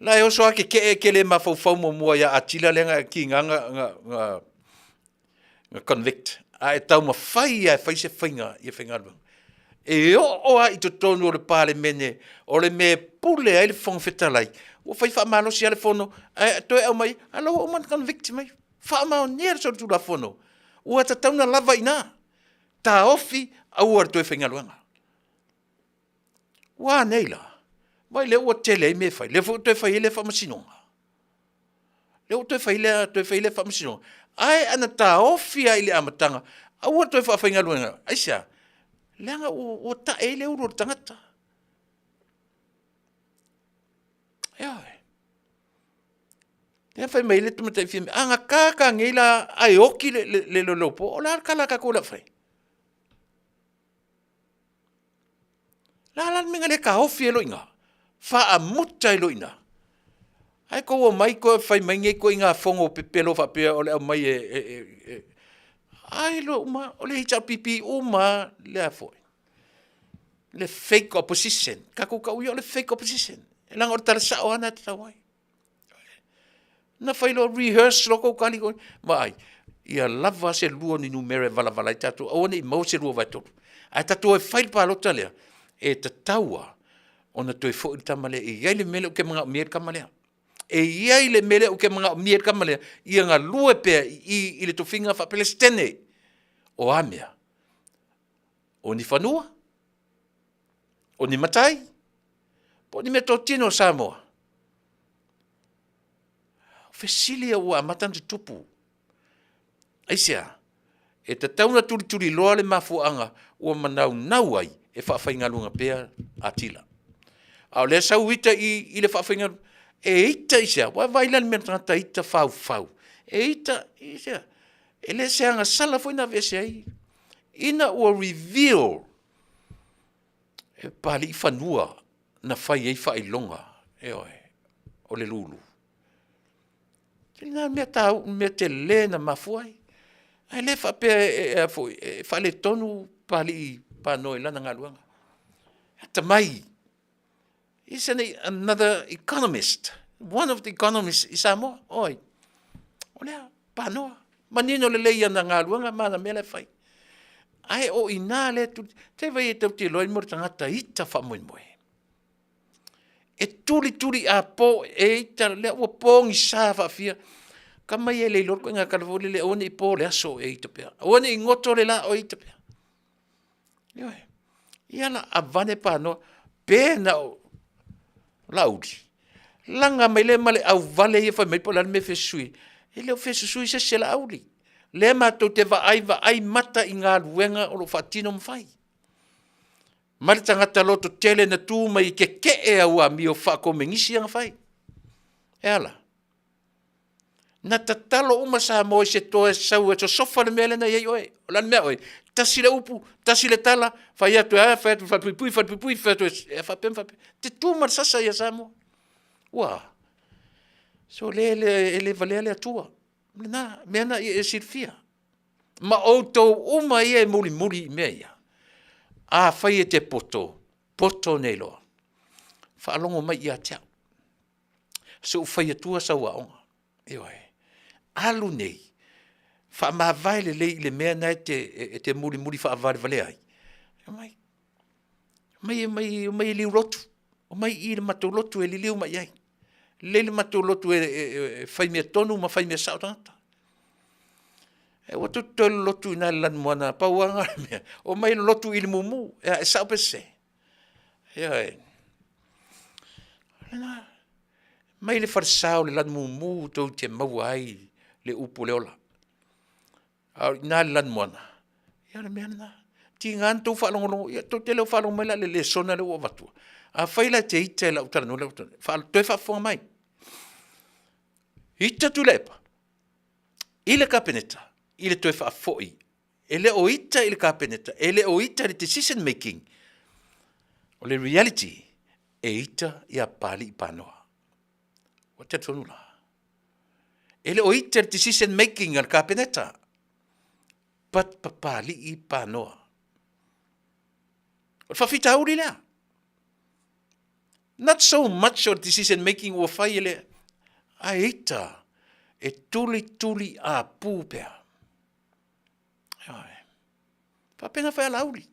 La e oso lava kekee e te le mafaufau muamua ia Atila lea na tiga na convict, a e taumafai lava e fai se faiga ia faigaluega. E oo lava i totonu o le Palemene o le mea e pule ai le Fofoga Fetalai, ua fai faamalosi lava le Fono ae toe aumai, a o la ua uma ona convict mai. Faamaonia le solitulafono, ua tatau ona lava i ina. Taofi aua le toe faigaluega. Ua a nei la? Vaai lea ua tele ai mea e fai, lea foi ua toe fai ai lea faamasinoga. Lea ua toe fai lea, toe fai lea faamasinoga. Ae ana taofi lava i le amataga, aua le toe faafaigaluega. Aisea? Leaga ua, ua tae ai le ulu o le tagata. Ioe. Lea fai mai ai le tamaitai Fiame, a na tata nei la ae oti le, le, le leoleo po, o le a le tala a tatou o le a fai? Le a la le mea na le taofi ai loa i ina? Faamuta ai loa i ina. Ae tou omai toe fai mai nei ituaiga fono pepelo faapea o le aumai e, e, e, e. Ai loa uma, o le HRPP uma lava lea foi. Le fake opposition. Tatou tau ia o le fake opposition. Leaga o le tala sao lava lena e tatau ai. Na fai loa rehearse loa tou tali koe. Vaai, ia lava se lua o ni numera e valavala ai tatou, aua ne i maua se 2/3. Ae tatou o e fai le palota lea, e tatau lava ona toe foi le tama lea. E i ai le mea lea ou te manaomia ai le tama lea. E i ai le mea lea ou te manaomia ai le tama lea, ia galue pea i i i le tofiga faa-Peresetene. O a mea? O ni fanua? O ni matai? Po o ni meatotino a Samoa? O fesili ia ua amata ona tutupu. Aisea? E tatau ona tulituliloa le mafuaaga ua manaunau ai e faafaigaluega pea Atila. A o lea sau ita i, i le faafaigaluega, e ita i se a? Ua vaai la le mea tagata ita faufau. E ita i se a? E le se agasala foi na aveese ai. Ina ua reveal e Papalii fanua na fai ai faailoga, ioe, o le lulu. Lena mea tāu, mea tele na mafua ai. Ae le faapea e, e, e faaletonu Papalii Panoa i lana galuega. Atamai, He's an, another economist, one of the economists i Samoa. Oi, o lea, panoa. Manino lelei ana galuega ma ana mea la e fai. Ae o ina le tu, te vai e tau te iloa mo le tagata ita faamoemoe. E tuli tuli a po e ita lea ua pogisa faafia. Ka mai e le iloa koe ngā kala foi lele aua ne i po le aso e ita pea. Aua ne i goto le la o ita pea. Ioe. Ia la avane panoa pe na o Laauli, laga mai lea ma le auvale ia fai mai po o le a le mea e fia susui ai. E le o fia susui se isi e Laauli. Lea matou te vaai vaai mata i galuega o lo o faatino ma fai. Ma le tagata lototele na tu mai e keke'e au amio faakomenisi ia na fai. E a la? Na tatalo uma Samoa i se toa e sau e sosofa le mea lea na i ai oe. O le a le mea oe? Tasi le upu, tasi le tala, fai atu e a, fai atu e falepuipui, falepuipui, fai atu e faapea ma faapea. Te tu ma le sasa ia Samoa. Ua a? Sole e le valea le Atua. O lena, mea na ia e silafia. Ma outou uma ia e mulimuli i mea ia, afai e te poto, poto nei loa. Faalogo mai ia te au. Se i ou fai atua sau aoga. Ioe. Alu nei, faamavae lelei i le mea na e te mulimuli faavalevalea ai. Omai, omai, omai, omai e liu lotu. Omai i i le matou lotu e liliu mai i ai. Lelei le matou lotu e fai mea tonu ma fai mea sao tagata. E aua tou te toe lolotu i ina i le lanumoana, pau lava lena o le mea, omai e lolotu i le mumu. E a, e sao pe sese? Ioe. Mai le falesa o le lanu mumu tou te maua ai le upu o le ola. A o i ina i le lanumoana, ia o le mea lena. Tiga ona outou faalogologo, ia tou te le o faalogo mai la i le lesona lea ua avatua? Afai la e te ita i lau talanoa lea ua talanoa, toe faafofoga mai. Ita Tuilaepa i le Kapeneta i le toe faafoi e le o ita i le Kapeneta, e le o ita i le decision making. O le reality, e ita ia Papalii Panoa. Ua talitonu la? E le o ita i le decision making a le Kapeneta, but Papalii Panoa. O le faafitauli lea. Not so much o le decision making ua fai e le, ae ita e tulituli apu pea. Ioe. Faapena foi a Laauli.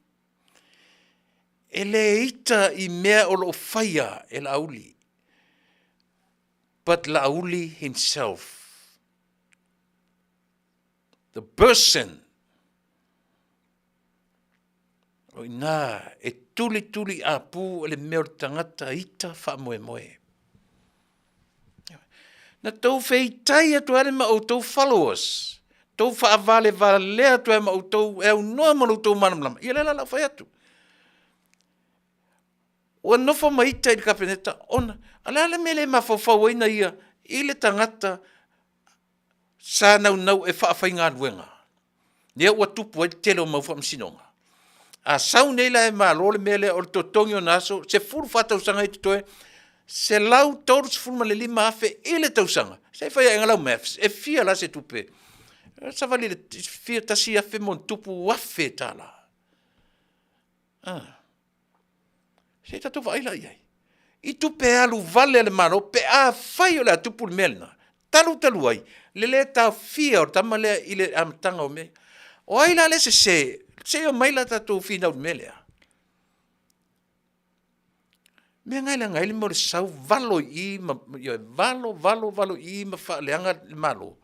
E le ita i mea o lo o faia e Laauli, but Laauli himself, the person, o ina e tulituli apu le mea o le tagata ita faamoemoe. Na tou feitai atu ai ma outou followers, tou faavalevalea atu ai ma outou e aunoa ma lo outou malamalama. Ia lea la lau fai atu. Ua nofo ma ita i le Kapeneta ona, a le a le mea le mafaufau ai na ia i le tagata sa naunau e faafaigaluega, lea ua tupu ai le tele o mau faamasinoga. A sau nei la e malo le mea lea o le totogi o na aso, 14 tausaga i totoe, $135,000 i le tausaga. Se i fai aega lau maths, e fia la se tupe? Savali le fia tasi afe ma ona tupu afe tala. Ah. Se i tatou vaai la i ai. I tupe alu vale a le Malo pe afai o le a tupu le mea lena, talu talu ai le le taofia o le tama lea i le amataga o mea ia. O ai la le sese? Se i omai la tatou finau i le mea lea. Mea na e leaga ai le mea o le sau valo i i ma, ioe, valo, valo, valo i i ma faaleaga le Malo.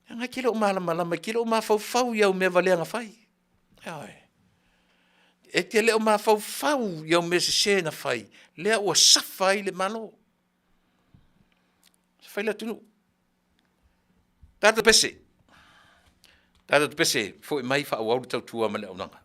Leaga e te le o malamalama, e te le o mafaufau i au mea valea na fai. Ioe. E te le o mafaufau i au mea sese na fai, lea ua safa ai le Malo. Fai le atunuu. Tatou pese. Tatou pese, foi mai faaauau le tautua ma le auaunaga.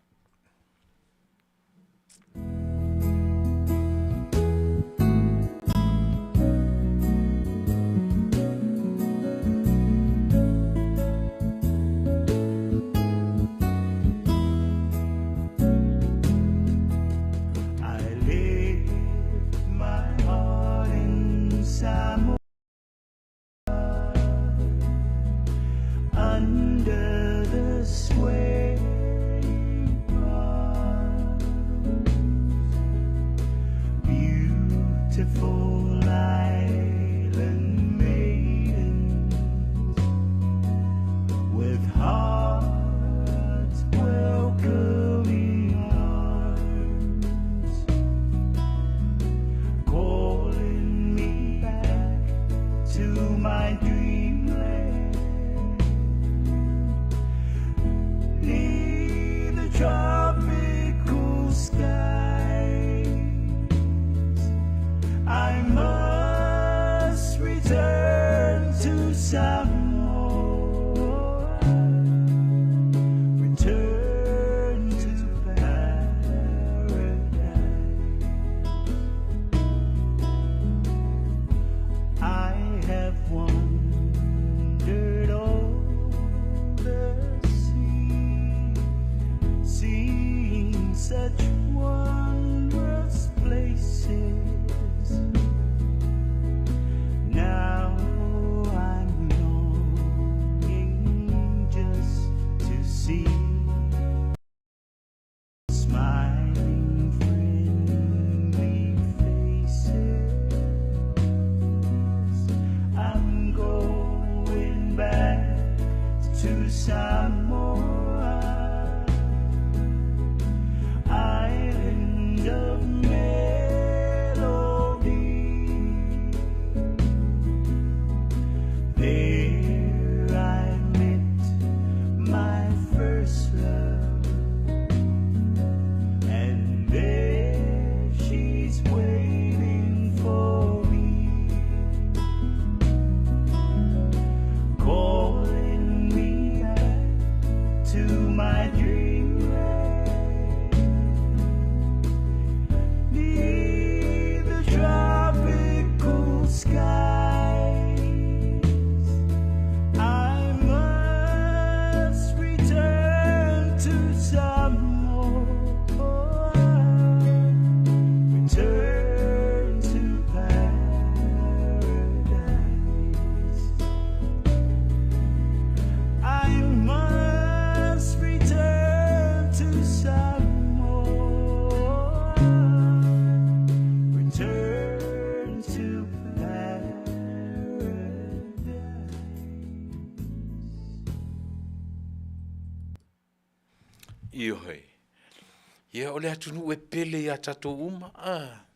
to Samoa, island of melody. There I met my first love, and there she's waiting for me, calling me back to my dreamland. Neath the tropical skies, I must return to Samoa, return to paradise. I must return to Samoa, return to paradise. Ioe. Ia, o le atunuu e pele iā tatou uma, a.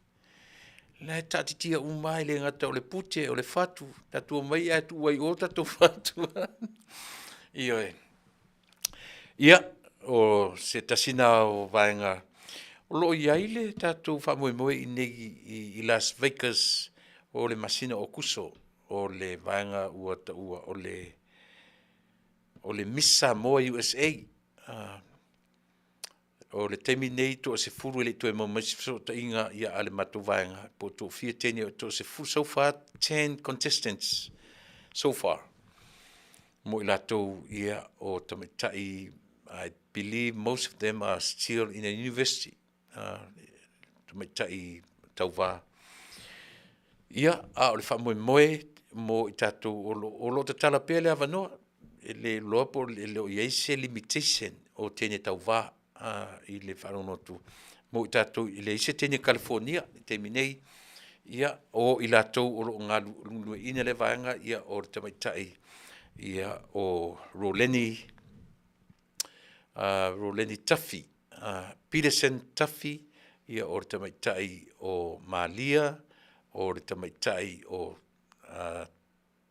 La e taatitia uma ai le gata o le pute, o le fatu, tatou omai ae tuu ai i o tatou fatu. Ioe. Ia, o se tasi na o vaega o lo o i ai le tatou faamoemoe i nei i Las Vegas o le masina o Akuso, o le vaega ua taua o le o le Miss Samoa USA. O le taimi nei toa-10 e le i toe maua mai se fesootaiga ia a le matou vaega po o toafia teine o toa-10 so far 10 contestants so far mo i latou ia o tamaitai. I believe most of them are still in a university, tamaitai tauva. Ia, a o le faamoemoe mo i tatou o lo o lo o tatala pea le avanoa, e le iloa po o e le o i ai se limitation o teine tauva i le faalogologo atu mo i tatou e leai se teine Kalifonia i le taimi nei. Ia, o i latou o lo o galulueina lea vaega, ia o le tamaitai ia o Roleni Roleni Tafi, Peterson Tafi, ia o le tamaitai o Malia, o le tamaitai o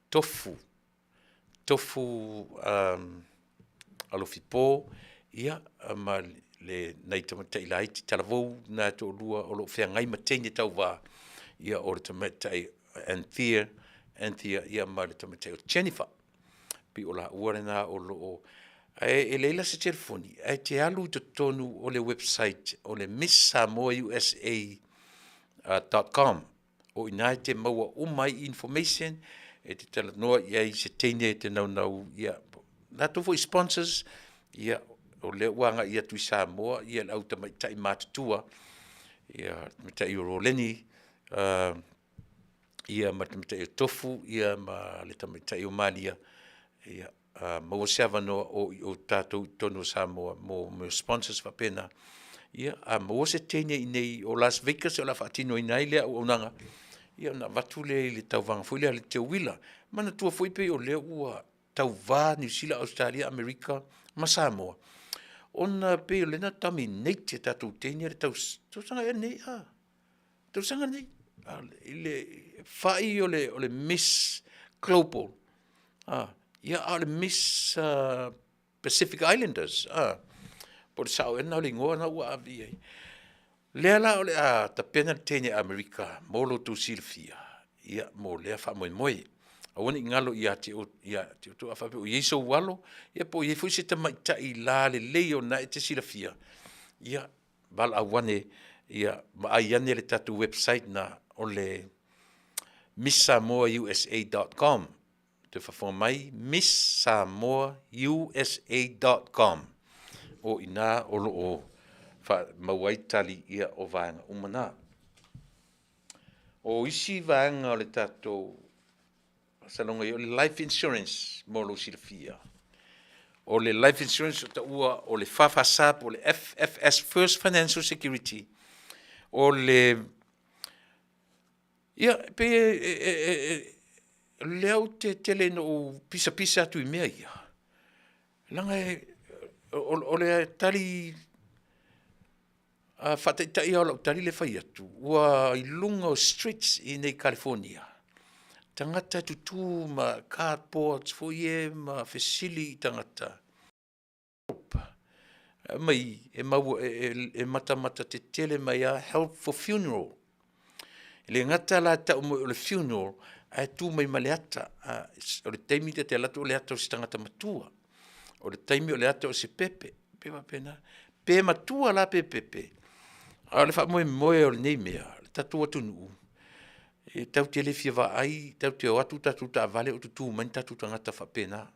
Tofu, Tofu Alofipo, ia ma le nai tamaitai laiti talavou na e toalua o lo o feagai ma teine tauva, ia o le tamaitai Anthea, Anthea ia ma le tamaitai o Jennifer. Pei o laua lena o lo o, ae e leai la se telefoni, ae e te alu i totonu o le website o le Miss Samoa USA .com o i ina e te maua uma ai information e te talanoa i ai i se teine e te naunau ia latou foi sponsors ia o lea ua agai atu i Samoa ia le au tamaitai matutua ia tamaitai o Roleni ia ma le tamaitai o Tofu ia ma le tamaitai o Malia, ia a maua se avanoa o i o tatou i totonu o Samoa mo mea o sponsors faapena. Ia a maua se teine i inei o Las Vegas o le a faatinoina ai lea auaunaga, ia ona avatu lea i le tauvaga foi lea a le Teuila. Manatua foi pei o lea ua tauva Niu Sila, Ausetalia, Amerika ma Samoa, ona pei o lea na dominate e tatou teine le tausaga ea lenei a? Tausaga lenei i le fai o le Miss Global, a, ia a o le Miss Pacific Islanders, a, po o le sao ea lena o le igoa lena ua ave i ai. Lea la o le a tapena le teine Amerika mo lo outou silafia, ia, mo lea faamoemoe. Aua ne i galo ia te outou a faapea o i ai sou alo, ia po o i ai foi se tamaitai lalelei o lena e te silafia, ia, valaau ane, ia vaai ane le tatou website lena o le misssamoausa.com. Toe faafofoga mai, misssamoausa.com. O i ina o lo o maua ai tali ia o vaega uma na. O isi vaega o le tatou Masaloga ia o le life insurance mo lou silafia. O le life insurance o taua o le FFS po o le FFS First Financial Security. O le ia pe e, e, e, e, lea ou te tele ina ou pisapisa atu i mea ia. Leaga e, o le tali faataitai lava o lau tali lea e fai atu, ua i luga o streets i inei i Kalifonia, tagata e tutu ma cardboards foi ia ma fesili i tagata, aumai e maua e matamata tetele mai lava, help for funeral. E le gata la e tau mai o le funeral, ae tu mai ma le ata. O le taimi ta te alu atu o le ata o se tagata matua, o le taimi o le ata o se pepe, pei e faapena. Pe matua la pe pepe, a o le faamoemoe o lenei mea, le tatou atunuu, e tatou te le fia vaai, tatou te o atu tatou taavale o tutu mai ni tatou tagata faapena.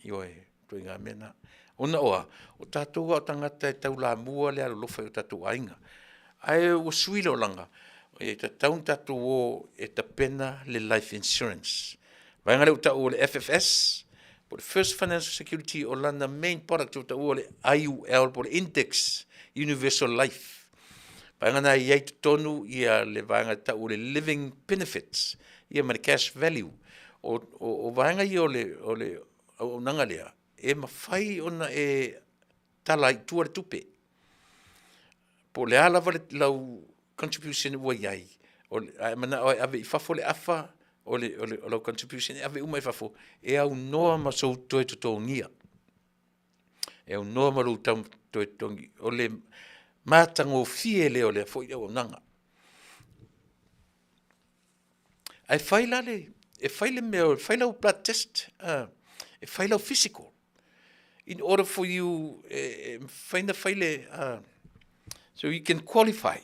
Ioe, o ituaiga mea na. Ona o a? O tatou lava o tagata e taulamua le alolofa i o tatou aiga, ae ua sui le olaga, e tatau ona tatou o e tapena le life insurance. O le vaega lea ua taua o le FFS po o le First Financial Security o lana main product ua taua o le IUL po o le Index Universal Life. O le vaega lena e i ai i totonu le vaega e tau o le living benefits ia ma le cash value. O vaega ia o le auaunaga lea, e mafai ona e tala ai i tua le tupe. Po o le a lava lau contribution ua i ai, a e manao e ave i fafo le afa o lau contribution e ave uma i fafo, e aunoa ma sou toe totogia. E aunoa ma lou toe totogia. O le matagofie lea o lea foi auaunaga. Ae fai la le, e fai le mea, fai lau blood test, e fai lau physical in order for you e mafai ona fai le, so you can qualify.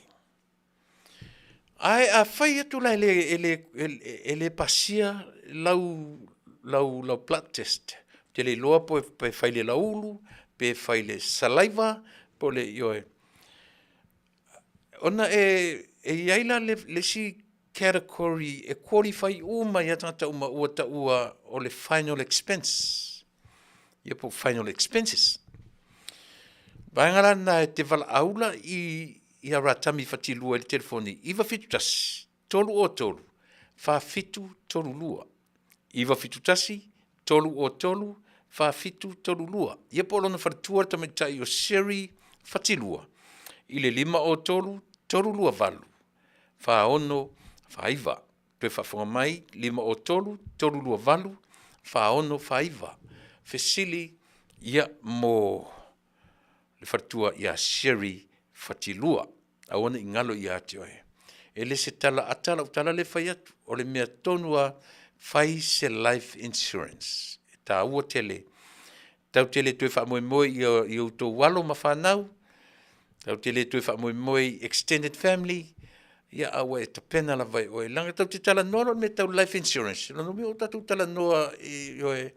Ae a fai atu la e le pasia lau blood test, ou te le iloa pe fai i le lauulu, pe fai i le saliva, po o le, ioe. Ona e i ai la le isi category e qualify uma ai lava tagata uma ua taua o le final expense, ia po o final expenses. O le vaega la lena e te valaau la ia Ratami Fatilua i le telefoni 971 303 4732. 971 303 4732. Ia po o lona faletua le tamaitai o Sherry Fatilua i le 503 328 4649. Toe faafofoga mai, 503 328 4649. Fesili ia mo le faletua ia Sherry Fatilua. Aua ne i galo ia te oe. E le se tala ata lau tala lea e fai atu, o le mea tonu lava, fai se life insurance. E taua tele. Tatou te le toe faamoemoe i outou alo ma fanau, tatou te le toe faamoemoe i extended family, ia a ua e tapena lava e oe. Leaga tatou te talanoa loa i le mea tau life insurance, lona uiga ua tatou talanoa i, ioe,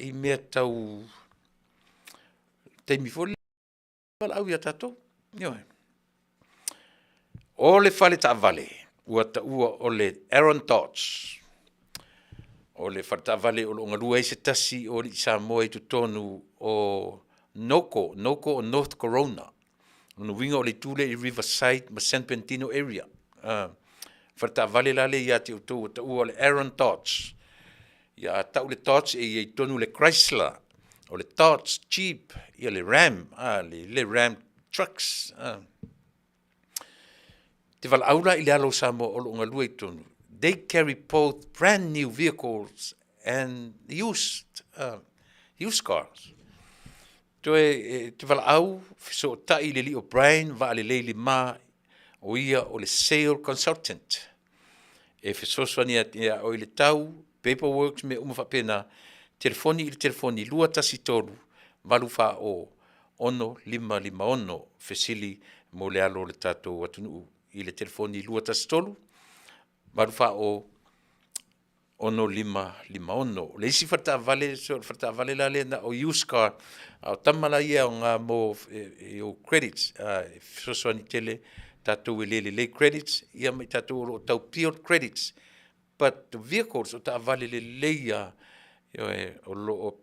i mea tau taimi foi valaau ia tatou. Ioe. O le fale taavale ua taua o le Aaron Dodge. O le fale taavale o lo o galue ai se tasi o alii Samoa i totonu o Noko, Noko o North Corona. Lona uiga o le itu lea i Riverside ma San Bernardino area. Fale taavale la lea ia te outou ua taua o le Aaron Dodge. Ia a tau le Dodge e i ai tonu le Chrysler, o le Dodge, Jeep, ia le Ram, le Ram trucks. Te valaau la i le alo o Samoa o lo o galue i totonu. They carry both brand new vehicles and used, used cars. Toe te valaau fesootai i le alii o Brian Vaalelei Lima, o ia o le sale consultant. E fesoasoani ia oe i le tau, paperworks, mea uma faapena. Telefoni i le telefoni 213 840 6556. Fesili mo le alo o le tatou atunuu i le telefoni 213 840 6556. O le isi faletaavale, so o le faletaavale la lea na o used car, a o tama la ia e aoga mo i ou credits, e fesoasoani tele tatou e le lelei credits, ia ma i tatou o lo o tau build credits. But the vehicles, o taavale lelei lava, ioe, o lo o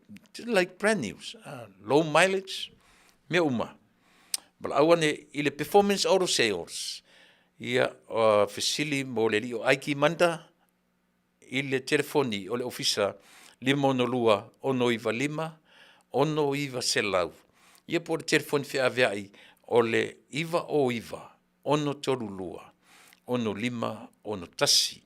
like brand news, low mileage, mea uma. Valaau ane i le Performance Auto Sales, ia, fesili mo le alii o Aiki Manda, i le telefoni o le Ofisa 562 695 6 900, ia po o le telefoni feaveai o le 909 632 6561.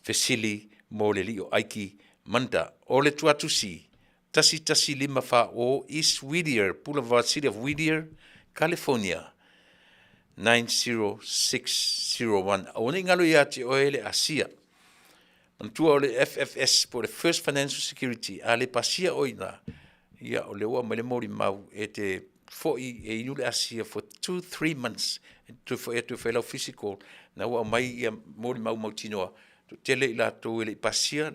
Fesili mo le alii o Aiki Manda. O le tuatusi 11540 East Whittier Boulevard, City of Whittier, California 90601. Aua ne i galo ia te oe le asia. Manatua o le FFS po o le First Financial Security, a le pasia oe i ina, ia o lea ua aumai le molimau e te foi e inu le asia for 2, 3 months, e toe foi atu e fai lau physical, na ua aumai ia molimau mautinoa, toatele i latou e le i pasia,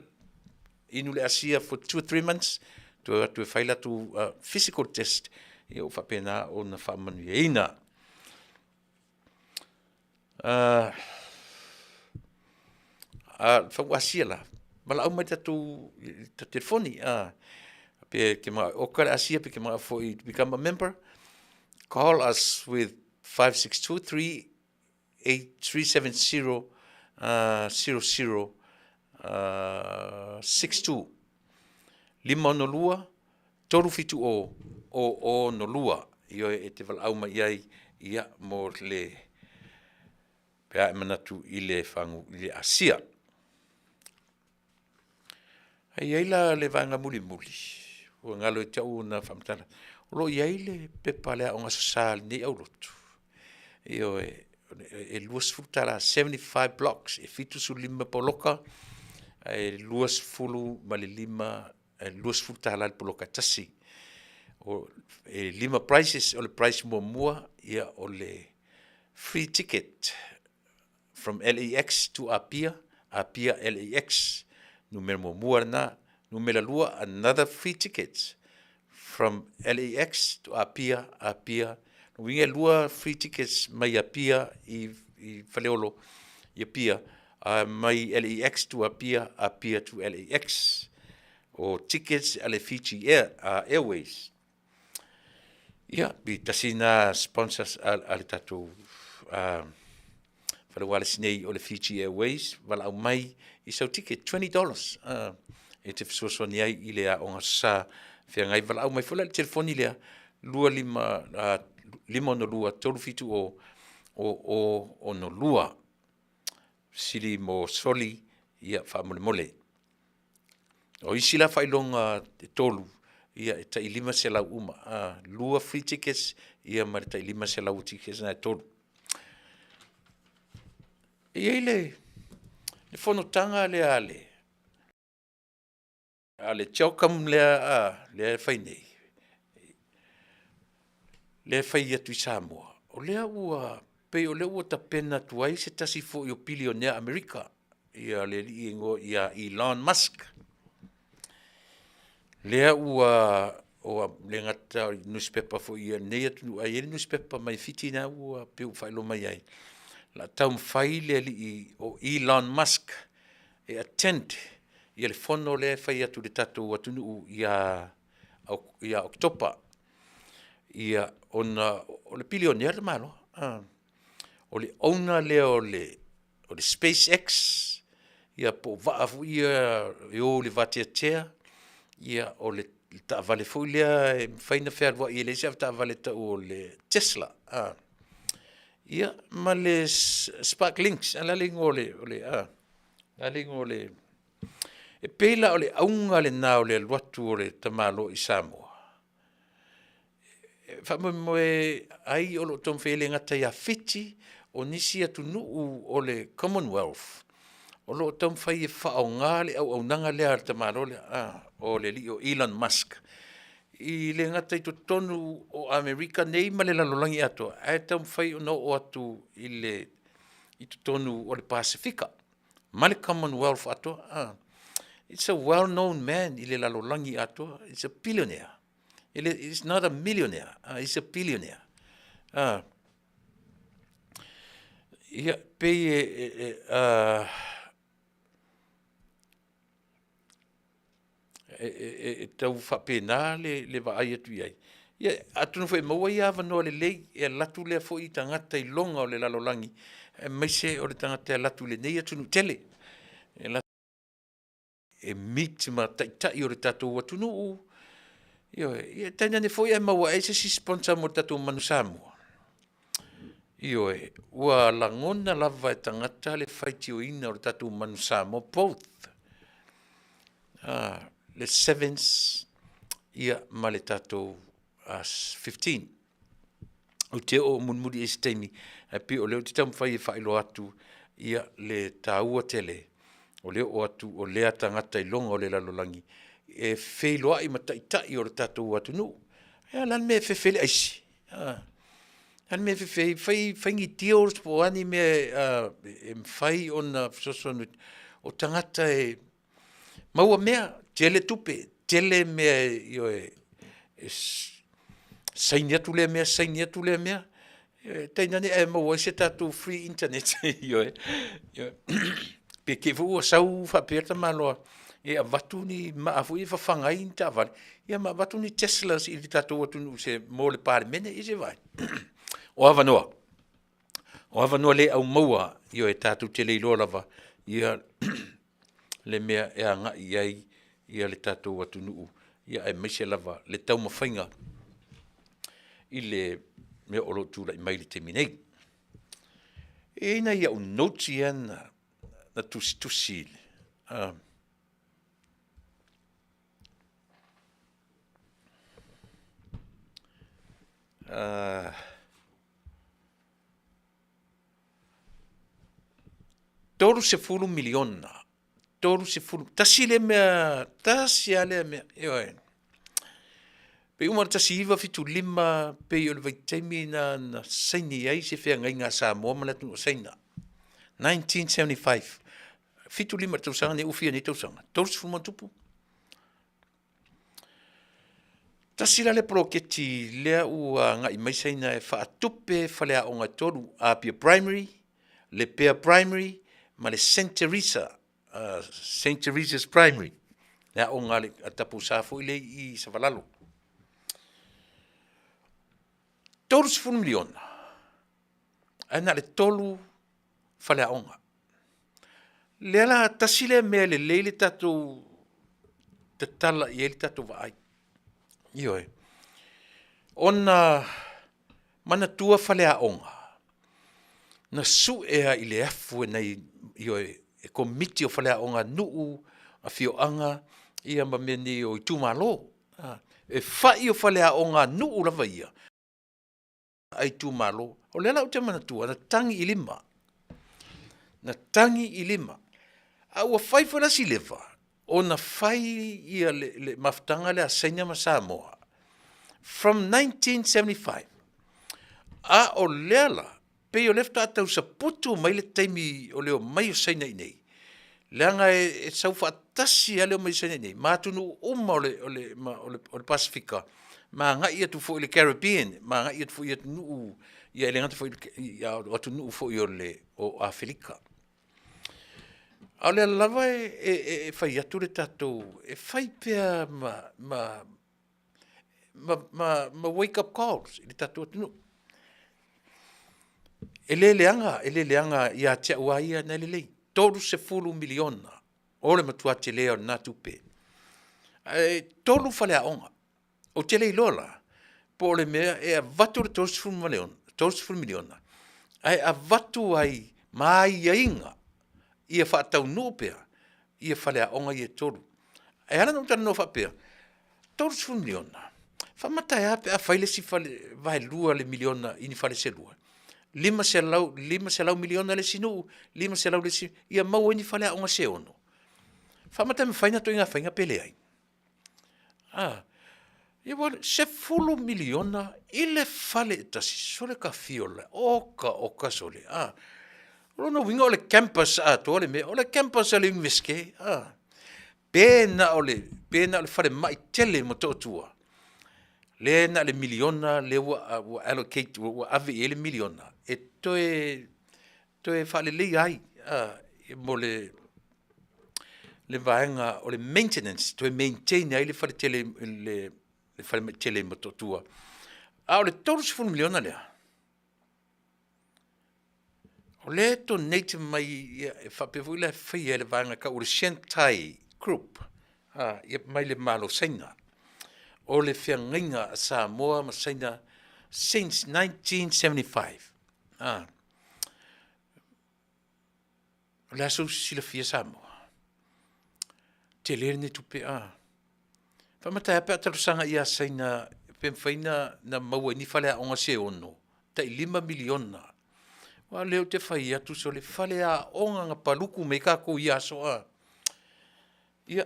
inu le asia for 2, 3 months, toe o atu e fai latou physical test, ia ua faapena ona faamanuiaina. Fau asia la, valaau mai i le tatou telefoni, pe e te manao e oka le asia pe e te manao foi to become a member, call us with 562 370 00 62 562 370 002. Ioe, e te valaau mai i ai ia mo le pe a e manatu i le fagu i le asia. E i ai la le vaega mulimuli ua galo ia te au ona faamatala, o lo o i ai le pepa a le Aoga Aso Sa a lenei aulotu. Ioe, e $20, 75 blocks, e 75 poloka ae 25 e $20 le poloka e tasi. E 5 prices, o le price muamua ia o le free ticket from LAX to Apia, Apia LAX, numera muamua lena. Numera lua, another free ticket from LAX to Apia, Apia. Lona uiga e lua free tickets mai Apia i Faleolo i Apia, mai LAX to Apia, Apia to LAX. O tickets a le Fiji Airways. Ia, i tasi na sponsors a le tatou fale ualesi nei o le Fiji Airways, valaau mai i sau ticket, $20, e te fesoasoani ai i le aoga sa feagai. Valaau mai foi la i le telefoni lea, 25 562 370 0062. Fesili mo soli, ia faamolemole. O isi la faailoga e tolu, ia e tai 500 uma. 2 free tickets, ia ma le tai 500 o tickets na e tolu. E i ai le fonotaga lea a le CHOGM lea, lea e fai nei, lea e fai atu i Samoa, o lea ua pei o lea ua tapena atu ai se tasi foi o pilionea Amerika, ia le alii e igoa ia Elon Musk. Lea ua le gata i newspaper foi i lenei atunuu, ae i ai le newspaper mai Fiti na ua pei ua faailoa mai ai, o le a taumafai le alii o Elon Musk e attend ia le fono lea e fai atu i le tatou atunuu ia Oketopa. Ia, ona o le pilionea le tamaloa. O le owner lea o le SpaceX, ia po o vaa foi ia e o i le vateatea, ia o le taavale foi lea e mafai ona fealuai e leai se avetaavale e tau o le Tesla. Ia, ma le Sparklinks, a o le a le igoa o le, o le a le a le igoa o le... E pei la o le auga lena o le alu atu o le tamaloa i Samoa, e faamoemoe ai o lo o taumafai e le gata ia Fiti, o nisi atunuu o le Commonwealth, o lo o taumafai e faaaoga le auaunaga lea a le tamaloa lea, o le alii o Elon Musk, i le gata i totonu o Amerika nei ma le lalolagi atoa, ae taumafai ona oo atu i le i totonu o le Pasefika ma le Commonwealth atoa. It's a well known man i le lalolagi atoa. It's a billionaire. It's not a millionaire, it's a billionaire. Ia, pei e, e tau faapena le vaai atu i ai. Ia, atonu foi e maua ia avanoa lelei e alu atu lea foi tagata iloga o le lalolagi, aemaise o le tagata e alu atu i lenei atunuu tele. e meet ma taitai o le tatou atunuu, ioe, ia tainane foi ae maua ai se isi sponsor mo le tatou Manu Samoa. Ioe, ua lagona lava e tagata le faitioina o le tatou Manu Samoa both le Sevens ia ma le tatou 15. Ou te oo mulimuli i ai i se taimi, ae pei o lea ou te taumafai e faailoa atu ia le taua tele o le oo atu o lea tagata i luga o le lalolagi e feiloai ma taitai o le tatou atunuu. Ia o le a le mea e fefe ai le aisi? A? O le a le mea e fefe ai? Fai, fai ni deals po o a ni mea e mafai ona fesoasoani atu, o tagata e maua mea, tele tupe, tele mea ioe, e saini atu lea mea saini atu lea mea, ioe, tainane ae maua ai se tatou free internet ioe, ioe. Pe te i foi ua sau faapea le tamaloa e avatu ni maa foi ia e fafaga ai ni taavale, ia ma avatu ni Teslas i le tatou atunuu mo le Palemene, ia se i vaai. O avanoa, o avanoa le aumaua, ioe, tatou te le iloa lava le mea e agai i ai le tatou atunuu, aemaise lava le taumafaiga i le mea o lo o tulai mai i le taimi nei. E i ai nai au notes ia na tusitusi $30 miliona, 30, tasi lea mea, tasi lava lea mea, ioe. Pei uma i le 1975 pei o le vaitaimi lena na saini ai se feagaiga a Samoa ma le atunuu o Saina, 1975, 75 i le tausaga lenei ua fia nei tausaga? 30 ma ona tupu. Tasi la lea poloketi lea ua agai mai Saina e faatupe faleaoga e 3, Apia Primary, Lepea Primary ma le Saint Teresa, Saint Teresa's Primary, le aoga a le Taupousa foi lea i Savalalo. $30 miliona, ae na o le 3 faleaoga. Lea la tasi lea mea e lelei le tatou tatala i ai le tatou vaai. Ioe. Ona manatua faleaoga, na sue lava i le afu e nai, ioe, e komiti o faleaoga a nuu, afioaga ia ma mea nei o itumalo. E fai o faleaoga a nuu lava ia, a itumalo. O lea la ou te manatua, na tagi i lima, na tagi i lima, a ua fai foi la si leva ona fai ia le mafutaga lea a Saina ma Samoa from 1975, a o lea la pei o lea faatoa tau saputu mai le taimi o le omai o Saina i inei, leaga e sau faatasi lava le omai o Saina i inei ma atunuu uma o le Pasefika ma agai atu foi i le Caribbean, ma agai atu foi i atunuu, ia e le gata foi i o atunuu foi o Aferika. A o lea lava e fai atu le tatou, e fai pea ma wake up calls i le tatou atunuu. E le leaga, e le leaga ia te au lava ia na e lelei, $30 miliona o le matua tele o lena tupe. Ae 3 faleaoga, ou te le iloa la, po o le mea e avatu le 30 miliona, 30 miliona ae avatu ai ma aiaiga ia faataunuu pea ia faleaoga ia e 3. E ala ona ou talanoa faapea, $30 miliona, faamata e a pe a fai le isi fale vaelua o le miliona i ni fale se lua? 500, 500 miliona le isi nuu, 500 le isi, ia maua ai ni faleaoga se 6. Faamata e mafai na ituaiga faiga pe leai? A, ia ua $10 miliona i le fale e tasi, sole ta fiola, oka oka sole, a. O lona uiga o le campus atoa le mea, o le campus a le Iunivesite, a. Pe na o le, pe na o le falemai tele i Motootua, lea na o le miliona lea ua allocate ua ave i ai le miliona e toe toe faaleleia ai mo le vaega o le maintenance, toe maintain ai le faletele le falemai tele i Motootua. A o le $30 miliona lea, o lea e donate mai e faapea foi la e faia e le vaega e tau o le Shentai. Group, a, ia, mai le Malo Saina. O le feagaiga a Samoa ma Saina since 1975. A, o le a sou silafia Samoa? Tele lenei tupe a. Faamata e a pe a talosaga ia Saina pe mafai na maua ai ni faleaoga se ono, tai $5 miliona. Aua o lea ou te fai atu sole, faleaoga na paluku mai ai tatou i ia aso a. Ia,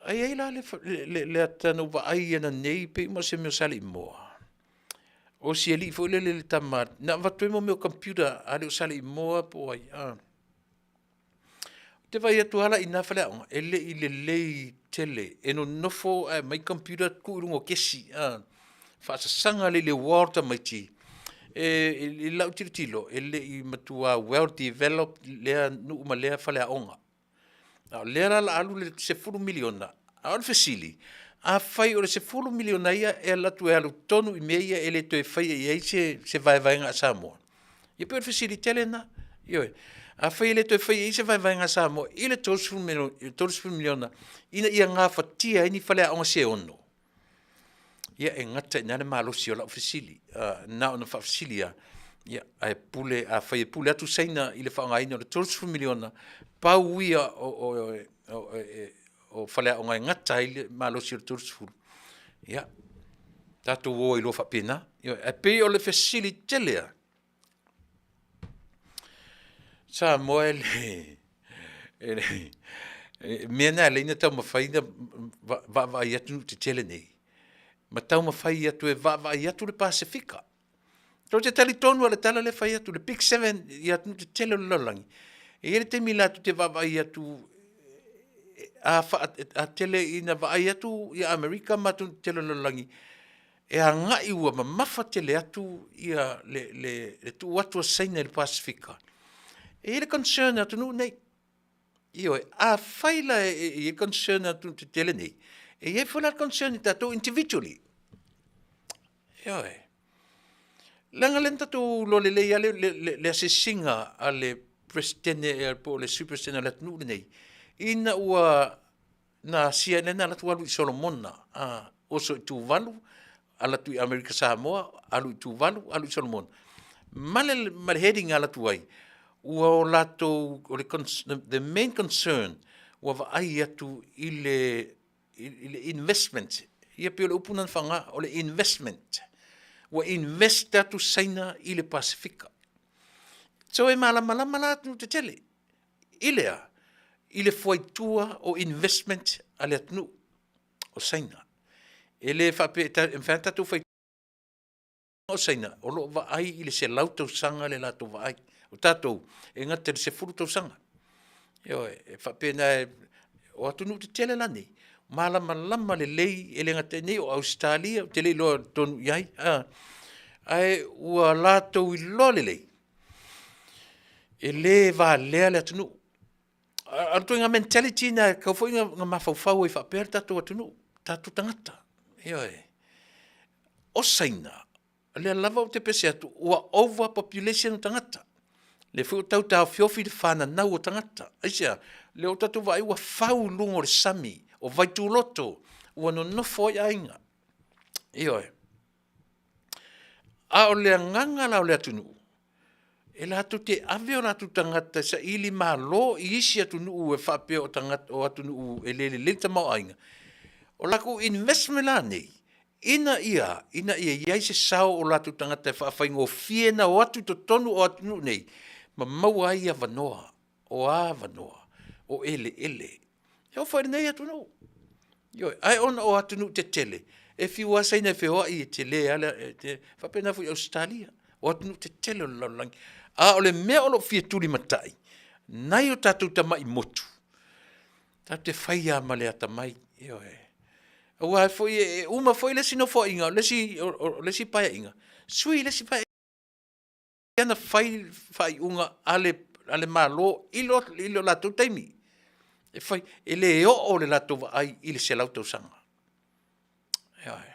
ae i ai la le ata na ou vaai ananei pei uma o se mea o Saleimoa, o si alii foi lele le tama na avatu ai mea o computer a le o Saleimoa po o ai a. Ou te vaai atu lava la i ina faleaoga, e le i lelei tele, e nonofo ae aumai computer tuu i luga o kesi a, faasasaga lelei i le uaea o tamaiti. I lau tilotilo, e le i matua well developed lea nuu ma lea faleaoga. A o lea la o le a alu le $10 miliona, a o le fesili, afai o le $10 miliona ia e alu atu e alu tonu i mea ia e le toe faia i ai se vaevaega a Samoa, ia pei o le fesili tele lena. Ioe. Afai e le toe faia i ai se vaevaega a Samoa i le $30 miliona ina ia gafatia ai ni faleaoga se 6, ia e gata i ina le malosi o lau fesili. Na ona faafesili lava, ia ae pule, afai e pule atu Saina i le faaaogaina o le $30 miliona, pau ia o faleaoga e gata ai le malosi o le 30, ia tatou o ai loa faapena. Ioe, ae pei o le fesili tele lava, Samoa e le, o le mea lena e ala ai ona taumafai ona vaavaai atu nuu tetele nei, ma taumafai atu e vaavaai atu le Pasefika. Tou te talitonu lava i le tala lea e fai atu, le Big Seven i atunuu tetele o le lalolagi, e i ai le taimi latou te vaavaai atu, a tele ina vaai atu Amerika ma atunuu tetele o le lalolagi e agai ua mamafa tele atu le tuu atu a Saina i le Pasefika, e i ai le concern a atunuu nei. Ioe, afai la e i ai le concern a atunuu tetele nei, e i ai foi la le concern i tatou individually. Ioe. Leaga o lea na tatou iloa lelei lava le asiasiga a le Peresetene po o le Sui Peresetene o le atunuu lenei, ina ua na asia, lea na alu atu alu i Solomona, oso i Tuvalu, alu atu i Amerika Samoa, alu i Tuvalu, alu i Solomona, ma le heading na alu atu ai, ua o latou, o le the main concern, ua vaai atu i le investment, ia pei o le upu lena na faaaoga, o le investment. Ua invest atu Saina i le Pasefika. So e malamalama la atunuu tetele i le a? I le fuaitua o investment a le atunuu o Saina. E le faapea e mafai ona tatou fai o Saina o lo o vaai i le 100 tausaga le latou vaai. O tatou, e gata i le 10 tausaga. Ioe, e faapena, o atunuu tetele la nei, malamalama lelei, e le gata i inei, o Ausetalia, ou te le iloa tonu i ai, ae ua latou iloa lelei, e le valea le atunuu. O le ituaiga mentality lena e tatau foi ona mafaufau ai faapea le tatou atunuu, tatou tagata. Ioe. O Saina, o lea lava ou te pese atu, ua over population tagata. O lea foi ua tau taofiofi le fananau o tagata. Aisea? O lea ua tatou vaai ua fau luga o le sami, o Vaituloto, ua nonofo ai aiga. Ioe. A o le agaga la o le atunuu, e latou te ave o latou tagata e saili malo i isi atunuu e faapea o tagata o atunuu e le lelei le tamaoaiga. O latou investment la nei, ina ia ina ia i ai se sao o latou tagata e faafaigofie ona o atu i totonu o atunuu nei ma maua ai avanoa, o avanoa, o eleele. E oo foi i lenei atunuu. Ioe, ae ona o atunuu tetele, e fiu lava Saina e feoai e tele lava, e faapena foi i Ausetalia, o atunuu tetele o le lalolagi. A o le mea o lo o fia tulimatai, nai o tatou tamai motu, tatou te fai lava ma le atamai, ioe. Aua foi e uma foi le isi nofoaiga, o le isi paeaiga, sui le isi paeaiga. Na fai faaiuga a le Malo i lo latou taimi, e fai, e le oo le latou vaai i le 100 tausaga. Ioe.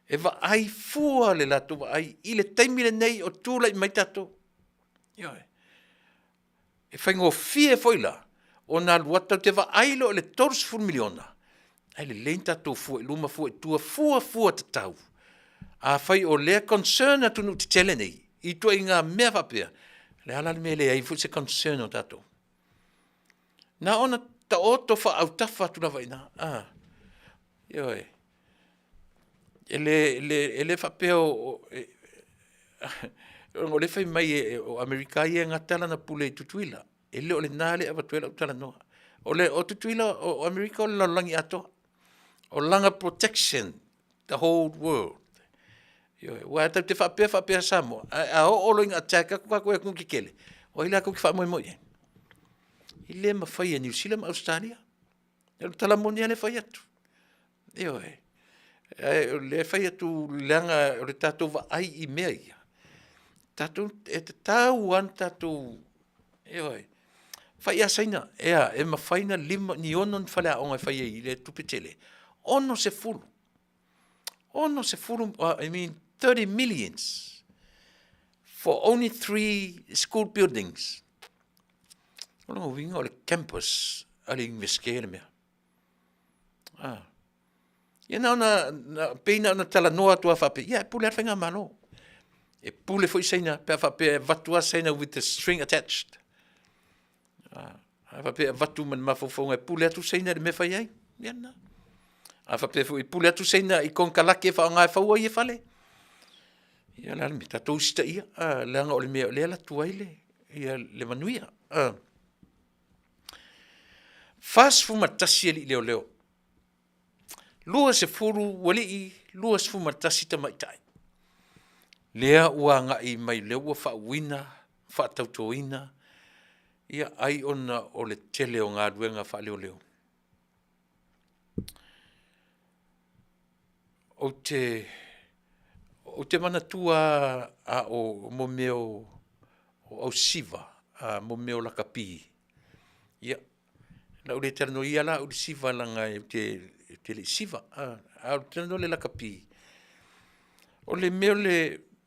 E vaai fua le latou vaai i le taimi lenei o tulai mai tatou. Ioe. E faigofie foi la Ona alu atu tatou te vaai loa i le $30 miliona, ae lelei ni tatou fua i luma fua i tua, fua fua tatau. Afai o lea e concern atunuu tetele nei i ituaiga mea faapea, o le a la le mea e leai ai foi se concern o tatou? Na ona taoto faaautafa atu lava i ina, a, ioe. E le faapea o o lea e fai mai o Amerika ia e gata lana pule i Tutuila. E le o lena lea e avatu ai lau talanoa. O Tutuila, o Amerika o le lalolagi atoa. O lana protection, the whole world. Ioe, aua tatou te faapea faapea Samoa, ae a oo loa ina attack atu tatou e atunuu tetele, o ai latou te faamoemoe i ai? E le mafai e Niu Sila ma Ausetalia. O le tala moni lava lea e fai atu. Ioe. Ae o lea e fai atu leaga o le tatou vaai i mea ia, tatou, e tatau lava ona tatou, ioe, fai ia Saina, e a? E mafai ona 5 ni 6 ni faleaoga e fai ai i lea tupe tele? 60, 60, I mean 30 millions for only 3 school buildings. O lona uiga o le campus a le Iunivesite le mea. Ah. Ia na ona, na, pei na ona talanoa atu lava faapea, ia e pule lava le faigamalo. E pule foi Saina pe a faapea e avatu lava Saina with the string attached. Ah, a faapea e avatu ma le mafaufauga e pule atu Saina i le mea e fai ai, ia lena. A faapea foi e pule atu Saina i konekarate e faaaoga e fau ai ia fale, ia o le a le mea, tatou usitaia, ah, leaga o le mea o lea e alu atu ai le, ia le manuia. Ah. 41 alii leoleo, 20 alii, 21 tamaitai. Lea ua agai mai, lea ua faauuina, faatautoina, ia ai ona o le tele o galuega faaleoleo. Ou te, ou te manatua lava a o mo mea o ausiva, mo mea o lakapi, ia, o le a ou le talanoa ia la au i le siva leaga ou te le i siva, ae ou te talanoa i le lakapi. O le mea o le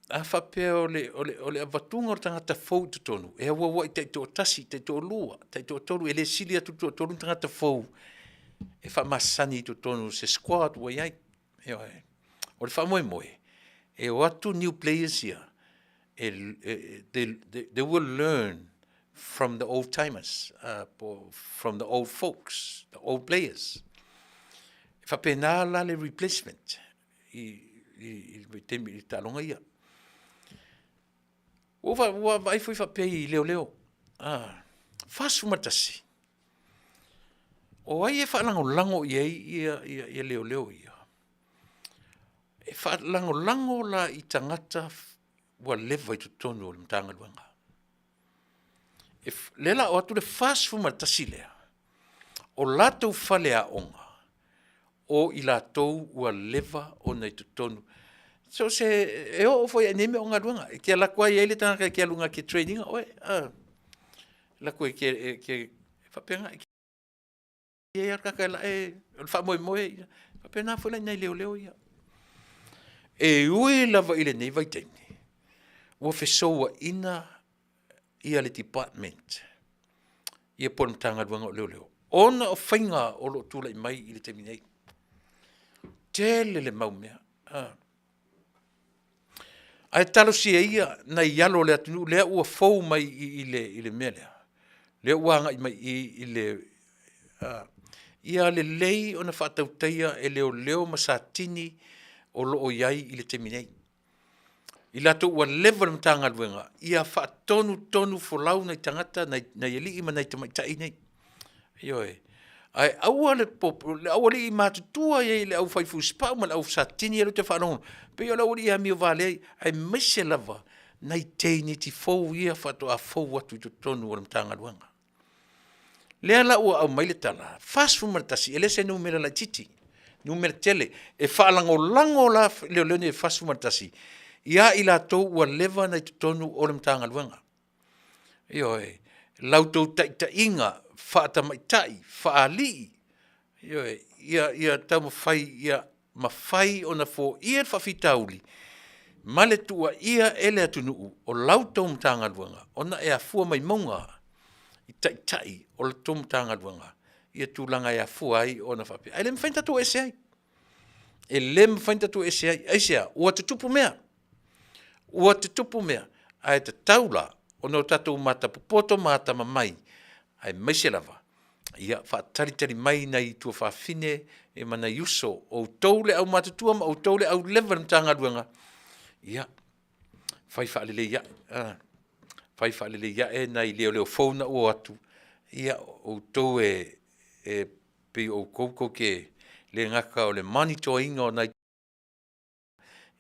a faapea o le avatuga o le tagata fou i totonu, e auauai taitoatasi, taitoalua, taitoatolu, e le sili atu i le toatolu ni tagata fou e faamasani i totonu o se squad ua i ai. Ioe. O le faamoemoe, e o atu new players ia, they will learn from the old timers, po from the old folks, the old players. E faapena la le replacement i le taimi i taaloga ia. Ua ua vaai foi faapea i leoleo, 41, o ai e faalagolago i ai ia leoleo ia? E faalagolago la i tagata ua leva i totonu o le Matagaluega. O lea o le a oo atu le 41 lea, o latou faleaoga, o i latou ua leva ona i totonu. So se, e oo foi lava i nei mea o galuega, e te alu atu lava e i ai le tagata e te alu na te train ina oe, a. Alu atu e te, e faapena, e i ai lava le tagata e lae, o le faamoemoe, e faapena foi la i nai leoleo ia. E ui lava i lenei vaitaimi ua fesouaina ia le department ia po o le Matagaluega o Leoleo ona o faiga o lo o tulai mai i le taimi nei. Tele le mau mea. Ae talosia ia nai alo o le atunuu lea ua fou mai i le mea lea, lea ua agai mai i i le ia lelei ona faatautaia e leoleo ma Satini o lo o i ai i le taimi nei. I latou ua leva i le Matagaluega, ia faatonutonu folau nai tagata, nai alii ma nai tamaitai nei. Ioe. Ae aua le popole, le aualii matutua e i ai le aufai fusipau ma le au Satini ia lea ou te faalogo, pei o le aualii amio valea ia, aemaise lava nai teineiti fou ia faatoa fou atu i totonu o le Matagaluega. Lea la ua aumai le tala, 41, e le se numera laitiiti, numera tele. E faalagolago la leoleo nei e 41 ia i latou ua leva ona i totonu o le Matagaluega. Ioe, la outou taitaiga faatamaitai, faaalii, ioe, ia taumafai ia mafai ona foia le faafitauli ma le tuuaia e le atunuu o la outou Matagaluega ona e afua mai mauga. i taitai o le tou Matagaluega ia tulaga e afua ai ona faapea. Ae le mafai ona tatou o ese ai. E le mafai ona tatou o ese ai. Aisea? Ua tutupu mea. Ua tutupu mea, ae tatau la ona o tatou matapopoto ma atamamai, aemaise lava ia faatalitali mai nai tuafafine ma nai uso, o outou le aumatutua ma outou le auleva i le Matagaluega, ia fai faalelei ae, fai faalelei ae nai leoleo fou na ua o atu, ia o outou e pei o outou tou te le gata o le monitor ina o nai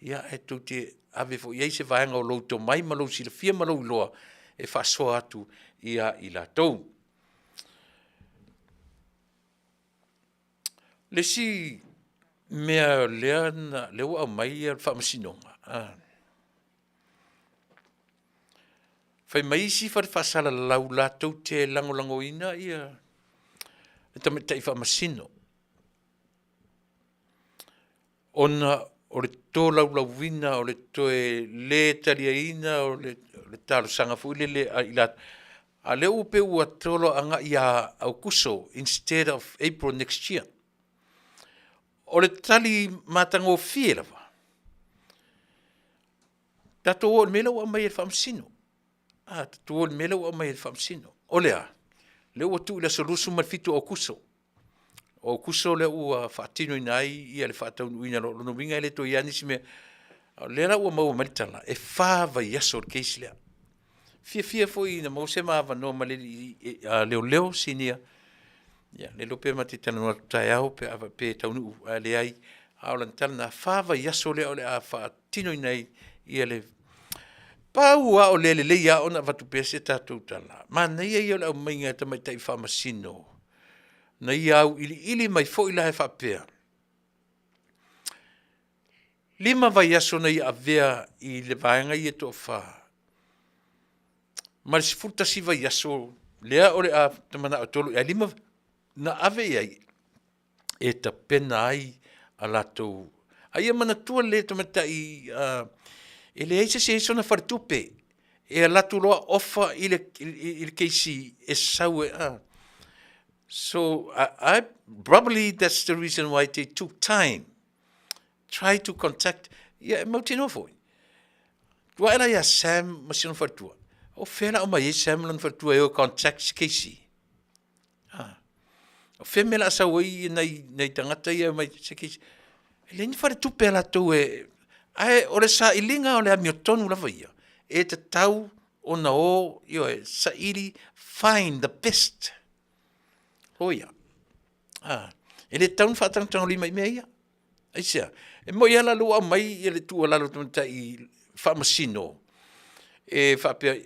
ia ae tou te ave foi i ai se vaega o lou tomai ma lou silafia ma lou iloa e faasoa atu ia i latou. O le isi mea lea ua aumai le Faamasinoga, fai mai isi fale faasalalau latou te lagolagoina le tamaitai faamasino ona o le tolaulauina o le toe lē taliaina o le talosaga foi lele a i latou, a o lea ua pei ua tolo agai ia Aokuso instead of April next year. O le tali matagofie lava, tatou o i le mea lea ua aumai e le Faamasino, a, tatou o i le mea lea ua aumai e le Faamasino. O le a? O lea ua tuu i le aso 27 o Aokuso. O Aokuso lea ua faatinoina ai le faataunuuina, o lona uiga e le toe i ai lava nisi mea. O lea la ua maua mai le tala, e fa vaiaso o le case lea. Fiafia foi ina maua se ma avanoa ma le alii leoleo sinia, ia le iloa pe ma te talanoa atu taeao pe a faapea e taunuu, ae leai. A o lana tala lena, e fa vaiaso lea o le a faatinoina ai le… Pau lava o lea e lelei lava ona avatu pea se tatou tala, manaia ia o le aumaiga e tamaitai faamasino na ia auiliili mai foi la e faapea, 5 vaiaso na ia avea i le vaega ia e toafa, ma le 11 vaiaso lea o le a mananao e tolo i ai, ae 5 na ave i ai e tapena ai a latou… A ia manatua lelei e tamaitai e leai se isi e i ai sona faletupe e alu atu loa ofa i le KC e sau ai a. So I probably that's the reason why they took time try to contact, ia e mautinoa foi, tuu ae la ia Sam ma si ona faletua, o fea o le a aumai ai Sam ma lona faletua e o e contact se KC? A, o fea le mea o le a sau ai nai tagata ia e omai se case? E leai ni faletupe a latou e… ae o le sailiga o le amiotonu lava ia, e tatau ona o, ioe, saili, find the best lawyer. A, e le tatau ona faatagotagolima i mea ia. Aisea? E moni lava la o lea ua aumai le tuualalo a le tamaitai faamasino e faapea,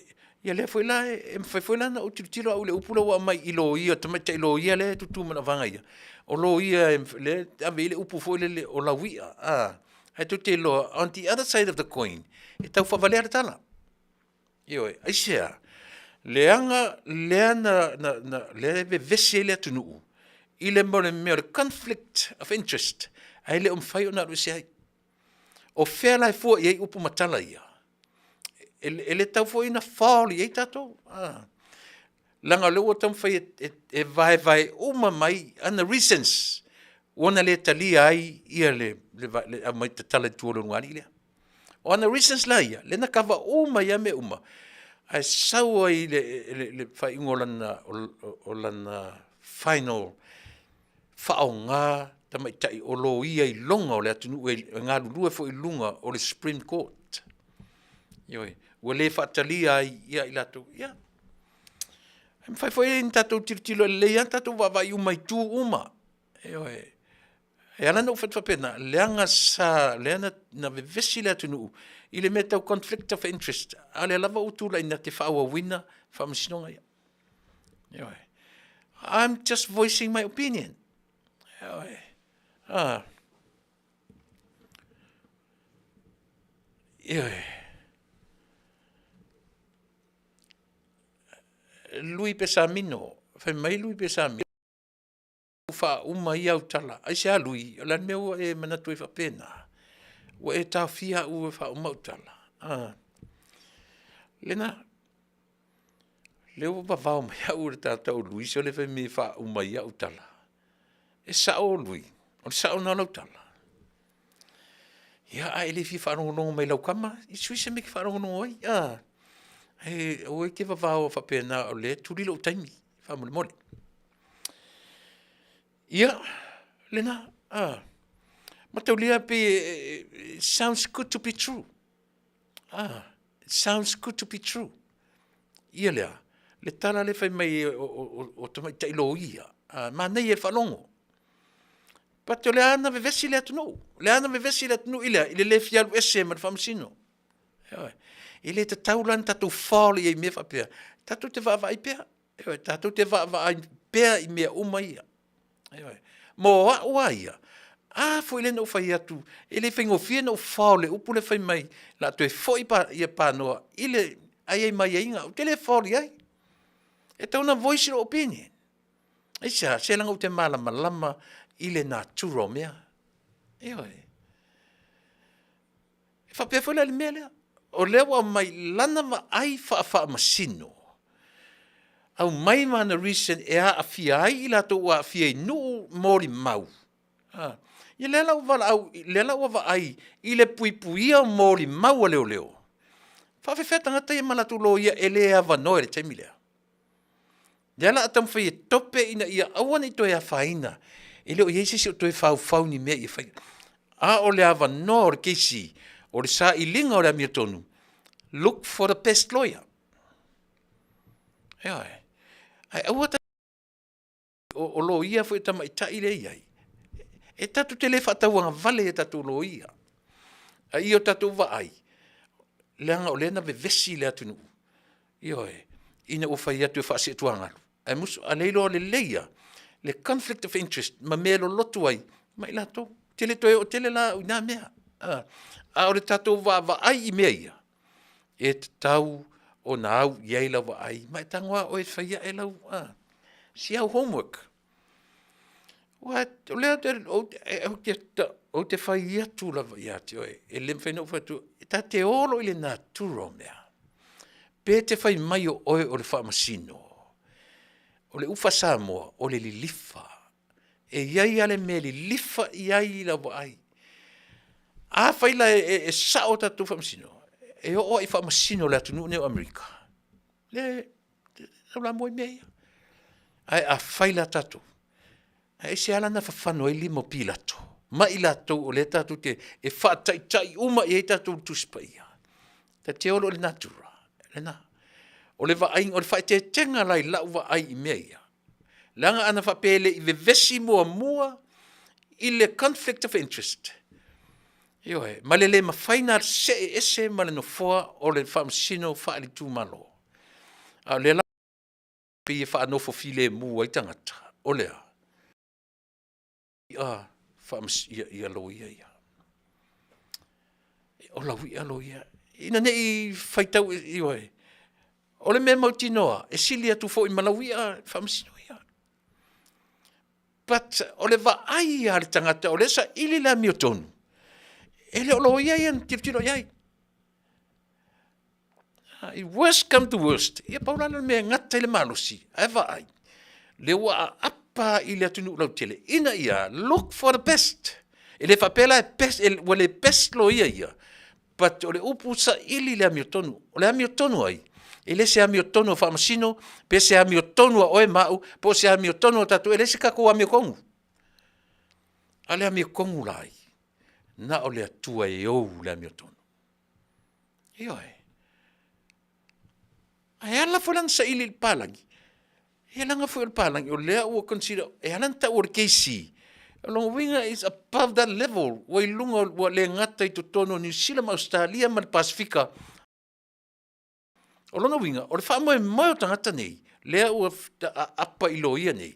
ia lea foi la e mafai foi la ona ou tilotilo au i le upu lea ua aumai i loia, tamaitai loia lea e tutu mai i lau vaega ia, o loia lea e ave i ai le upu foi lele o lauia, a, ae tou te iloa on the other side of the coin, e tau faavalea le tala. Ioe. Aisea? Leaga lea na lea e vevesi ai le atunuu i le mea o le conflict of interest ae le o mafai ona alu ese ai. O fea la e fua i ai upu ma tala ia? E le tatau foi ona fall i ai tatou, leaga o lea ua taumafai e vaevae uma mai ana reasons ua na le talia ai le aumai tatala i tua o le ulugalii lea. O ana reasons la ia, lea na kava uma ai lava mea uma, ae sau ai i le faaiuga o lana final faaaoga tamaitai o loia iloga o le atunuu e galulue foi i luga o le Supreme Court. Ioe, ua le faatalia ai ia i latou, ia, e mafai foi ona tatou tilotilo e lelei lava le tatou vaavaai uma i itu uma. Ioe. E ala ona ou fai atu faapena, leaga sa, lea na vevesi le atunuu i le mea tau conflict of interest, a o lea lava ua tulai na te faaauauina faamasinoga ia. Ioe. I'm just voicing my opinion. Ioe. Ah. Ioe. Lui Pesamino, fai mai Lui Pesamino, faauma ia au tala. Aisea Lui? O le a le mea ua e manatu ai faapena? Ua e taofia au e faauma au tala? Lena. Lea ua vavao mai au e le tagata o Luis o lea e fai mai e faauma ai au tala. E sao Lui, o le sao lena o lau tala. Ia a e le fia faalogologo mai i lau tama, i sui se mea e te faalogologo ai, a? Ae aua e te vavao faapena o lea e tuli lou taimi faamolemole. Ia, lena, a. Mataulia pei e sounds good to be true, a, sounds good to be true. Ia lea, le tala lea fai mai o tamaitai loia, manaia i le faalogo. But o lea lava na vevesi le atunuu, o lea lava na vevesi le atunuu i le a? I le le fia alu ese ma le Faamasino. Ioe. E le tatau la ona tatou fall i ai i mea faapea, tatou te vaavaai pea, ioe, tatou te vaavaai pea i mea uma ia. Ioe. Mo au lava ia, a foi lea na ou fai atu, e le faigofie ona ou fao i le upu lea fai mai o le a toe foi Panoa i le… ae i ai ma aiaiga. Ou te le fall i ai. E tatau ona voice lou opinion. Aisea? Se leaga ou te malamalama i le natura o mea. Ioe. E faapea foi la i le mea lea, o lea ua aumai lana vaai faa-Faamasino, aumai ma ana reason e aafia ai i latou ua aafia i nuu molimau, a, ia lea la ua valaau, lea la ua vaai i le puipuia o molimau a leoleo. E faapefea tagata ia ma latou loia e le avanoa i le taimi lea? Lea o le a taumafai e tope ina ia aua ne i toe afaina, e le o i ai se isi o toe faufau i ni mea ia faia. A o le avanoa o le KC, o le sailiga o le amiotonu, look for the best lawyer. Ioe. Ae aua o loia foi tamaitai lea e i ai, e tatou te le faatauagavale i a tatou loia, a ia o tatou vaai, leaga o lea na vevesi le atunuu, ioe, ina ua fai atu e faasee-tuagalu, ae musu, a le iloa lelei lava le conflict of interest ma mea e loloto ai ma i latou. Ou te le toe oo tele la au i na mea, a o le tatou vaavaai i mea ia, e tatau ona au i ai lau vaai, ma e tago lava oe e fai ae lau, si au homework. Aua o lea ou te fai atu lava ia te oe, e le mafai ona ou fai atu, ta te o loa i le natura o mea, pe te fai mai o oe o le Faamasino, o le upu faa-Samoa, o le lilifa. E i ai lava le mea e lilifa i ai i lau vaai. Afai la e sao tatou faamasino, e oo lava i faamasino o le atunuu lenei o Amerika, e taulamua i mea ia. Ae afai la tatou, ae aisea la na fafano ai lima o Pilato ma i latou o lea tatou te, e faataitai uma i ai tatou i le Tusi Paia? Ta te o loa i le natura, lena. O le vaaiga, o le faaeteetega la i lau vaai i mea ia, leaga ana faapea e le i vevesi muamua i le conflict of interest, ioe, ma le le mafai ona see ese ma le nofoa o le Faamasino faale-itumalo. A o lea la pei e faanofo filemu ai tagata, o le a? Ia, ia, ia loia ia. O lau ia loia. Ina ne i faitau, ioe, o le mea mautinoa, e sili atu foi ma lau ia faamasino ia. But o le vaai a le tagata o lea e saili le amiotonu, e le o loia ia na tilotilo i ai. Worst come to worst, ia pau la lea o le mea e gata ai le malosi, ae vaai, lea ua aapa i le atunuu lautele ina ia look for the best. E le faapea la e best, e, ua le best loia ia, but o le upu saili le amiotonu. O le amiotonu ai? E le se amiotonu a Faamasino, pe se amiotonu a oe ma au, po o se amiotonu a tatou, e leai se tatou amiotonu. A o le amiotonu la ai? Na o le Atua e ou le amiotonu. Ioe. Ae ala foi la ona saili i le palagi, ia leaga foi o le palagi, o lea ua consider, e ala ona tau o le KC, o lona uiga is above that level, ua i luga, ua le gata i totonu o Niu Sila ma Ausetalia ma le Pasefika. O lona uiga, o le faamoemoe o tagata nei, lea ua aapa i loia nei,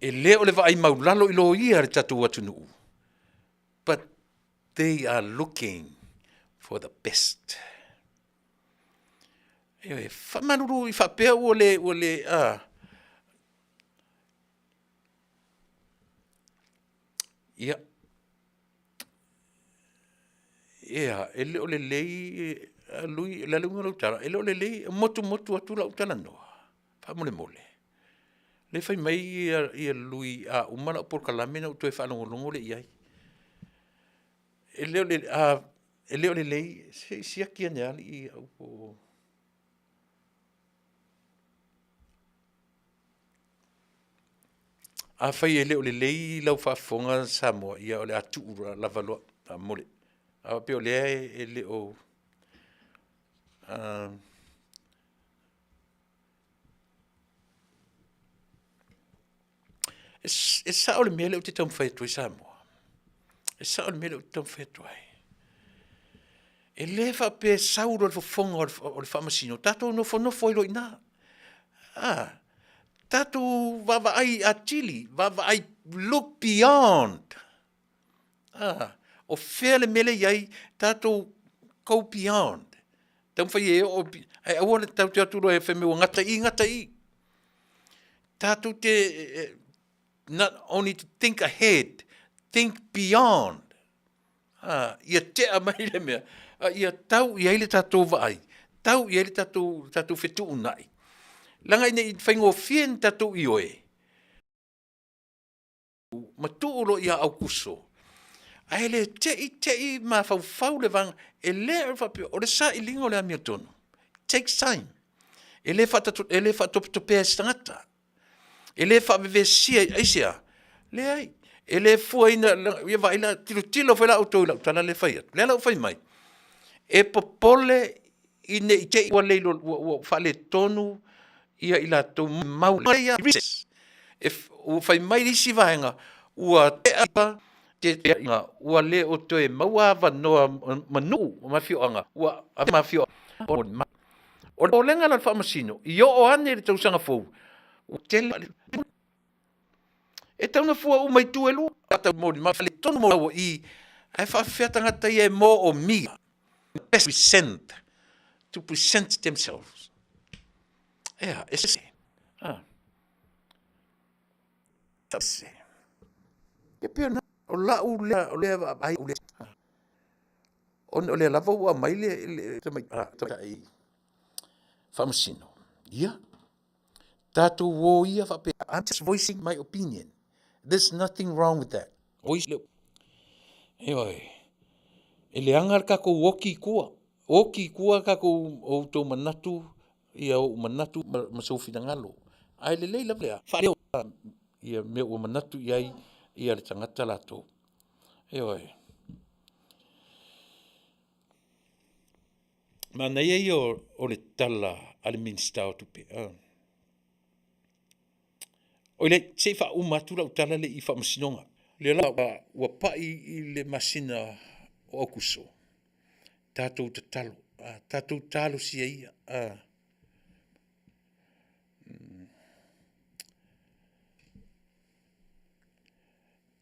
e le o le vaai maulalo i loia a le tatou atunuu, but they are looking for the best. Ioe, faamalulu i faapea ua le, ua le, a, ia, ia, e le o lelei. Lui, o le a le uiga o lau tala, e le o lelei, e motumotu atu lau talanoa, faamolemole. Lea e fai mai ia Lui a uma lau polokalame ona ou toe faalogologo lea i ai. E le o le, e le o lelei, se i siaki ane lava alii au po o… Afai e le o lelei lau faafofoga Samoa, ia o le a tuu lava loa faamolemole. A faapea o lea e le o E sao le mea lea ou te taumafai atu ai Samoa? E sao le mea lea ou te taumafai atu ai? E le faapea e sau loa le fofoga o le faamasino, tatou nofonofo ai loa i ina. A, tatou vaavaai atili, vaavaai, look beyond, a, o fea le mea lea e i ai, tatou go beyond. Taumafai e oo, ae aua tatou te o atu loa fai mai ua gata i i, gata i i. Tatou te not only to think ahead, think beyond. A, ia tea mai le mea, a ia tau i ai le tatou vaai, tau i ai le tatou fetuunai, leaga ne i faigofie ona tatou ioe ma tuu loa ia Aokuso, ae le te i te i mafaufau le vaega, e le faapea, o le sailiga o le amiotonu, takes time. E le faatopetopea e se tagata, e le faavevesia, aisea? Leai, e le fuaina, ia vaai la, tilotilo foi la outou i lau tala lea e fai atu, lea la ua fai mai, e popole ina ne i te i ua faaletonu i latou mau ua fai mai le isi vaega, ua ua le o toe maua avanoa ma nuu ma afioaga ua O le popolega la o le Faamasino, i oo ane i le tausaga fou, ua tele E tatau ona fua uma i itu e lua ae faapefea tagata ia e moomia to present themselves. E a, e sese. E pei ona, o lau lea o lea vaavaai ona o lea lava ua aumai le tamaitai faamasino, ia, tatou o ia faapea, I'm just voicing my opinion, there's nothing wrong with that. Ioe, e leaga le tatou oti i tua, oti i tua tatou outou manatu, ia ou manatu ma sou finagalo, ae lelei lava le faaleo o mea ua manatu i ai le tagata latou. Ioe. Manaia ia o le tala a le Minisita o Tupe, oi leai, se i faauma atu lau tala lea i faamasinoga. O lea la ua pai i le masina o Aokuso, tatou tatalo, tatou talosia ia,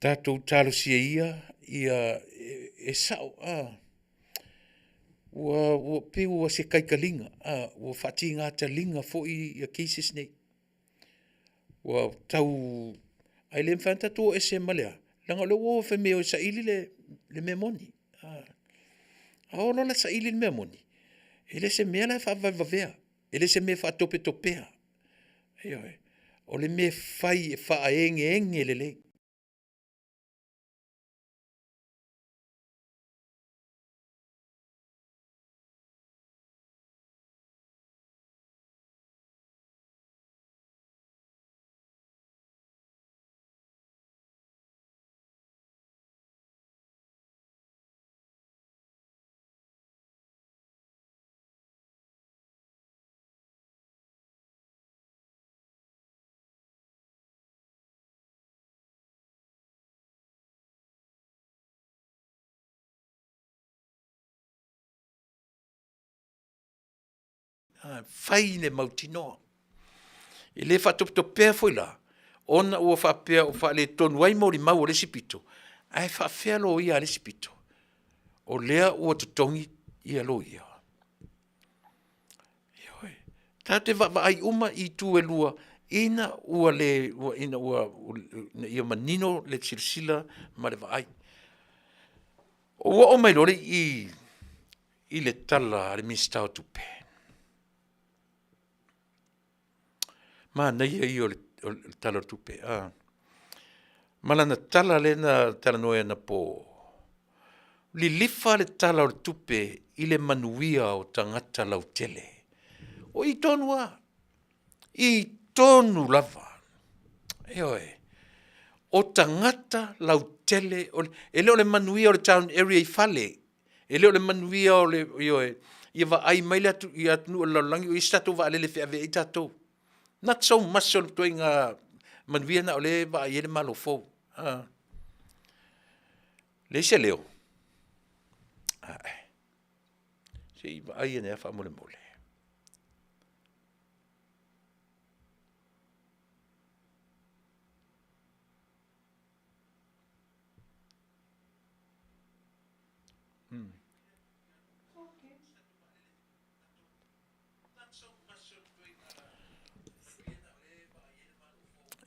tatou talosia ia, ia e sao, ua pei ua se taitaliga, ua faatiga taliga foi cases nei. Ua tau, ae le mafai lava ona tatou o ese ma le a? Leaga o lea ua o fai mai e o e saili le mea moni. A o loa la e saili le mea moni, e le o se mea la e faavavevaveina, e le o se mea e faatopetopea. Ioe. O le mea e fai e faaegeege lelei. Fai le mautinoa. E le faatopetopea foi la, ona ua faapea ua faaletonu ai molimau a le isi pito, ae faapefea loia a le isi pito? O lea ua totogi loia. Ioe. Tatou te vaavaai uma i itu e lua ina ua le, ina ia manino le silasila ma le vaai. Ou oo mai loa lea i i. i le tala a le Minisita o Tupe. Manaia ia o le Tala o le Tupe, a. Ma lana tala lea na talanoa ai anapo, lilifa le Tala o le Tupe i le manuia o tagata lautele. O i tonu lava, i tonu lava, ioe. O tagata lautele, e le o le manuia o le town area i fale, e le o le manuia o le, ioe, ia vaai mai le atunuu o le lalolagi o i ai se tatou vaalele e feaveai ai tatou. Not so much o le ituaiga manuia lena o lea e vaai i ai le Malo fou. Leai se leo? Ae, se i vaai ane lava faamolemole.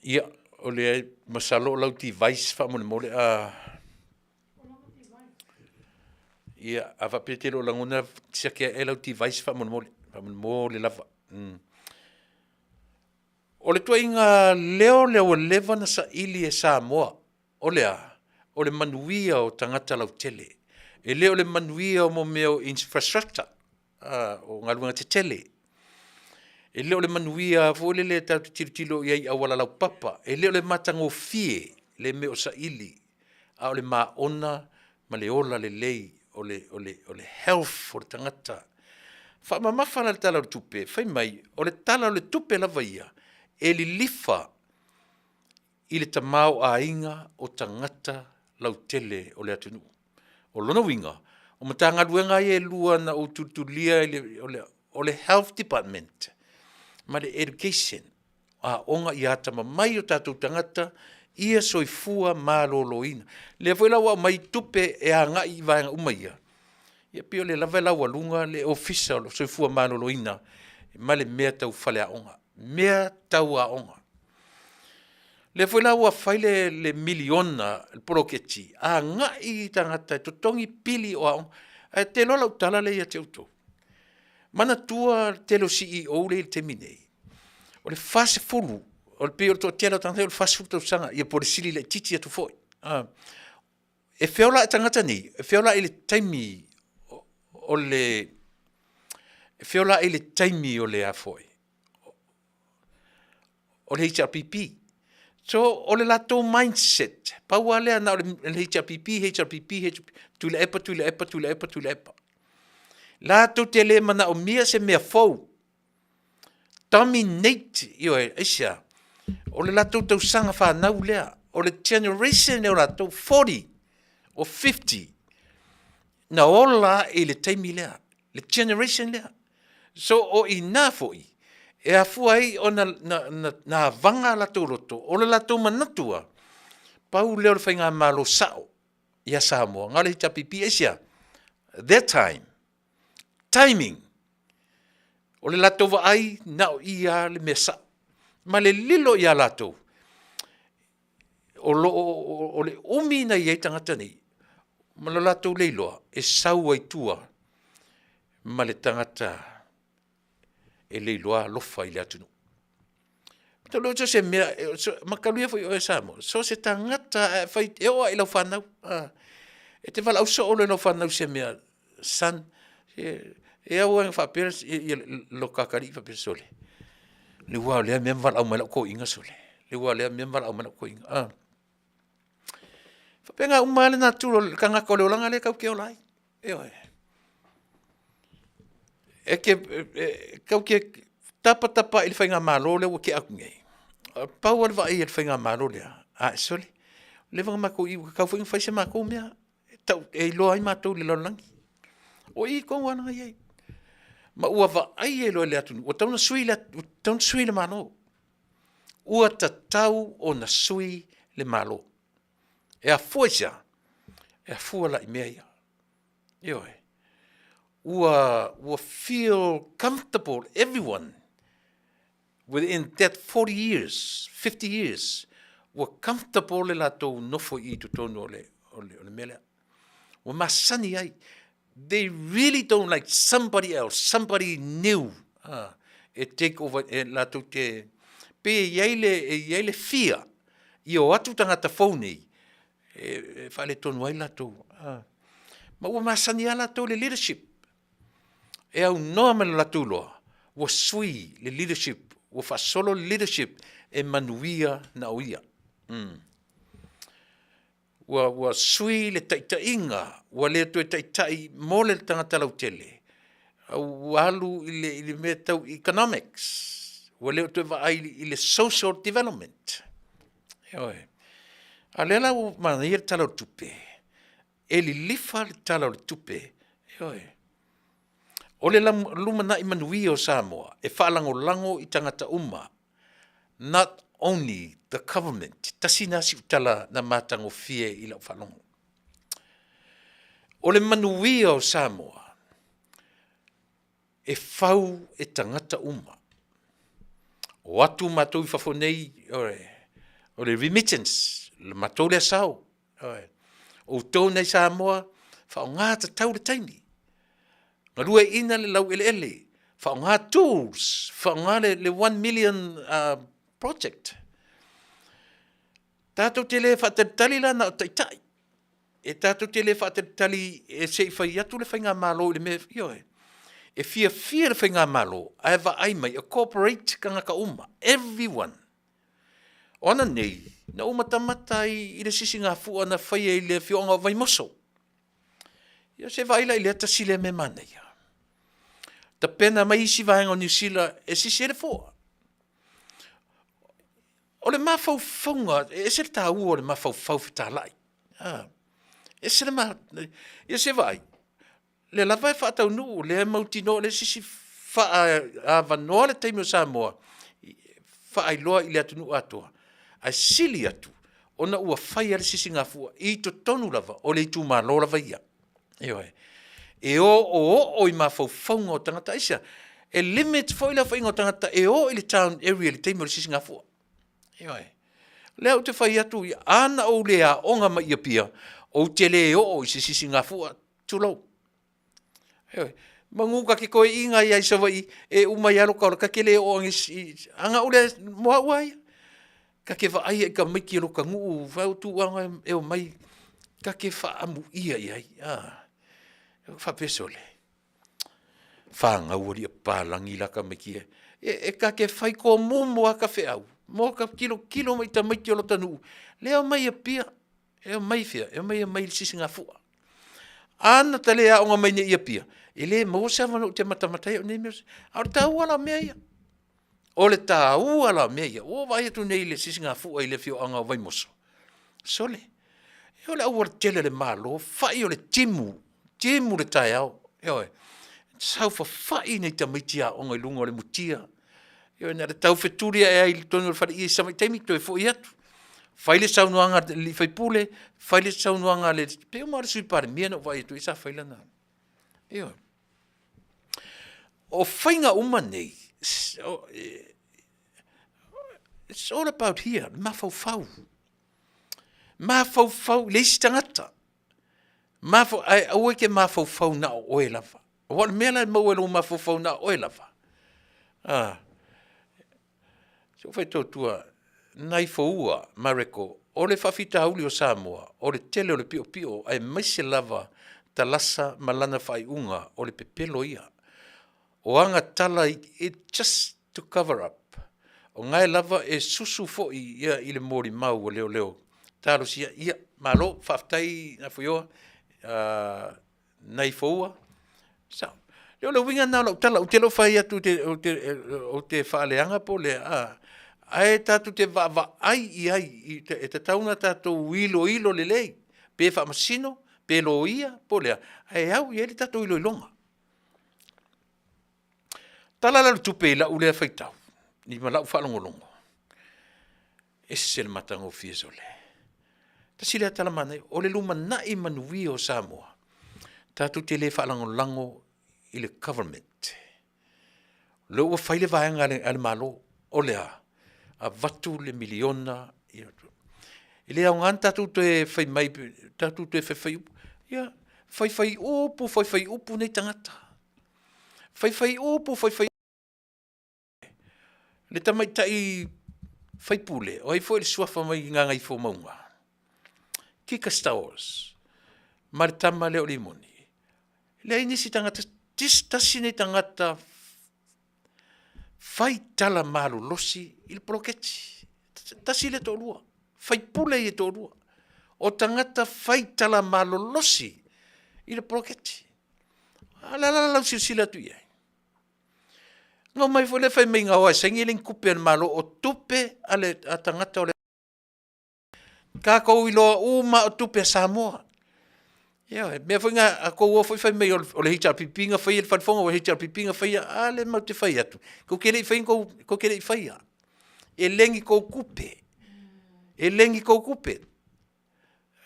Ia, o lea, masalo o lau device faamolemole a… Ia, a faapea e te le o lagona, siaki ae lau device faamolemole, faamolemole lava. O le ituaiga leo lea ua leva ona saili e Samoa, o le a? O le manuia o tagata lautele. E le o le manuia o mea o infrastructure, o galuega tetele. E le o le manuia foi lele tatou te tilotilo i ai i auala laupapa, e le o le matagofie le mea o saili, a o le maona ma le ola lelei o le health o le tagata. Faamamafa la le Tala o le Tupe, fai mai o le Tala o le Tupe lava ia, e lilifa i le tamaoaiga o tagata lautele o le atunuu. O lona uiga, o Matagaluega ia e 2 na ou tulitulia, o le Health Department ma le Education, aoga ia atamamai o tatou tagata ia soifua maloloina. O lea foi la ua aumai tupe e agai i vaega uma ia, ia pei o lea lava e laualuga le Ofisa o le Soifua Maloloina ma le mea tau faleaoga, mea tau aoga. O lea foi la ua fai le miliona le poloketi agai i tagata e totogi pili o aoga. Ae e te iloa lau tala lea ia te outou, manatua le tele o CEOs lea e i ai i le taimi nei, o le 40, e pei o le toatele lava o tagata ia o le 40 tausaga ia po o le sili laitiiti atu foi. E feola tagata nei, e feola i le taimi o le, e feola i le taimi o le a foi, o le HRPP. So o le latou mindset, pau lava lea na o le HRPP, HRPP, HRPP, Tuilaepa, Tuilaepa, Tuilaepa, Tuilaepa. Latou te le manaomia se mea fou, dominate, ioe, aisea? O le latou tausaga fanau lea, o le generation lea o latou, 40 or 50, na ola i le taimi lea, le generation lea. So o i ina foi e afua ai ona na avaga o latou loto, o le latou manatu lava, pau lea o le faigamalo sao ia Samoa, na o le HRPP. Aisea? Their time, timing, o le latou vaai na o i lava le mea sao, ma le lilo ia latou, o lo o, o le umi na i ai tagata nei, ma lo latou le iloa, e sau ai i tua ma le tagata e le iloa alofa i le atunuu. Mataulia so o se mea, mataulia foi oe Samoa, so o se tagata lava e fai, e oo lava i lau fanau, e te valaau soo loa i lau fanau i se mea, son, e au lava ina faapea lota atalii faapea, sole, le ua o lea mea ma valaau mai ai lau toeaina sole, le ua o lea mea ma valaau mai ai lau toeaina. E faapena uma lava le natura o le tagata o le olaga lea tatou te ola ai, ioe. E te, tatou te tapatapa ai i le faigamalo lea ua tea atu nei, pau lava le vaai a le faigamalo lea, ae sole, ua leva ona matou i i ua tatau foi ona fai se matou mea e iloa ai matou i le lalolagi. O i tonu lava na i ai, ma ua vaaia loa e le atunuu ua tatau ona sui ua tatau ona sui le Malo. Ua tatau ona sui le Malo. E afua i se a? E afua la i mea ia, ioe, ua feel comfortable everyone within that 40 years, 50 years, ua comfortable le latou nofo i totonu o le mea lea. Ua masani ai. They really don't like somebody else, somebody new e take over e latou te, pei e i ai le, e i ai le fear i o atu tagata fou nei e faaletonu ai latou. Ma ua masani lava latou i le leadership. E aunoa ma le latou iloa, ua sui le leadership, ua faasolo le leadership e manuia na o ia. Ua, ua sui le taitaiga, ua le toe taitai mo le tagata lautele, a ua alu i le, i le mea tau economics, ua le o toe vaai i le social development. Ioe. A o lea la ua manaia le Tala o le Tupe, e lilifa le Tala o le Tupe, ioe, o le lumanai manuia o Samoa e faalagolago i tagata uma, not only the government. Tasi lena siutala na matagofie i lau faalogo. O le manuia o Samoa, e fau e tagata uma. O atu matou i fafo nei, o le remittance, le matou lea sao. Outou nei Samoa, faaaoga tatau le taimi. Galueaiina le laueleele, faaaoga tools, faaaoga le 1 million project. Tatou te le faatalitali la na o taitai. E tatou te le faatalitali e se i fai atu le faigamalo i le mea, ioe. E fiafia le faigamalo ae vaai mai e cooperate tagata uma, everyone. O ana nei, na ou matamata ai i le sisigafua na faia i le afioaga o Vaimoso. Ia se vaai la i lea tasi lea mea manaia. Tapena mai isi vaega o Niu Sila e sisi ai le fua. O le mafaufauga, e ese le taua o le mafaufau fetalai. E ese le ma... Ia se vaai, lea lava e faataunuu, lea e mautinoa o lea e sisi faaavanoa le taimi o Samoa faailoa i le atunuu atoa, ae sili atu ona ua fai lava le sisigafua i totonu lava o le itumalo lava ia. Ioe. E oooo i mafaufauga o tagata. Aisea? E limit foi le aofaiga o tagata e o i le town area i le taimi o le sisigafua. Ioe. O lea ou te fai atu, a na ou le aoga mai i Apia, ou te le oo i se sisigafua, tulou. Ioe. Manu ta te toeaina ai lava i Savaii, e uma ai lava lota ola, ta te le oo ane i, a na ou le, mo au lava ia, ta te vaaia i tamaiti o lota nuu e e omai, ta te faaamuia i ai, a. Ou faapea, sole, fanau alii a papalagi la tamaiti ia. E ta te fai tomumu lava ta feau mo ta tilotilo mai i tamaiti o lota nuu lea e omai i Apia. E omai i fea? E omai i le sisigafua. A na ta le aoga mai nei i Apia, e le maua se avanoa ou te matamata ai au i nei mea. A o le taua la o mea ia. O le taua la o mea ia. Ua ou vaai atu nei i le sisigafua i le afioaga o Vaimoso, sole, o le aualatele a le Malo, fai o le timu, timu le taeao, ioe, saofafai nai tamaiti aoga i luga o le mutia, ioe, na o le tau fetuli ae ai i totonu o le faleie i si tamai taimi toe foi atu. Fai le saunoaga a le sui usufono, fai le saunoaga a le, pei uma lava o le Sui Palemia na ou vaai atu i ai sa fai lana, ioe. O faiga uma nei, it's all about here, le mafaufau. Mafaufau i le isi tagata. Mafau, ae aua e te mafaufau na o oe lava. Aua o le mea la e maua i lou mafaufau na o oe lava, a, si ou faitoatua, nai Foua Mareko, o le faafitauli o Samoa, o le tele o le piopio aemaise lava Talasa ma lana faaiuga o le pepelo ia. O ana tala it just to cover up. O gae lava e susu foi ia i le molimau a leoleo. Talosia ia, malo, faafetai Nafoioa, nai Foua. Sao. O le uiga lena o lau tala, ou te le o fai atu ou te faaleaga po o le a, ae tatou te vaavaai i ai, e tatau ona tatou iloilo lelei, pe faamasino, pe loia po o le a, ae au i ai le tatou iloiloga. Tala la o le tupe i lau lea faitau ma lau faalogologo, ese le matagofie sole. Tasi lea tala manaia, o le lumanai manuia o Samoa, tatou te le faalagolago i le government. O lea ua fai le vaega a le Malo, o le a? Avatu le miliona, e le aoga ona tatou toe fai mai, tatou toe faifai upu. Ia, Faifai upu, faifai upu nei tagata. Faifai upu, faifai Le tamaitai faipule, o ai foi le suafa mai Gagaifomauga, Kika Stowers, ma le tama lea o Limoni. Leai nisi tagata, tasi nei tagata fai tala malolosi i le poloketi. Tasi lea toalua, faipule ia toalua. O tagata fai tala malolosi i le poloketi. A o le a la lau silasila atu i ai? Na omai foi lea fai mai na o lava e saini e leai ni tupe a le Malo, o tupe a tagata o le tatou iloa uma lava o tupe a Samoa. Ioe, o mea foi na a outou o foi fai mai o le HRPP na faia le Fale Fono, o le HRPP na faia, a lea matou te fai atu, tou te le i faia ni tou, tou te le i faia. E le ni tou tupe, e le ni tou tupe.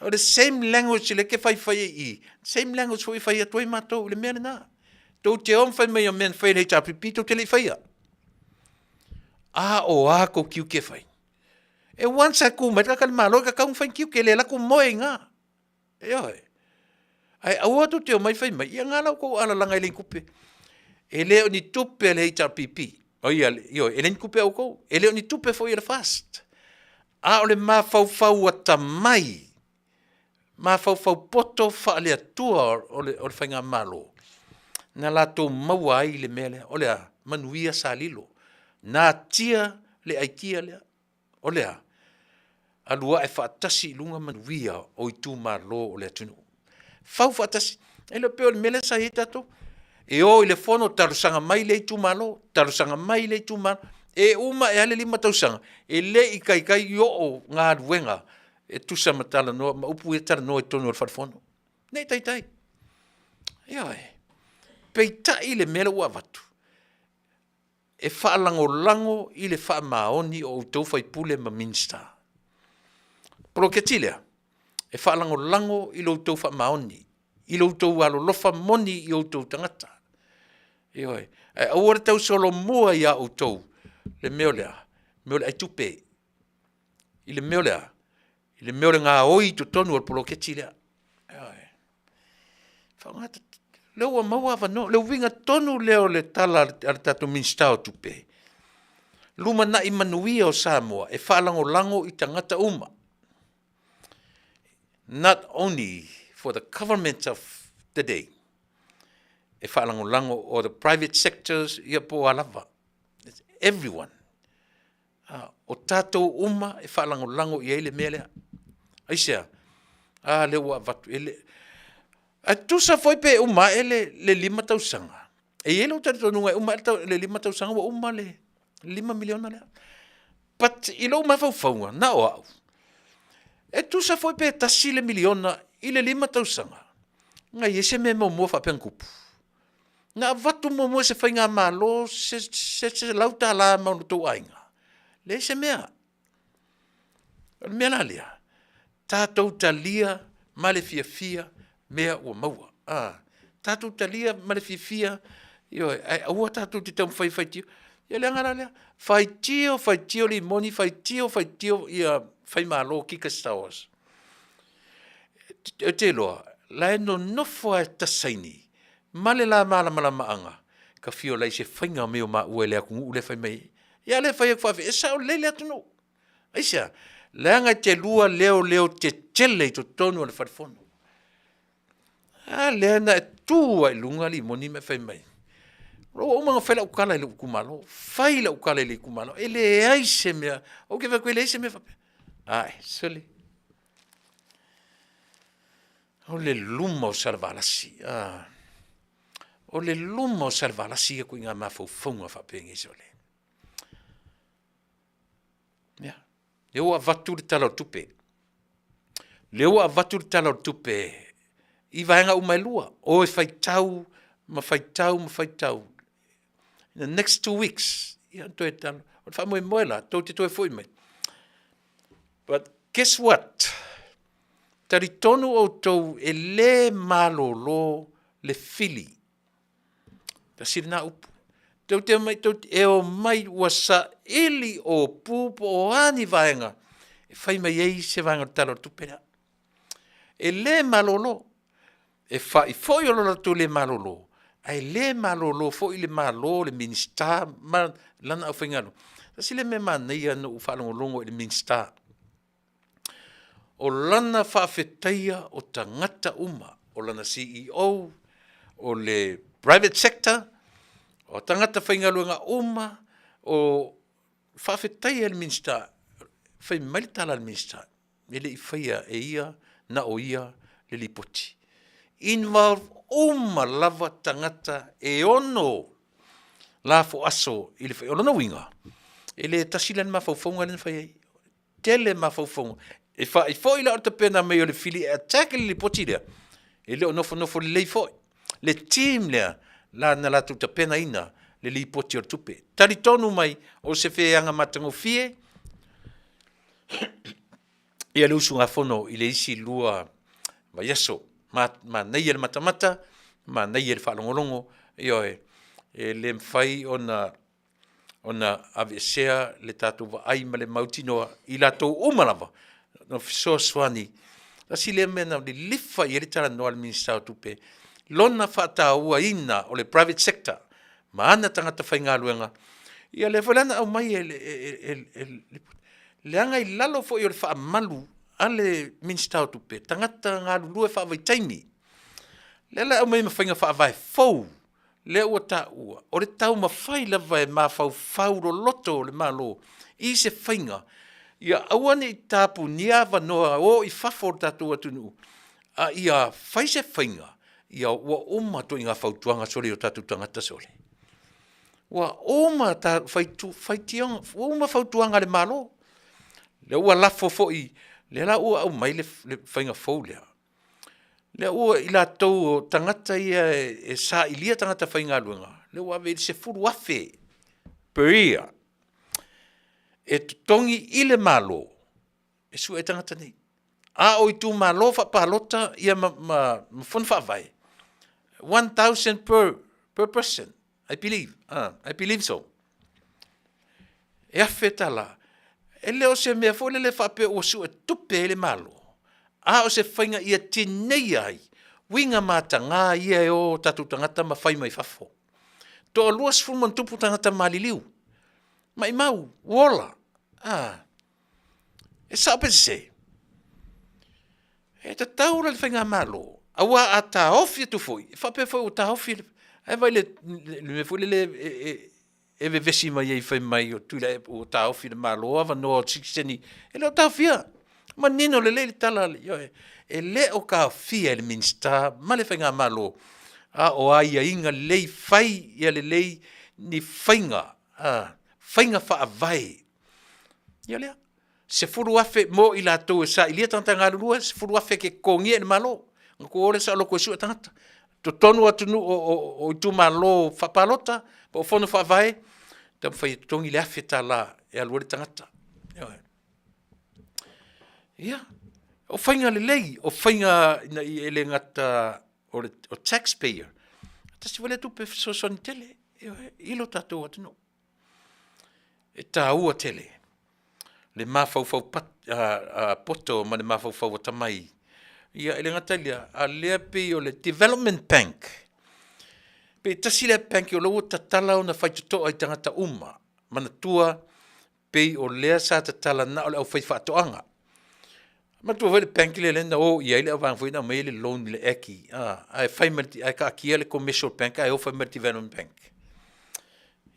O le same language lea e te fai fai ai i i, same language foi e fai atu ai matou i le mea lena. Tou te o ma fai mai o mea na fai e le HRPP tou te le i faia. A o a tou tiute fai? E once lava e tu mai le tagata i le Malo e tatau ona fai ni tiute, e le alu atu moe i ina. Ioe. Ae aua tou te omai fai mai, ia na la outou alalaga e leai ni tupe. E le o ni tupe a le HRPP, oi ioe, e le o ni tupe a outou, e le o ni tupe foi a le FAST, a o le mafaufau atamai, mafaufau poto faale-Atua o le Faigamalo, na latou maua ai le mea lea, o le a? Manuia sa lilo, natia le aikia lea. O le a? Alu ae faatasi i luga manuia o itumalo o le atunuu. Fau faatasi. E le pei o le mea lea sa i ai tatou, e o i le fono talosaga mai lea itumalo, talosaga mai lea itumalo. E uma ae lava le 5 tausaga, e le i taitai oo galuega e tusa ma talanoa ma upu ia e talanoa i totonu o le Fale Fono. Ne i taitai. Ioe. Peitai le mea lea ua avatu, e faalagolago i le faamaoni o outou sui usufono ma Minisita. Poloketi lea, e faalagolago i lo outou faamaoni, i lo outou alolofa moni i outou tagata. Ioe. Ae aua le tausolomua ia outou le mea o le a? Le mea o le aitupe, i le mea o le a? I le mea o le gaoi i totonu o le poloketi lea. Ioe. Faaaoga lea ua maua avanoa, le uiga tonu lea o le tala a le tatou Minisita o Tupe, lumanai manuia o Samoa e faalagolago i tagata uma. Not only for the government of the day, e faalagolago or the private sectors, ia po o a lava. Everyone. A, o tatou uma e faalagolago i ai le mea lea. Aisea? A lea ua avatu, e le... Ae tusa foi pe uma ae le, le lima tausaga, e i ai lou talitonuga e uma ae le lima tausaga ua uma le lima miliona lea. But i lou mafaufauga, na o au, e tusa foi pe tasi le miliona i le lima tausaga, na i ai se mea muamua faapea na tupu. Na avatu muamua e se faigamalo se $100 ma lo outou aiga? Leai se mea. O le mea la lea, tatou talia ma le fiafia mea ua maua. A, tatou talia ma le fiafia, ioe, ae aua tatou te taumafai e faitio. Ia o le aga la lea, faitio, faitio Rimoni, faitio, faitio ia Faimalo Kika Stowers. Ou te iloa, la e nonofo lava e ta saini ma le la malamalamaaga, ta fia ola i se faiga mea o maua i le atunuu lea e fai mai ai. Ia a le fai atu faafetai, e sao lelei le atunuu. Aisea? Leaga e te lua leoleo tetele i totonu o le fale fono. A lea na e tu lava i luga Rimoni ma e fai mai, ua uma ona fai lau tala i lou itumalo, fai lau tala i le itumalo, e leai se mea, ou te fai atu e leai se mea faapea. Ae, sole, o le luma o Salevalasi, a, o le luma o Salevalasi ia ituaiga mafaufauga faapenei sole. Ia, lea ua avatu le Tala o le Tupe. Lea ua avatu le Tala o le Tupe i vaega uma e lua, o e faitau ma faitau ma faitau. In the next 2 weeks, ia ona toe tala. O le faamoemoe la, tou te toe foi mai. But guess what? Talitonu outou e le malolo le fili. Tasi lena upu. Tou te omai, tou te, e omai ua saili opu po o a ni vaega e fai mai ai se vaega o le Tala o le Tupe lea. E le malolo. E fa'i foi o lo latou le malolo, ae le malolo foi le Malo, le Minisita ma lana aufaigaluega. Tasi lea mea manaia na ou faalogologo i le Minisita, o lana faafetaia o tagata uma, o lana CEO, o le private sector, o tagata faigaluega uma, o faafetaia e le Minisita. Fai mai le tala a le Minisita, e le i faia e ia na o ia le lipoti, involve uma lava tagata e ono lafo aso i le faiga. O lona uiga, e le tasi la le mafaufauga lea na fai ai, tele mafaufauga. E fa'i foi la o le tapena mai o le fili e attack le lipoti lea, e le o nofonofo lelei foi le team lea na latou tapenaina le lipoti o le tupe. Talitonu mai o se feaga matagofie ia le usugafono i le isi 2 vaiaso. Manaia le matamata, manaia le faalogologo, ioe, e le mafai ona aveesea le tatou vaai ma le mautinoa i latou uma lava na fesoasoani. Tasi lea mea na lilifa i ai le talanoa a le Minisita o Tupe, lona faatauaina o le private sector ma ana tagata faigaluega. Ia lea foi la na aumai e le leaga i lalo foi o le faamalu a le Minisita o Tupe tagata galulue faavaitaimi. Lea la e aumai ma faiga faavae fou lea ua taua, o le taumafai lava e mafaufau loloto le Malo i se faiga ia aua ne i tapunia avanoa o i fafo o le tatou atunuu, a ia fai se faiga ia ua uma ituaiga fautuaga sole i o tatou tagata sole. Ua uma faitioga, ua uma fautuaga a le Malo, lea ua lafo foi, lea la ua aumai le faiga fou lea, lea ua i latou o tagata ia e sailia tagata faigaluega, lea ua ave i ai le $10,000 per year e totogi i le Malo e sue ai tagata nei. A o itumalo faapalota ia ma fono faavae, $1,000 per person, I believe, I believe so. E $1,000. E le o se mea foi lele faapea ua suetupe ai le Malo, a o se faiga ia tineia ai uiga mataga ia e o tatou tagata ma fai mai fafo. Toa 20+ tagata maliliu, maimau ua ola, a. E sao pe sese? E tatau la i le faigamalo, aua a taofi atu foi, e faapea foi ua taofi, ae vaai i le mea foi lele e vevesi mai ai fai mai o Tuilaepa ua taofi e le Malo avanoa o sitiseni. E le o taofia, manino lelei le tala, ioe, e le o taofia e le Minisita ma le faigamalo, a o aiaiga lelei, fai ia lelei ni faiga, faiga faavae. Ia lea, $10,000 mo i latou e sailia tagata galulue, $10,000 e te totogia e le Malo, ona tou o lea saoloto e sue tagata. Totonu o atunuu o itumalo faapalota po o fono faavae, taumafai e totogi le $1,000 e alu ai le tagata. Ioe. Ia, o faiga lelei, o faiga ina ia, e le gata o le tax payer, tasi foi lea tupe fesoasoani tele, ioe, i lo tatou atunuu. E taua tele le mafaufau poto ma le mafaufau atamai. Ia e le gata i lea, a o lea pei o le Development Bank, pei tasi lea bank o lea ua tatala ona faitotoa i tagata uma. Manatua pei o lea sa tatala na o le aufaifaatoaga. Manatua foi le bank lea na o i ai le auvaega foi lea na aumai ai le loan i le Aggie, ae fai ma ae taatia le Commercial Bank ae o fai ma le Development Bank.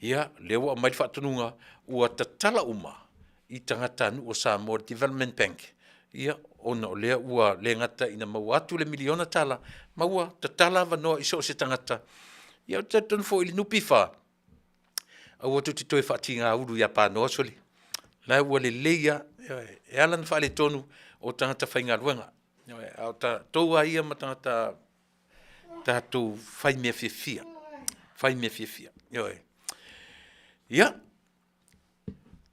Ia, lea ua aumai le faatonuga ua tatala uma i tagatanuu o Samoa le Development Bank, ia, ona o lea ua le gata ina maua atu le $1miliona ma ua tatala avanoa i so o se tagata. Ia ou te talitonu foi i le NPF, aua tou te toe faatigaulu ia Panoa sole, la ua lelei lava. Ioe. E ala ona faaletonu o tagata faigaluega, ioe, a o tatou lava ia ma tagata tatou fai mea fiafia, fai mea fiafia, ioe. Ia,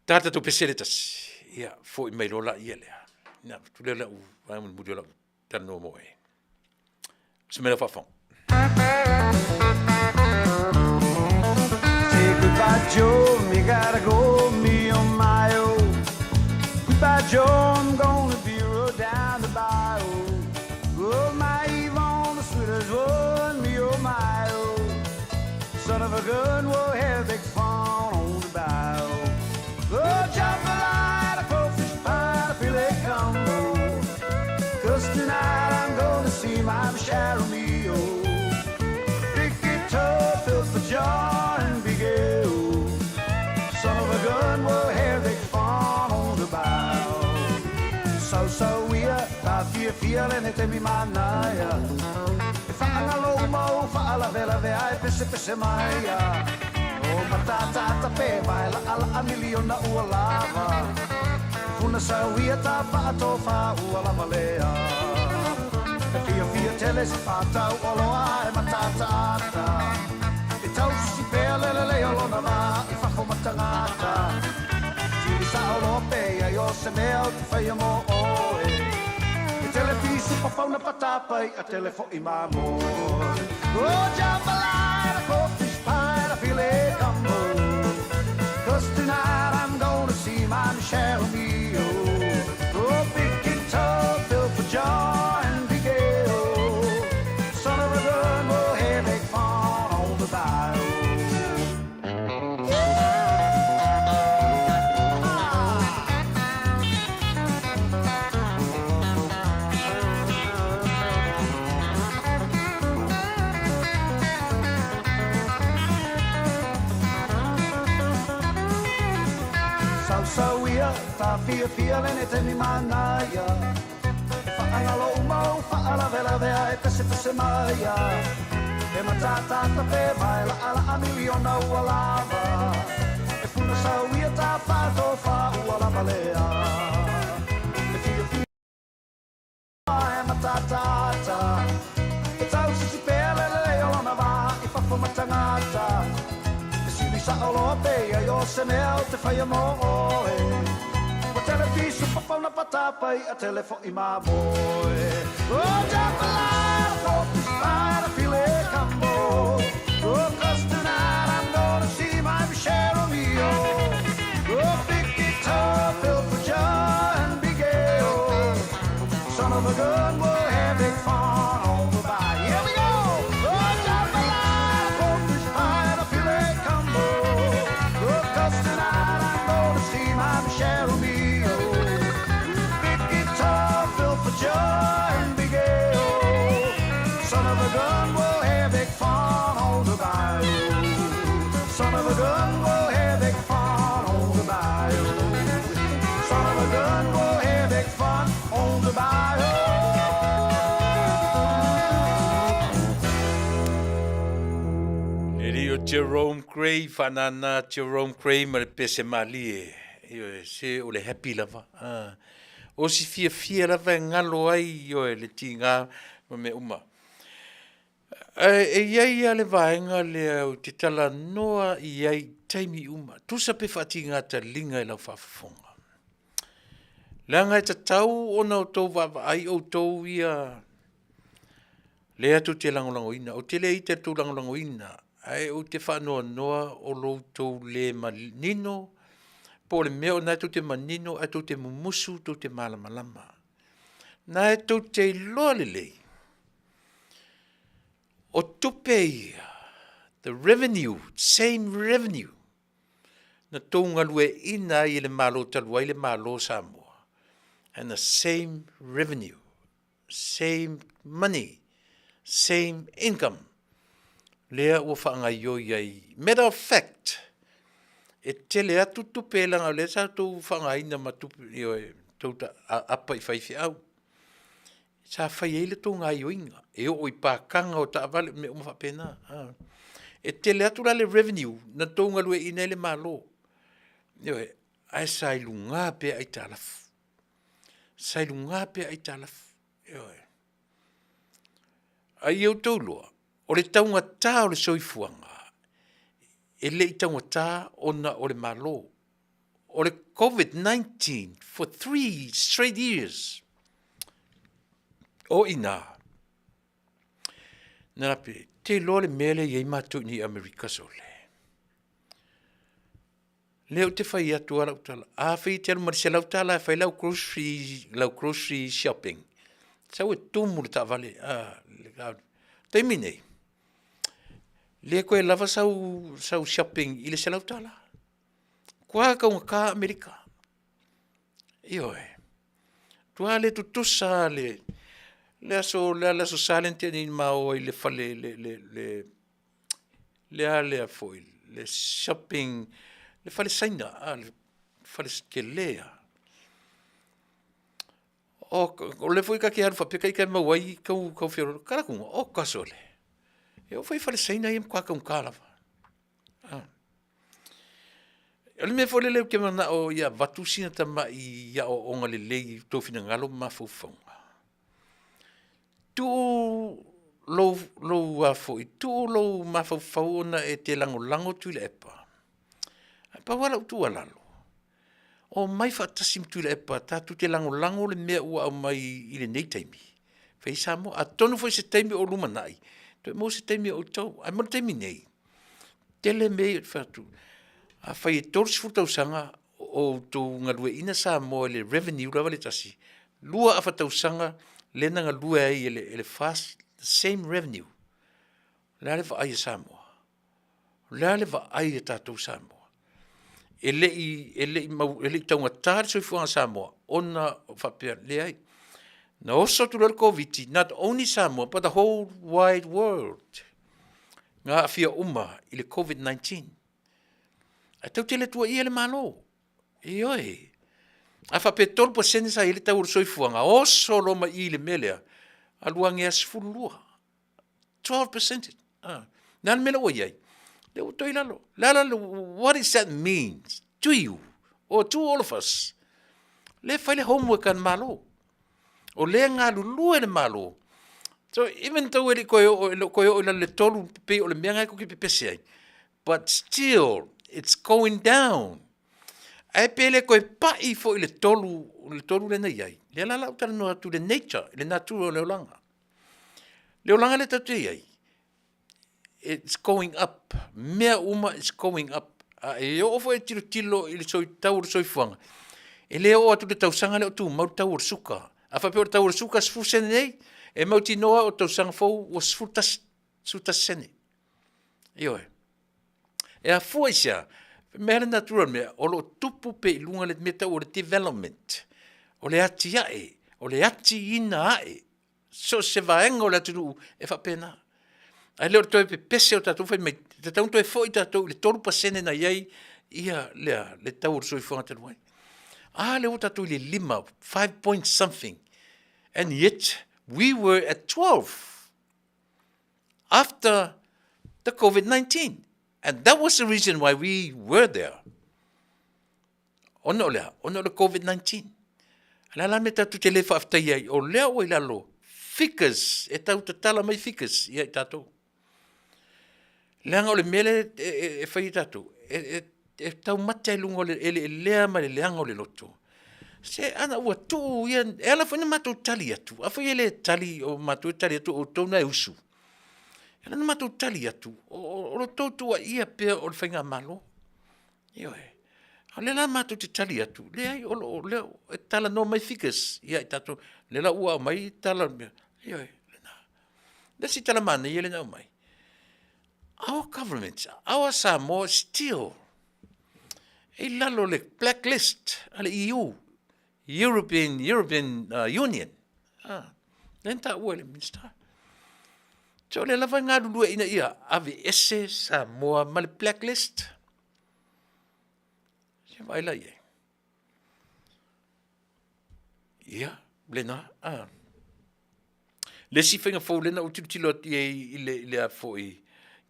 ta tatou pese le tasi, ia, foi mai loa laia lea, ona avatu lea o lau vaega mulimuli o lau talanoa mo oe. Se mea faafofoga. Say goodbye, Joe, me gotta go, me oh my oh. Goodbye, Joe, I'm gonna be road down the bayou. Oh, my Yvonne, the sweet. a gun, we'll have big fun on the bayou. Oh, jambalaya, a crawfish pie, a filet combo. Cause tonight I'm gonna see my Michelle Romeo. Big guitar, filth for John and Big Ale. Son of a gun, we'll have big fun on the bayou. So, so we are, ta fia fia le ne temi manaia. E whaangalo mau, whaalavelave ai pese pese maia. O matatata pe vai la ala a miliona ua lava. Funa sauia ta whaatofa ua lava lea. E fia fia tele se whātau o loa e matatata. E tausi pea lele leo lona vā i whafo matangata. Tiri sa o loa pe ai o se mea o te whaia mō oe. E tele pisu pa fauna patapai a tele fo i mamoe. Oh, jambalaya, crawfish pie, a filet gumbo. Cause tonight I'm gonna see my Michelle Mio. Oh, big guitar, built for John and Big Ale. Son of a gun, we'll have big fun on the bayou. Sau ia, ta fia fia le ne temi manaia. E whaangalo umau, whaalavelavea e pese pese maia. E matatata pe vai la ala a miliona ua lava. E funa sau ia ta whaatofa ua lava lea. E fia fia e matatata. E tausisi pea lele leo lona vā i fafo matangata. E sili sa oloa pe ai o se mea o te whaia mō oe. Ua tele pisu papauna patapai a tele fo i mamoe. Oh, jambalaya, crawfish pie, a filet combo. Oh, cause tonight I'm gonna see my Michelle Romeo. Oh, big guitar, built for John and Big Ale. Son of a gun, we'll have big fun on the bayou. Here we go! Oh, jambalaya, crawfish pie, and a filet combo. Oh, cause tonight I'm gonna see my Michelle Romeo. Big guitar, built for John and Big Ale. Son of a gun, we'll have big fun on the bayou. Son of a gun, we'll have big fun on the bayou. Son of a gun, we'll have big fun on the bayou. Le alii o Jerome Gray, faanana Jerome Gray ma le pese malie. Ioe, se o le happy lava. Ah. O si fiafia lava e ngalo ai, ioe, le tiga ma mea uma. Ae e i ai lava le vaega lea ou te talanoa i ai i taimi uma, tusa pe faatiga taliga i lau faafofoga. Leaga e tatau ona outou vaavaai outou ia lea tou te lagolagoina. Ou te le ita i le tou lagolagoina, ae ou te faanoanoa o lo outou le manino, po o le mea o lena tou te manino ae tou te mumusu tou te malamalama. Na e tou te iloa lelei, o tupe ia, the revenue, same revenue, na tou galueaiina ai e le Malo talu ai le Malo o Samoa, and the same revenue, same money, same income, lea ua faagaioi ai. Matter of fact, e tele atu tupe leaga o lea sa tou faaaogaina ma tupe, ioe, tou apa i faifeau. Sa fai ai le tou gaioiga, e oo i pakaga o taavale ma mea uma faapena. E tele atu la le revenue na tou galueaiina ai le Malo, ioe, ae sa i luga pea aitalafu. Sa i luga pea aitalafu, ioe. A ia outou iloa, o le taugata o le soifuaga, e le i taugata ona o le Malo. O le Covid-19 for 3 straight years, o i ina, na lape, te iloa le mea lea e i ai matou i nei i Amerika sole. Lea ou te fai atu lava lau tala, afai e te alu ma le $100 e fai lau grocery, lau grocery shopping, sau e tumu le taavale, a, le taimi nei. Le koe lava sau, sau shopping i le $100. Kua kaugata Amerika. Ioe. Tua le tutusa le, le aso, le aso Sa lea na tea nei na ma o ai i le fale, le, le, le, le a lea foi, le shopping, le fale Saina, a, le fale tele lava. O lea foi ta te alu faapea ita e maua ai tau feoloolo, ta alu atu, oka sole, e oo foi i fale Saina ia e matua taugata lava. O le mea foi lele ou te manao ia avatu sina tamai aoaoga lelei i outou finagalo ma mafaufauga, tuu lou, lou a foi, tuu lou mafaufau ona e te lagolago Tuilaepa, ae pau lava lau tuualalo, omai faatasi ma Tuilaepa tatou te lagolago le mea ua aumai i lenei taimi e fai ai Samoa. Atonu foi o se taimi o lumanai, toe maua se taimi o outou. Ae mo le taimi nei, tele mea ia ou te fai atu, afai e 30 tausaga o outou galueaiina Samoa i le revenue lava lea e tasi, lua afa tausaga lea na galue ai e le FAST the same revenue. O le a le vaai a Samoa? O le a le vaai a tatou Samoa? E le i taugata le soifuaga o Samoa ona faapea, leai. Na oso atu loa le Koviti-19, not only Samoa but the whole wide world na aafia uma i le Covid-19. Ae tatou te le tuuaia le Malo, ioe. A faapea e 3% sa i ai le tau o le soifuaga, oso loa mai i i le mea lea, alu ane lava 12, 12%. A le a le mea la ua i ai? Lea ua toe i lalo. O le a la le, what is that means to you or to all of us? Lea e fai le homework a le Malo. O lea e galulue le Malo. So even though e le toe oo, e le o toe oo i lalo i le 3 pei o le mea lena tou te pepese ai, but still it's going down. Ae pe le toe pai foi i le 3, le 3 lea na i ai. Lea la o le a ou talanoa atu i le nature, i le natura o le olaga. Le olaga lea tatou te i ai, it's going up, mea uma it's going up. A e oo foi e tilotilo i le tau o le soifuaga, e le oo atu i le tausaga lea o tumau le tau o le suka. A faapea o le tau o le suka e 10 sene nei, e mautinoa o le tausaga fou ua 11, 11 sene. Ioe. E afua i se a? Mea le natura o le mea, o lo o tupu pea i luga le mea e tau o le development, o le atiae, o le atiina ae so o se vaega o le atunuu e faapena. Ae le o le toe pepese o tatou fai mai, e tatau ona toe foi tatou i le 3% na i ai ia le, le tau o le soifuaga talu ai. A lea ua tatou i le 5, 5 point something, and yet we were at 12 after the COVID-19. And that was the reason why we were there. Ona o le a? Ona o le Covid-19. O le a la le mea tatou te le faafetai ai, o lea ua i lalo figures, e tau tatala mai figures ia i tatou. Leaga o le mea lea e, e, e fai e tatou, e, e, e taumate ai luga o le eleelea ma le leaga o le loto. Se ana ua tuu ia, e ala foi na matou tali atu, afai e le tali o matou e tali atu o outou na e usu. E ala na matou tali atu, o, o, o lo outou tuuaia pea o le faigamalo. Ioe. A o lea la matou te tali atu, leai, o lo o lea e talanoa mai figures ia i tatou, lea la ua aumai tala o le mea, ioe, lena. Le isi tala manaia lea na aumai, our government, our Samoa still i lalo o le blacklist a le EU, European, European uh, Union. Ah, lea na taua e le Minisita. So o lea lava e galulue ina ia aveese Samoa ma le blacklist. Se vaai la i ai. Ia, lena. Ah. Le isi faiga fou lea na ou tilotilo atu i ai i le, i le a foi,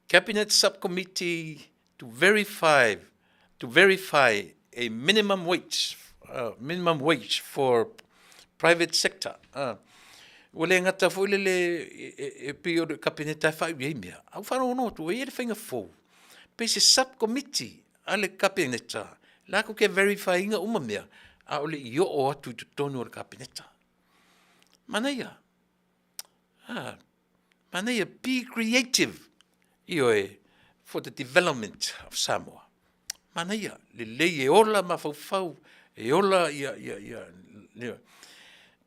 Cabinet Subcommittee to verify, to verify a minimum wage, uh, minimum wage for private sector. Uh, ua le gata foi lele e, e, e pei o le kapeneta e faaiu i ai mea. A ua faalogologo atu, ua i ai le faiga fou, pei se subcommittee a le kapeneta, latou te verify ina uma mea, a o le i oo atu i totonu o le kapeneta. Manaia. Ah, manaia, be creative. Ioe, for the development of Samoa. Manaia, lelei e ola mafaufau, e ola ia, ia, ia, ia.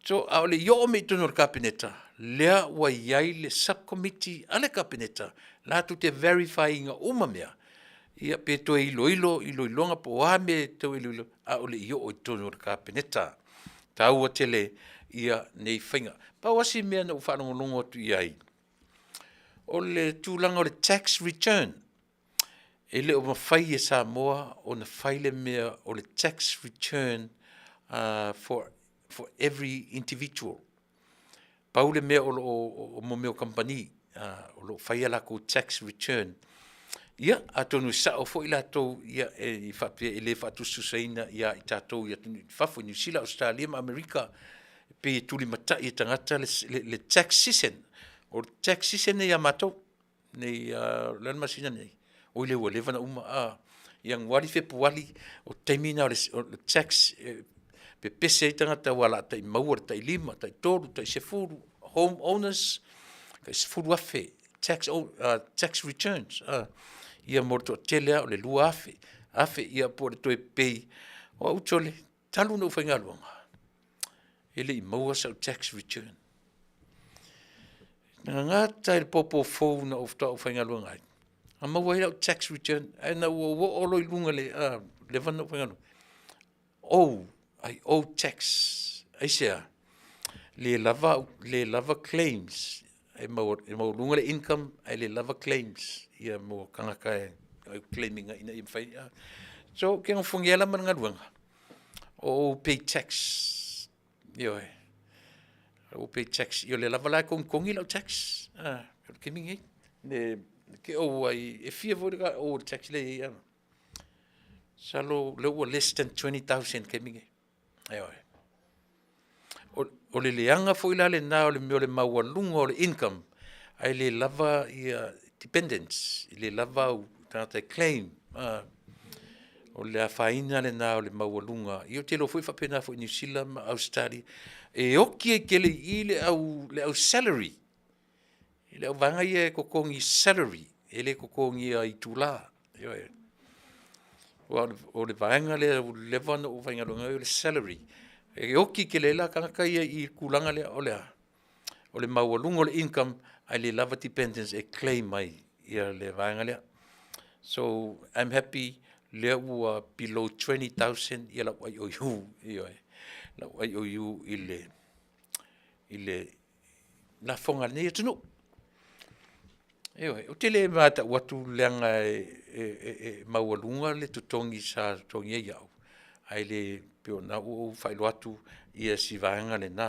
So, a o le i oo mai i totonu o le Kapeneta, lea ua i ai le sub-committee a le Kapeneta latou te verify ina uma mea, ia pe toe iloilo iloiloga po o a mea e toe iloilo, a o le i oo i totonu o le Kapeneta. E taua tele ia nei faiga. Pau lava si mea na ou faalogologo atu i ai, o le tulaga o le tax return. E le o mafai e Samoa ona fai le mea o le tax return for every individual. Pau le mea o lo o, o mea o kamupani o lo o fai a latou tax return. Ia, atonu e sao foi latou ia e faapea e le faatusatusaina ia i tatou i atunuu i fafo i Niu Sila, Ausetalia ma Amerika, e pei e tulimatai e tagata le tax season. O le tax season nei ia matou, nei o le a le masina nei? Oi lea ua leva ona uma a, Ianuari, Fepuari, o taimi na o le tax e pepese ai tagata aua o le a tai maua le tailima, taitolu, taisefulu, home owners, tai $10,000 tax, tax returns ia mo le toatele lava o le 2,000, 1,000 ia po o le toe pay. O au sole, talu ona ou faigaluega, e le i maua sau tax return. Na gata i le popo fou na ou faatoa ou faigaluega ai, na maua ai lau tax return, ae na ua ou oo loa i luga i le leva ona ou faigaluega, oh, I owe tax. Aisea? Le lava, le lava claims, e maualuga le income ae le lava claims ia mo tagata e claim ina ia mafai. So, ou te nofogia la ma le galuega, o ou pay tax. Ioe. Ou pay tax. Ia o lea lava la e togitogi lau tax. Ah, o le taimi lenei. Le, ke ou ai, e fia foi le ou le tax le i ai. Masalo lea ua less than 20,000 i le taimi lenei. Ioe. O, o le leaga foi la lena o le mea o le maualuga o le income, ae le lava ia dependents, e le lava au tagata e claim. O le afaina lena o le maualuga. Ia ou te iloa foi e faapena foi i Niu Sila ma Ausetalia. E oti ai tele i i le au, le au salary, i le auvaega ia e totogi salary, e le totogia itula. Ioe. Aua o le vaega lea ua leva ona ou faigaluega ai o le salary. E oti tele ai la tagata ia i le tulaga lea, o le a? O le maualuga o le income ae le lava dependents e claim ai ia le vaega lea. So I'm happy lea ua below 20,000 ia lau IOU, ioe, lau IOU i le i le lafoga a lenei atunuu. Ioe, ou te le matau atu leaga e, e, e, e maualuga le totogi sa totogi ai au, ae le pei ona ua ou faailoa atu ia si vaega lena.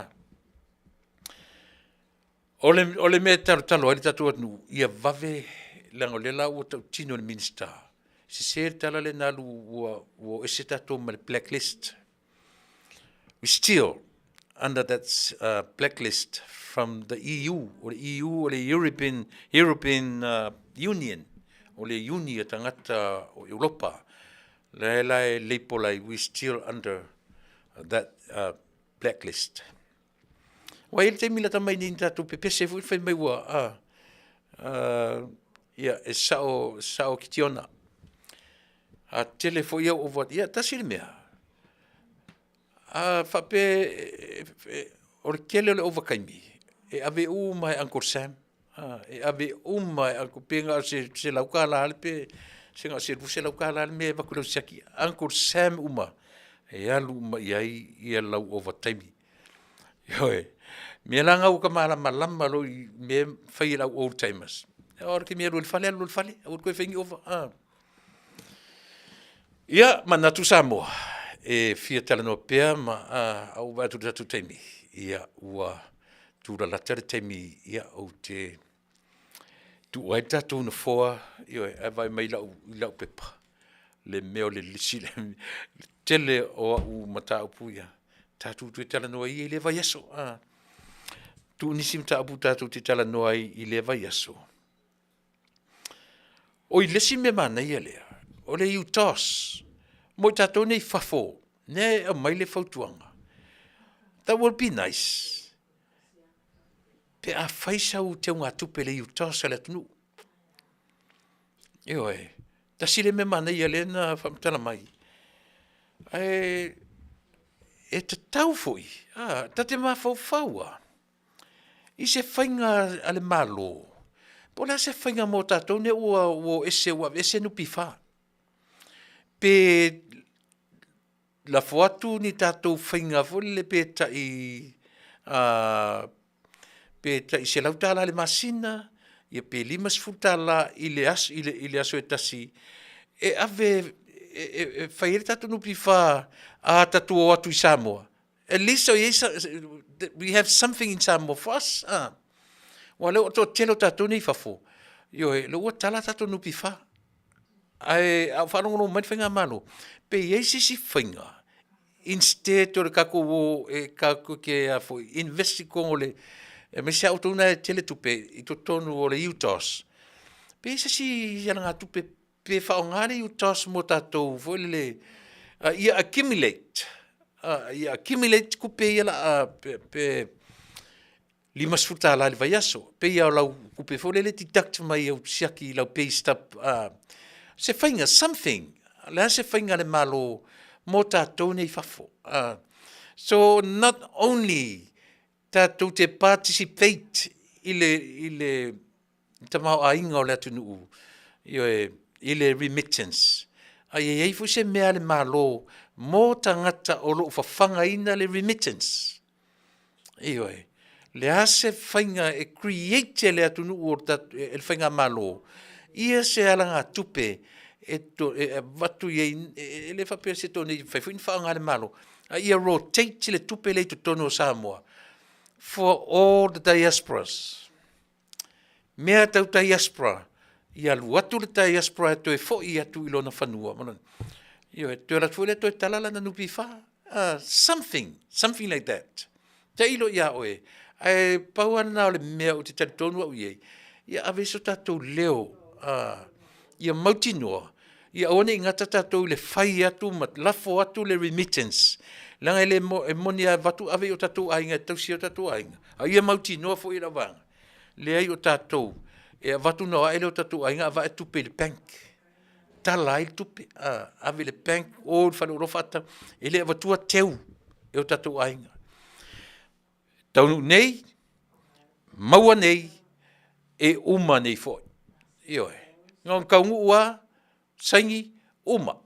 O le, o le mea e talotalo ai le tatou atunuu, ia vave, leaga o lea la ua tautino e le Minisita, sese le tala lea na alu ua, ua o ese tatou ma le blacklist. We still under that blacklist from the EU, o le EU o le European, European Union, o le iuni a tagata o Europa, lea la e label ai, we still under that blacklist. Ua i ai le taimi lata mai nei na tatou pepese foi fai mai ua a, a, ia, e sao, sao Kitiona. A tele foi au over, ia, tasi le mea, a faapea e, e, o le tele o le ovataimi, e ave uma e Uncle Sam, a, e ave uma e Uncle, pe na o se $100 pe se na o se $200 le mea e avatu i lau siaki, Uncle Sam uma, e alu uma i ai ia lau ovataimi. Ioe. Mea la na ua ta malamalama loa i mea e fai e le au old timers. O le taimi e alu ai i le fale, alu loa i le fale, aua le toe fai ni ova. A. Ia, manatu Samoa, e fia talanoa pea ma a ou vaai atu i le tatou taimi, ia ua tulalata le taimi ia ou te tuu ai le tatou nofoa, ioe, ae vaai mai i lau, i lau pepa, le mea o le lisi, le tele o au mataupu ia, tatou toe talanoa ai ia i lea vaiaso. A. Tuu nisi mataupu tatou te talanoa ai i lea vaiaso. Oi, le isi mea manaia lea, o le UTOS. Mo i tatou nei fafo, lea e aumai le fautuaga. That will be nice. Pe a fai sau teugatupe i le UTOS a le atunuu. Ioe, tasi le mea manaia lea na faamatala mai. Ae E tatau foi, a, ta te mafaufau a, i se faiga a le Malo, po o le a se faiga mo tatou nei ua o ese ua aveese NPF. Pe lafo atu ni tatou faiga foi lele pe tai pe tai $100 i le masina, ia pe $50 i le aso i le aso e tasi e ave e fai ai le tatou NPF a tatou o atu i Samoa, at least we have something in Samoa for us. Aua o lea ua toatele o tatou nei e i fafo, ioe, o lea ua tala a tatou NPF. Ae a ou faalogologo mai le faigamalo, pe i ai se isi faiga instead o le tatou o e tatou te invest i totonu o le, aemaise lava outou na e tele tupe i totonu o le UTOS, pe i ai se isi alagatupe pe faaaoga le UTOS mo tatou foi lele ia accumulate, ia accumulate tupe ia o le a pe $50 i le vaiaso. E pei lava o lau tupe foi lele e deduct mai au siaki i lau pay stub, se faiga, something. O le a se faiga a le Malo mo tatou nei i fafo? So not only tatou te participate i le tamaoaiga o le atunuu, ioe, i le remittance, a ia i ai foi se mea a le Malo mo tagata o lo o fafagaina le remittance. Ioe. O le a se faiga e create e le atunuu e le faigamalo ia se alagatupe e avatu i ai, e le faapea se donation e mafai foi ona faaaoga e le Malo, a ia rotate le tupe lea i totonu o Samoa for all the diasporas. Mea tau diaspora, ia alu atu le diaspora e toe foi atu i lona fanua ma lona, ioe, toe alu atu foi lea toe tala lana NPF. Something, something like that. Tailo ia oe, ae pau lava lena o le mea ou te talitonu au i ai, ia ave so tatou leo ia mautinoa, ia aua ne i gata tatou i le fai atu ma lafo atu le remittance, leaga e le e moni lava e avatu ave i o tatou aiga e tausi ai o tatou aiga, a ia mautinoa foi e lau vaega, leai o tatou e avatu ona o ae lea o tatou aiga avane tupe i le bank, tala ai le tupe, ave i le bank, o i le faleoloa faatau. E le avatua teu e o tatou aiga. Taunuu nei, maua nei, e uma nei foi. Ioe. Na ona taunuu lava, saini, uma.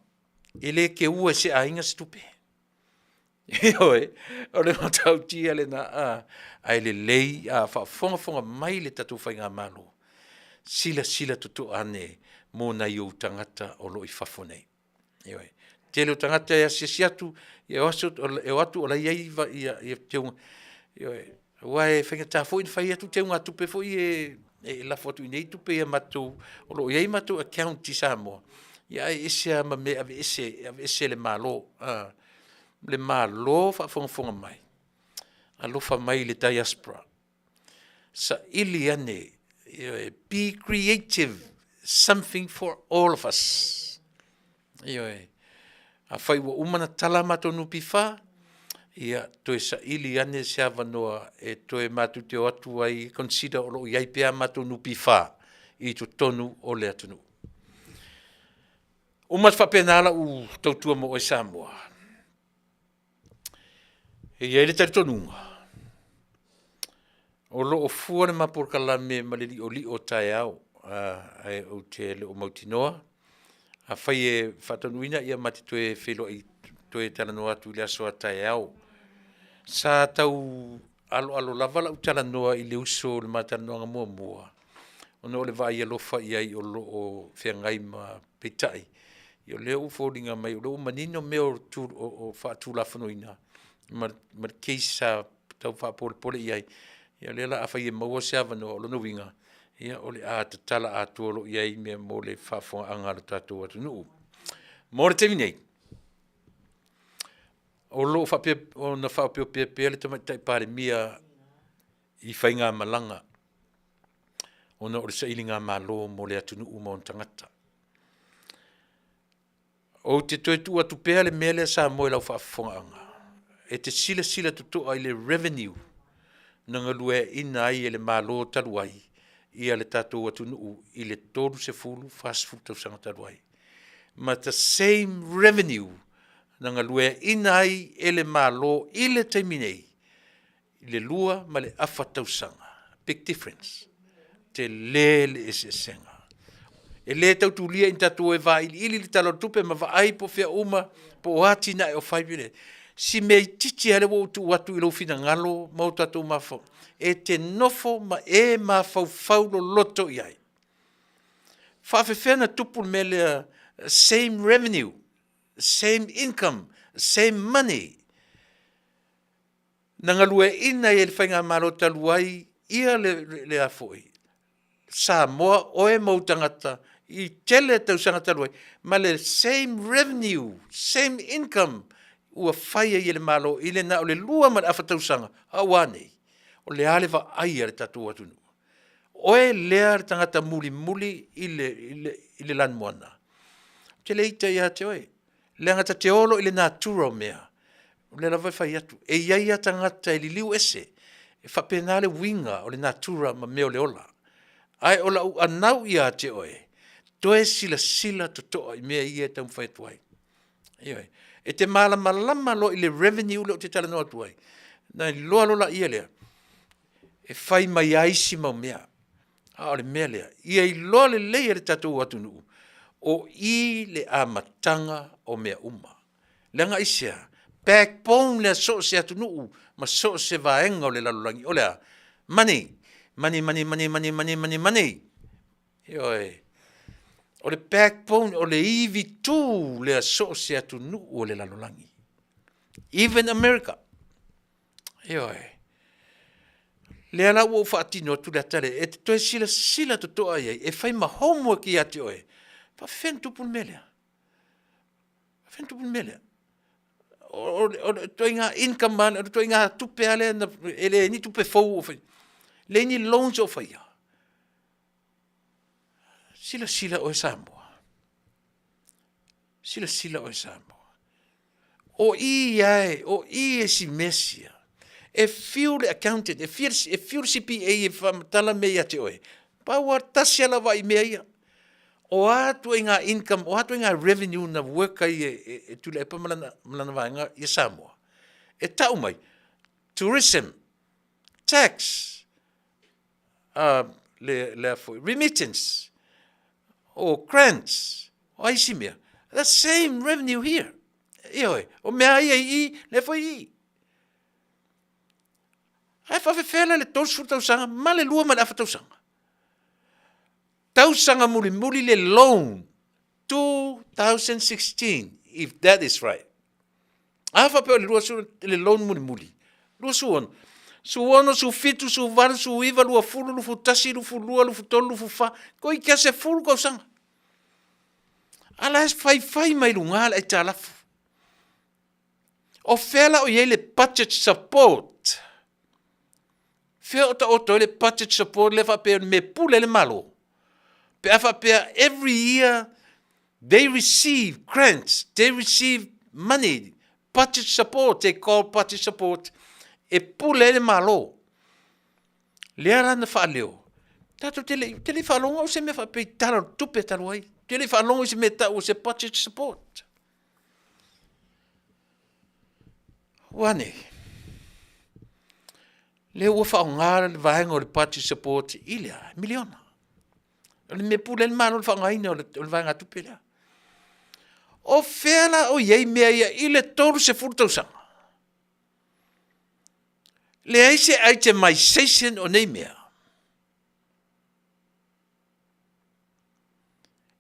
E le teua e se aiga se tupe. Ioe, o le matautia lena, ae lelei a faafogafoga mai le tatou Faigamalo, silasila totoa ane mo nai ou tagata o lo o i fafo nei. Ioe. Tele o tagata e asiasi atu, e o atu o la e i ai ia teuga, ioe, aua e faigata foi ona fai atu teugatupe foi ia e lafo atu i inei tupe ia matou, o lo o i ai matou account i Samoa, ia ae ese lava ma mea e aveese, e aveese e le Malo. Le Malo faafogafoga mai, alofa mai i le diaspora, saili ane, ioe, be creative, something for all of us. Ioe. Afai ua uma ona tala a matou NPF, ia toe saili ane se avanoa e toe matou te o atu ai, consider o lo o i ai pea a matou NPF i totonu o le atunuu. Uma atu faapena lau tautua mo oe Samoa. E i ai le talitonuga, o lo o fua le ma polokalame ma le li'oli'o o taeao, ae ou te le o mautinoa. Afai e faataunuuina, ia ma te toe feiloai toe talanoa atu i le aso a taeao. Sa tau aloalo lava lau talanoa i le uso i le ma talanoaga muamua, ona o le vaai alofa i ai o lo o feagai ma, peitai, o lea ua foliga mai o lea ua manino mea o faatulafonoina ma le case sa tau faapolepole i ai. Ia o lea la afai e maua se avanoa, o lona uiga, ia o le a tatala atoa loa i ai mea mo le faafofogaaga a le tatou atunuu. Mo le taimi nei, o lo o faapea ona faaopeopea pea le Tamaitai Palemia i faigamalaga ona o le sailigamalo mo le atunuu ma ona tagata. Ou te toe tuu atu pea le mea lea Samoa i lau faafofogaaga, e te silasila totoa i le revenue na galueaiina ai e le Malo talu ai ia le tatou atunuu i le 30, 40 tausaga talu ai. Ma the same revenue. na galueaina ai e le Malo i le taimi nei i le 2 ma le afa tausaga. Big difference. Tele le eseesega. E le tau tulia i tatou e vailiili le Tala o le Tupe ma vaai po o fea uma, po o atinae o fai pe leai. Si mea itiiti lava lea ua ou tuu atu i lou finagalo ma o tatou mafaufau, e te nofo ma e mafaufau loloto i ai. Faapefea ona tupu le mea lea, same revenue, same income, same money. Na galueaiina ai e le Faigamalo talu ai ia le, le, le a foi, Samoa, oe ma ou tagata i tele tausaga talu ai, ma le same revenue, same income ua fai ai e le Malo i le na o le 2 ma le afa tausaga, a ua a nei? O le a le vaai a le tatou atunuu? Oe lea le tagata mulimuli i le, i le, i le lanumoana. Ou te le ita ia te oe, leaga ta te olo i le natura o mea. O lea lava e fai atu, e i ai lava tagata e liliu ese, e faapena le uiga o le natura ma mea o le ola. Ae o lau anau ia te oe, toe silasila totoa i mea ia e taumafai atu ai. Ioe. E te malamalama loa i le revenue lea ou te talanoa atu ai, na iloa loa laia lea, e fai mai ai isi mau mea. A o le mea lea, ia iloa lelei e le tatou atunuu, o i le amataga o mea uma. Leaga aisea? Backbone lea so o se atunuu ma so o se vaega o le lalolagi, o le a? Money, money, money, money, money, money, money, money. Ioe. O le backbone, o le ivi tu lea so o se atunuu o le lalolagi. Even America. Ioe. Lea la ua ou faatino atu le ata lea, e te toe silasila totoa i ai, e fai ma homework ia te oe. Faafefea ona tupu le mea lea? Faafefea ona tupu le mea lea? O le ituaiga income lava lea, o le ituaiga tupe lava lea e leai ni tupe fou o faia, leai ni loans o faia. Silasila oe Samoa, silasila oe Samoa. O i ae, o i e si mea sia, e fiu le accountant, e fiu, e fiu le CPA e faamatala mea ia te oe, pau lava tasi lava lau vaai i mea ia. O a ituaiga income, o a ituaiga revenue na work ai e, e, e Tuilaepa ma lana, ma lana vaega ia Samoa. E tau mai, tourism, tax, le, le foi, remittance, o grants, o a isi mea. The same revenue here. Ioe, o mea ia i i, lea foi i i. Ae faafefea la le 30 tausaga ma le 2 ma le afa tausaga. Tausaga mulimuli le loan 2016, if that is right. A faapea o le 20, le loan mulimuli, 26, 16, 17, 18, 19, 20, 21, 22, 23, 24, toeitiiti lava 10 tausaga. A la e faifai mai luga le aitalafu. O fea la o i ai le budget support? Fea o taoto ai le budget support lea faapea o le mea e pule ai le Malo? Pe a faapea every year they receive grants, they receive money, budget support, they call budget support, e pule ai le Malo. Lea la na faaleo, tatou te le, te le faalogo o se mea faapea i tala o le tupe talu ai. Te le faalogo i se mea tau o se budget support. Ua nei. Lea ua faaaoga le vaega o le budget support i le a? Miliona. O le mea pule ai le Malo i le faaaogaina o le, o le vaegatupe lea. O fea la o i ai mea ia i le 30 tausaga? Leai se itemization o nei mea.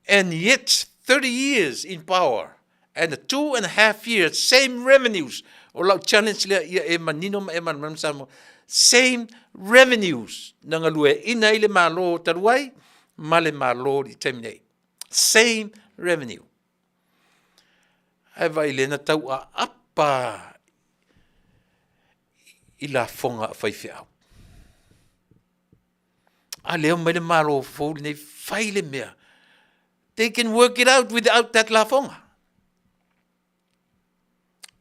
And yet 30 years in power and 2.5 years same revenues. O lau challenge lea ia e manino ma e malamalama Samoa. Same revenues na galueaina ai le Malo talu ai ma le Malo i le taimi nei. Same revenue. Ae vaai lea na tau aapa i lafoga a faifeau. A lea mai le Malo fou lenei, fai le mea. They can work it out without that lafoga.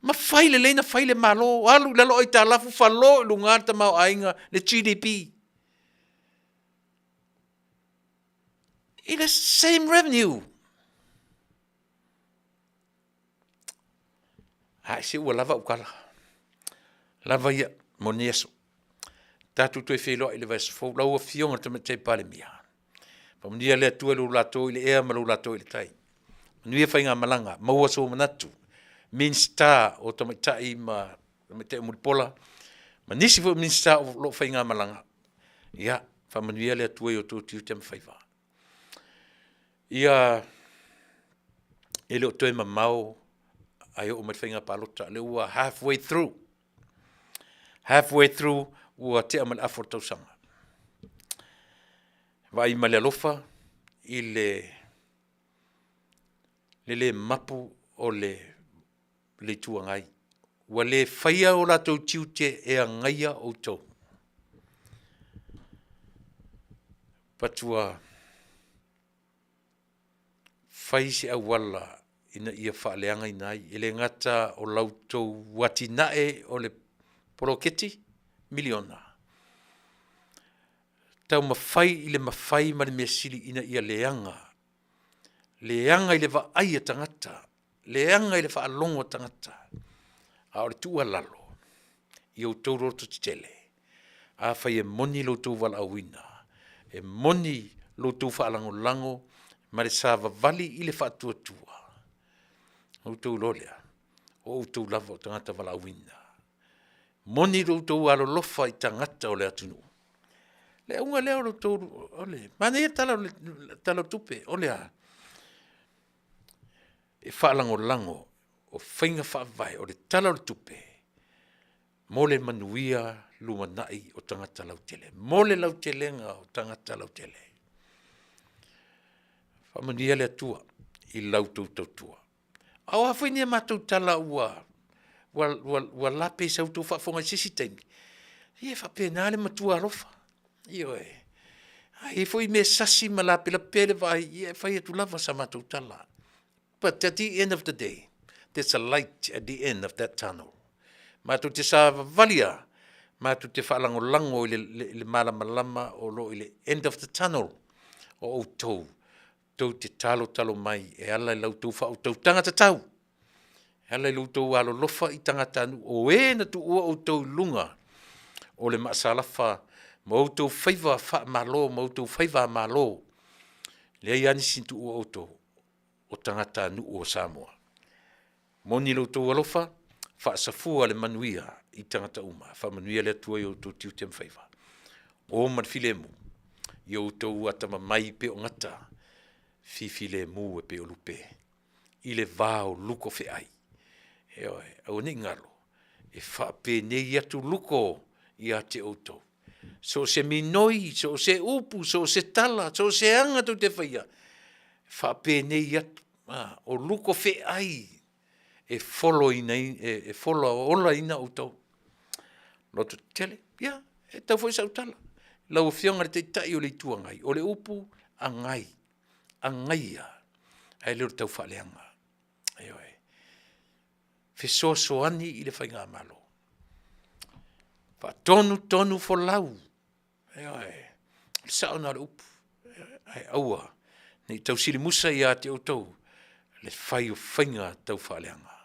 Ma fai lelei na fai le Malo, alu i lalo aitalafu, falo i luga le tamaoaiga, le GDP. I le same revenue. Ae se ua lava au tala. Lava ia mo lenei aso. Tatou toe feiloai i le vaiaso fou. Lau Afioga i le Tamaitai Palemia, faamanuia le Atua i lou lato i le ea ma lou lato i le tai. Manuia faigamalaga, maua sou manatu. Minisita o Tamaitai ma Tamaitai o Mulipola ma nisi foi o Minisita o lo o faigamalaga, ia faamanuia le Atua i outou tiute ma faiva. Ia, e le o toe mamao ae oo mai le faiga palota, o lea ua half way through, half way through ua tea ma le afa o le tausaga. Vaai ma le alofa i le le mapu o le Itu Agai, ua le faia o latou tiute e agaia outou. But ua fai se auala ina ia faaleagaina ai, e le gata o la outou atinae o le poloketi miliona, taumafai i le mafai ma le mea sili ina ia leaga, leaga i le vaai a tagata, leaga i le faalogo a tagata. A o le tuualalo, ia outou lototetele, afai e moni lo outou valaauina, e moni lo outou faalagolago ma le savavali i le faatuatua, ona outou iloa lea, o outou lava o tagata valaauina. E moni lo outou alolofa i tagata o le atunuu. O le auga lea o lo outou, o le manaia ia o le Tala o le Tupe, o le a? E faalagolago o faiga faavae o le Tala o le Tupe mo le manuia lumanai o tagata lautele, mo le lautelega o tagata lautele. Faamanuia le Atua i la outou tautua. A o a foi ni a matou tala ua lape i sa outou faafofoga i se isi taimi, ia e faapena le matua alofa, ioe. A i ai foi mea sasi ma lapelape ai le vaai, ia e fai atu lava sa matou tala. But at the end of the day, there's a light at the end of that tunnel. Matou te savavali lava, matou te faalagolago i le malamalama o lo o i le end of the tunnel, o outou tou te talotalo mai e ala i la outou faautautaga tatau, e ala i lo outou alolofa i tagatanuu o e na tuua outou i luga o le maasalafa ma outou faiva faamalo ma outou faivamalo. E leai lava nisi na tuua outou, o tagatanuu o Samoa. Moni lo outou alofa, faasafua le manuia i tagata uma. Faamanuia le Atua i outou tiute ma faiva. O ma le filemu, ia outou atamamai pei o gata, fifilemu e pei o lupe i le va o luko feai. Ioe, aua ne i galo, e faapenei atu luko ia te outou. So o se minoi, so o se upu, so o se tala, so o se aga tou te faia, e faapenei atu, o luko feai e folaolaina outou. Lototetele, ia e tatau foi sau tala, lau Afioga i le Taitai o le Itu Agai, o le upu agai, agaia ae le o le taufaaleaga. Ioe, fesoasoani i le Faigamalo, faatonutonufolau, ioe, o le sao lena o le upu. Ae aua ne i tausilimusa ia te outou le fai o faiga taufaaleaga.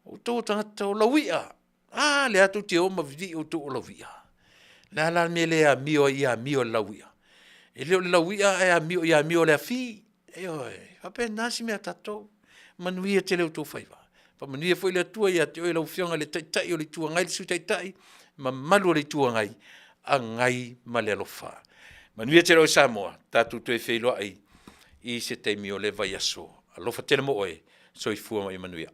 O outou o tagata o lauia, a lea tou te o ma vivii outou o lauia. O le a la le mea e le amio ai i amio a le lauia? E le o le lauia ae amio i amio a le afi. Ioe, e faapena si mea a tatou. Manuia tele outou faiva, faamanuia foi le Atua ia te oe lau Afioga i le Taitai o le Itu Agai, le Sui Taitai, mamalu o le Itu Agai, agai ma le alofa. Manuia tele oe Samoa, tatou toe feiloai i se taimi o lea vaiaso. Alofa tele mo oe, soifua ma ia manuia.